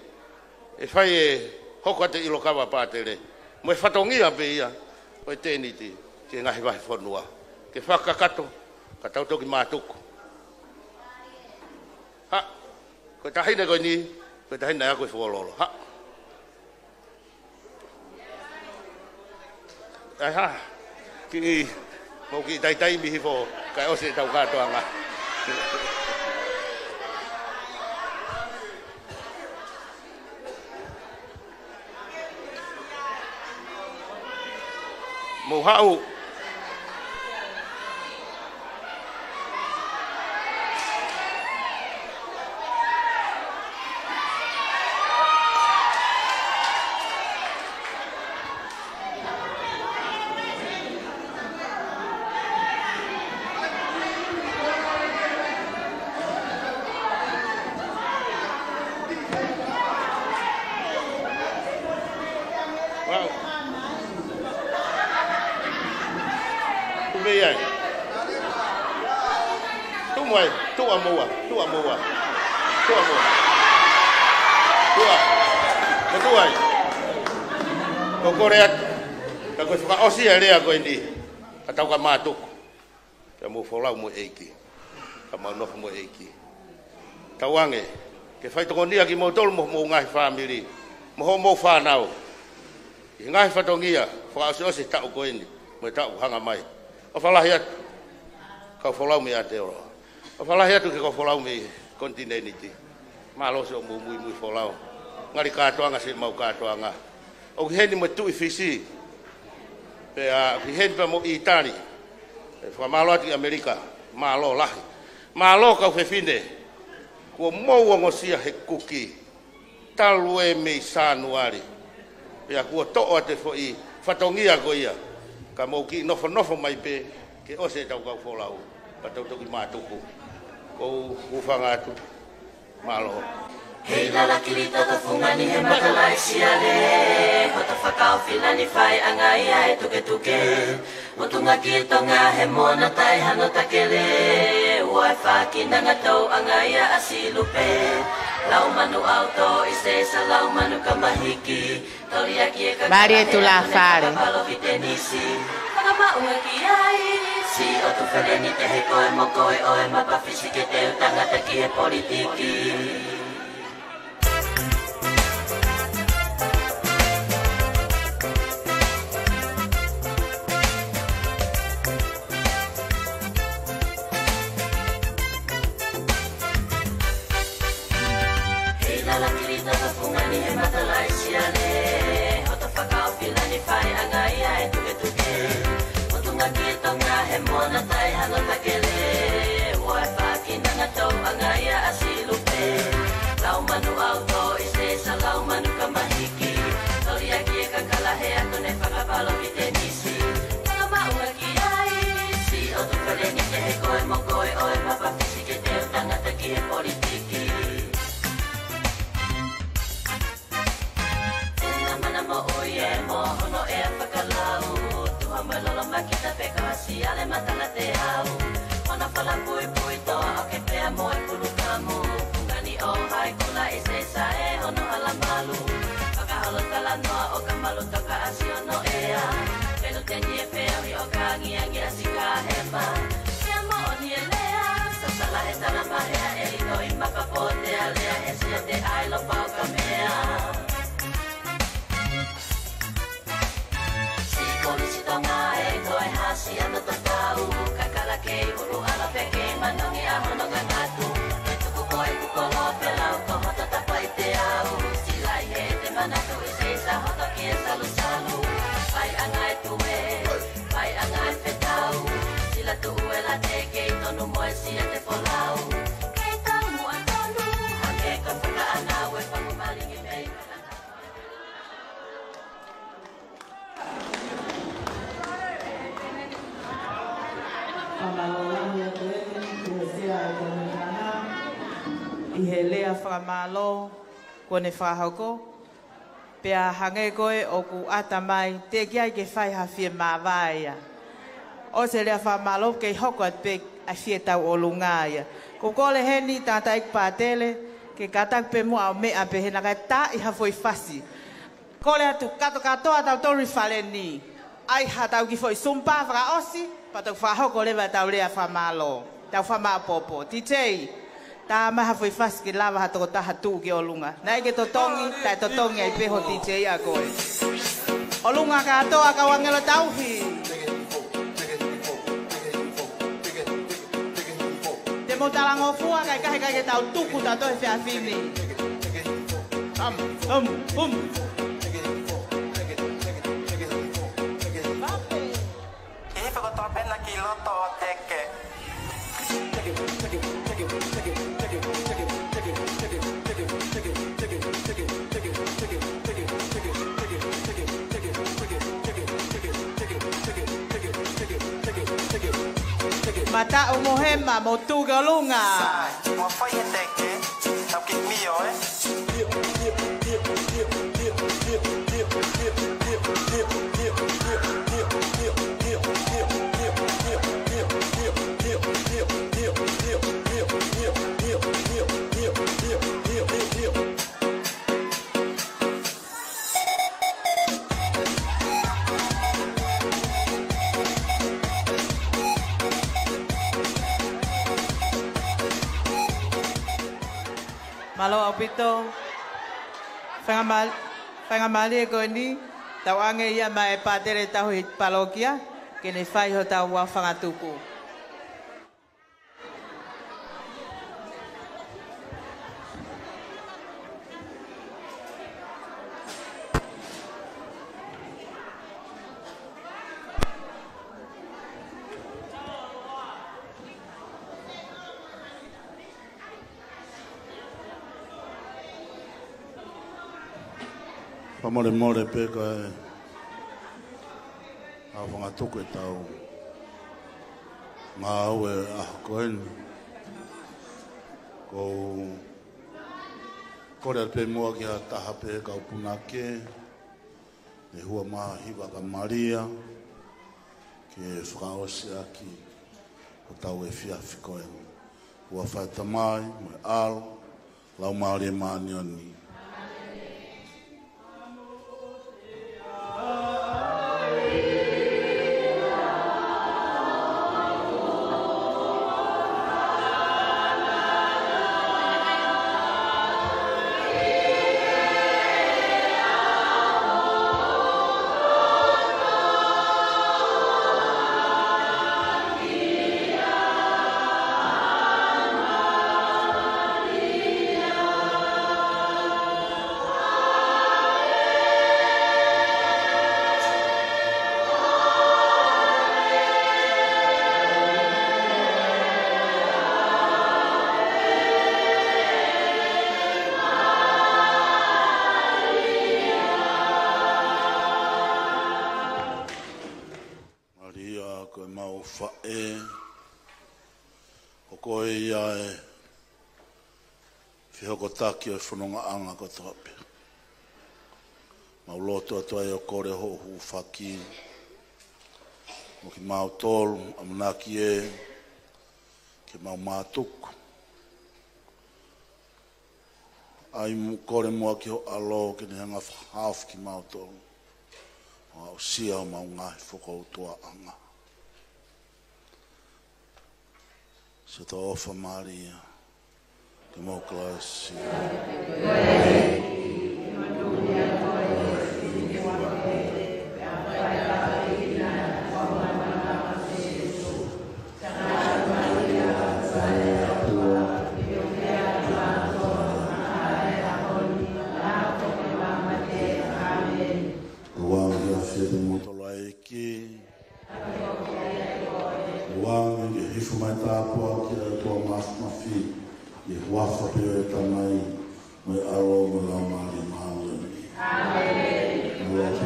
ʻe fai e hoko atu e ʻilo kava pātele. Mo e fatongia pē ia ʻo e tēniti ki he ngaahi vahefonua. Ke fakakakato, ka tau toki mātuku. Haʻu, ko e taʻahine ko eni, ko e taʻahine ʻa ia ko e fuololo. Haʻu. ʻAi hā, kiʻi, mou kiʻi taitaimi hifo, kae ʻosi ʻetau kātoanga. Mou haʻu. Wow. Tuʻu mei ai. Tuʻu mai, tuʻu ā moua, tuʻu ā moua. Tuʻu ā moua. Tuʻu ā. Mo tuʻu ai. Ko e kole atu, ka ko e fakaʻosi e lea ko eni, ka tau ka mātuku. Pea mou folau mo e ʻEiki. Ka mau nofo mo e ʻEiki. Tauange ke fai tokonia kimoutolu mo hoʻomou ngaahi fāmili, mo hoʻomou fānau, ʻi he ngaahi fatongia fakaʻosiʻosi e taʻu ko eni mo e taʻu hanga mai. ʻOfa lahi atu kau folau mei Aotearoa. ʻOfa lahi atu ki he kau folau mei he konitinēniti. Mālō siʻomou muimui folau. Ngali kātoanga siʻemau kātoanga. ʻOku ʻi heni mo e Tuʻi Fisi. Pea ʻoku ʻi heni pea mo ʻItali. ʻE fakamālō atu ki ʻAmelika. Mālō lahi. Mālō kau fefine. Kuo mou ongosia he kuki talu ē mei Sānuali. Pea kuo toʻo atu e foʻi fatongia ko ia. Ka mou kiʻi nofonofo mai pē ke ʻosi ʻetau kau folau, ka tau toki mātuku. ʻOku ou hūfanga atu. Mālō. Hei lala kili toto fungani he makalai siale, hoto fakaofilani fai anga ia e tuketuke. Motunga ki Tonga he mona tai hano takele. Ko e fākinanga tauʻanga ia ʻa Silupe. Lau manu ʻauto ʻi se sa lau manu ka mahiki. Toli ʻaki e ka Mālie Tulafale. Palo ki tenisi. Fakamaʻunga ki ai. Si o tu feleni te he koe mo koe ʻo e mapa fisi ke teu tangata ki he politiki. Hei lala kili tata fungani he mata lai siale. Hoto fakaofila ni fai anga ia e tuketuke. Motunga ki Tonga he mona tai hano takele. Ua e fākinanga tauʻanga ia ʻa Silupe. Lau manu ʻauto ʻi se sa lau manu ka mahiki. Toli ʻaki e kakala he ako ne fakapalo ki tenisi. Fakamaʻunga ki ai. Si o tu feleni te he koe mo koe ʻo e mapa fisi ke teu tangata ki he politiki. Tena mana moʻui e mo hono ʻea fakalau. Tuha mai lolo makita pe ka siale matanga te au. Hono fala puipui toa o ke pea mo e kulukamu. Fungani ʻo hai kula ʻi se sa e hono hala malu. Fakaholo talanoa ʻo ka malu toka ʻasi ʻo no ʻea. Pelu teni e feohi ʻo ka angiangi ʻasi ka hema. Pea moʻoni e lea. Sasala he tala mahea e ino i maka pote a lea he sia te ai lo pau ka mea. Siko ni si Tonga e ko e hasi ano tatau. Kakala kei ulu ala pe kei manongi a hono ngangatu. E tuku ko e kukolo pe lau ko hoto tapa i te au. Silai he te manatu ʻi se sa hoto ki e salusalu. Fai anga e tue, fai anga e fetau. Sila tu uela te kei tonu mo e sia te folau. Kei tau mua tonu, hake ka faka ana ue paku malingi mei. Fakamālō lahi atu eni, ki he sea e kau mekana. ʻI he lea fakamālō, kuo ne fakahoko. Pea hangē ko ē ʻoku ʻata mai, teʻeki ai ke fai ha fie māvae ia. ʻOsi e lea fakamālō, kei hoko atu pē ʻa e fie tauʻolunga ia. Ko e kole heni, tangataʻeiki pātele, ke kātaki pē muʻa ʻo meʻa pē he naʻe ʻikai taaʻi ha foʻi fasi. Kole atu, kātoa kātoa tautolu ʻi fale ni. ʻAi ha tau kiʻi foʻi sumpa fakaʻosi, pea tau fakahoko leva ʻetau lea fakamālō. Tau fakamāʻopoʻopo. T J, tā mai ha foʻi fasi ke lava ha tokotaha tuʻu ki ʻolunga. Naʻe ʻikai ke totongi, taʻetotongi ai pē ho T J ʻa koe. ʻOlunga kātoa kau ʻāngelo tauhi. Te mou talangofua, kae ʻikai ke tau tuku tautolu he efiafi ni. Pam, pam, pum. ʻI he fakatāpena ki loto ʻo teke. Mataʻu mo hema mo tuku ki ʻolunga. Sai, mo fai e teke, tau kiʻi mio, ē? Mālō ʻaupito. Faingamāl-, faingamālie ko eni, tauange ia maʻa e pātele tauhi palokia, ke ne fai hotau ua fangatuku. Fakamolemole pē kae ʻa fangatuku ʻetau ngāue ʻaho ko eni. Ko u kole atu pē muʻa ki ha taha pē kau punake, ne hua maha hiva ka Malia, ke fakaʻosi ʻaki hotau efiafi ko eni. Huafa ʻo e Tamai, mo e ʻAlo, Laumālie Māʻoniʻoni. Malia ko e mau faʻē, ko koe ia ʻa e fehokotaki ʻo e fonongaʻanga kotoa pē. Mau lotu atu ai ʻo kole hoʻo hūfaki mo kimautolu, ʻamanaki ē ke mau mātuku. ʻAi mo kole muʻa ki ho ʻAlo ke ne hanga ʻo fakahaofi kimautolu ʻo aʻusia homau ngaahi fokoutuaʻanga. Siʻoto ʻofa Malia, ke mau kalasi. Ua nge ke hifo mai tāpuaki ʻa e ʻOtua Māfimafi, ʻi he huafa pē ʻo e Tamai, mo e ʻAlo, mo e Laumālie Māʻoniʻoni. ʻĀmeni.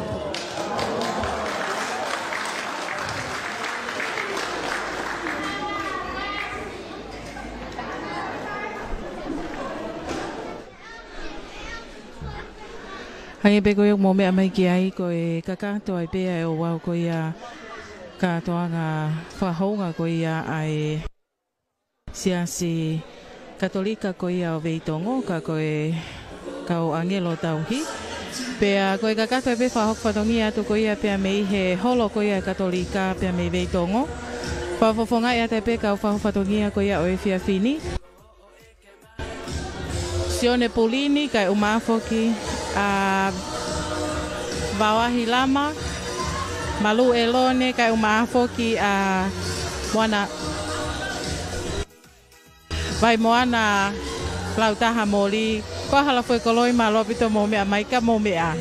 Hangē pē ko ia ʻoku mou meʻa mai ki ai, ko e kakato ai pē ʻa e ouau ko ia kātoanga fakahounga ko ia ʻa e Siasi Katolika ko ia ʻo Veitongo, ka ko e kau ʻāngelo tauhi. Pea ko e kakato ai pē fakahoko fatongia atu ko ia pea mei he holo ko ia Katolika pea mei Veitongo. Fakafofongaʻi atu ai pē kau fakahoko fatongia ko ia ʻo e efiafi ni. Sione Pulini, kae ʻumaʻā foki ʻa Vaoahi Lama, Malu ʻElone, kae ʻumaʻā foki ʻa Moana Vaimoana Lautaha Moli, ko Hala Foʻi Koloi, mālō ʻaupito mou meʻa mai ka mou meʻa.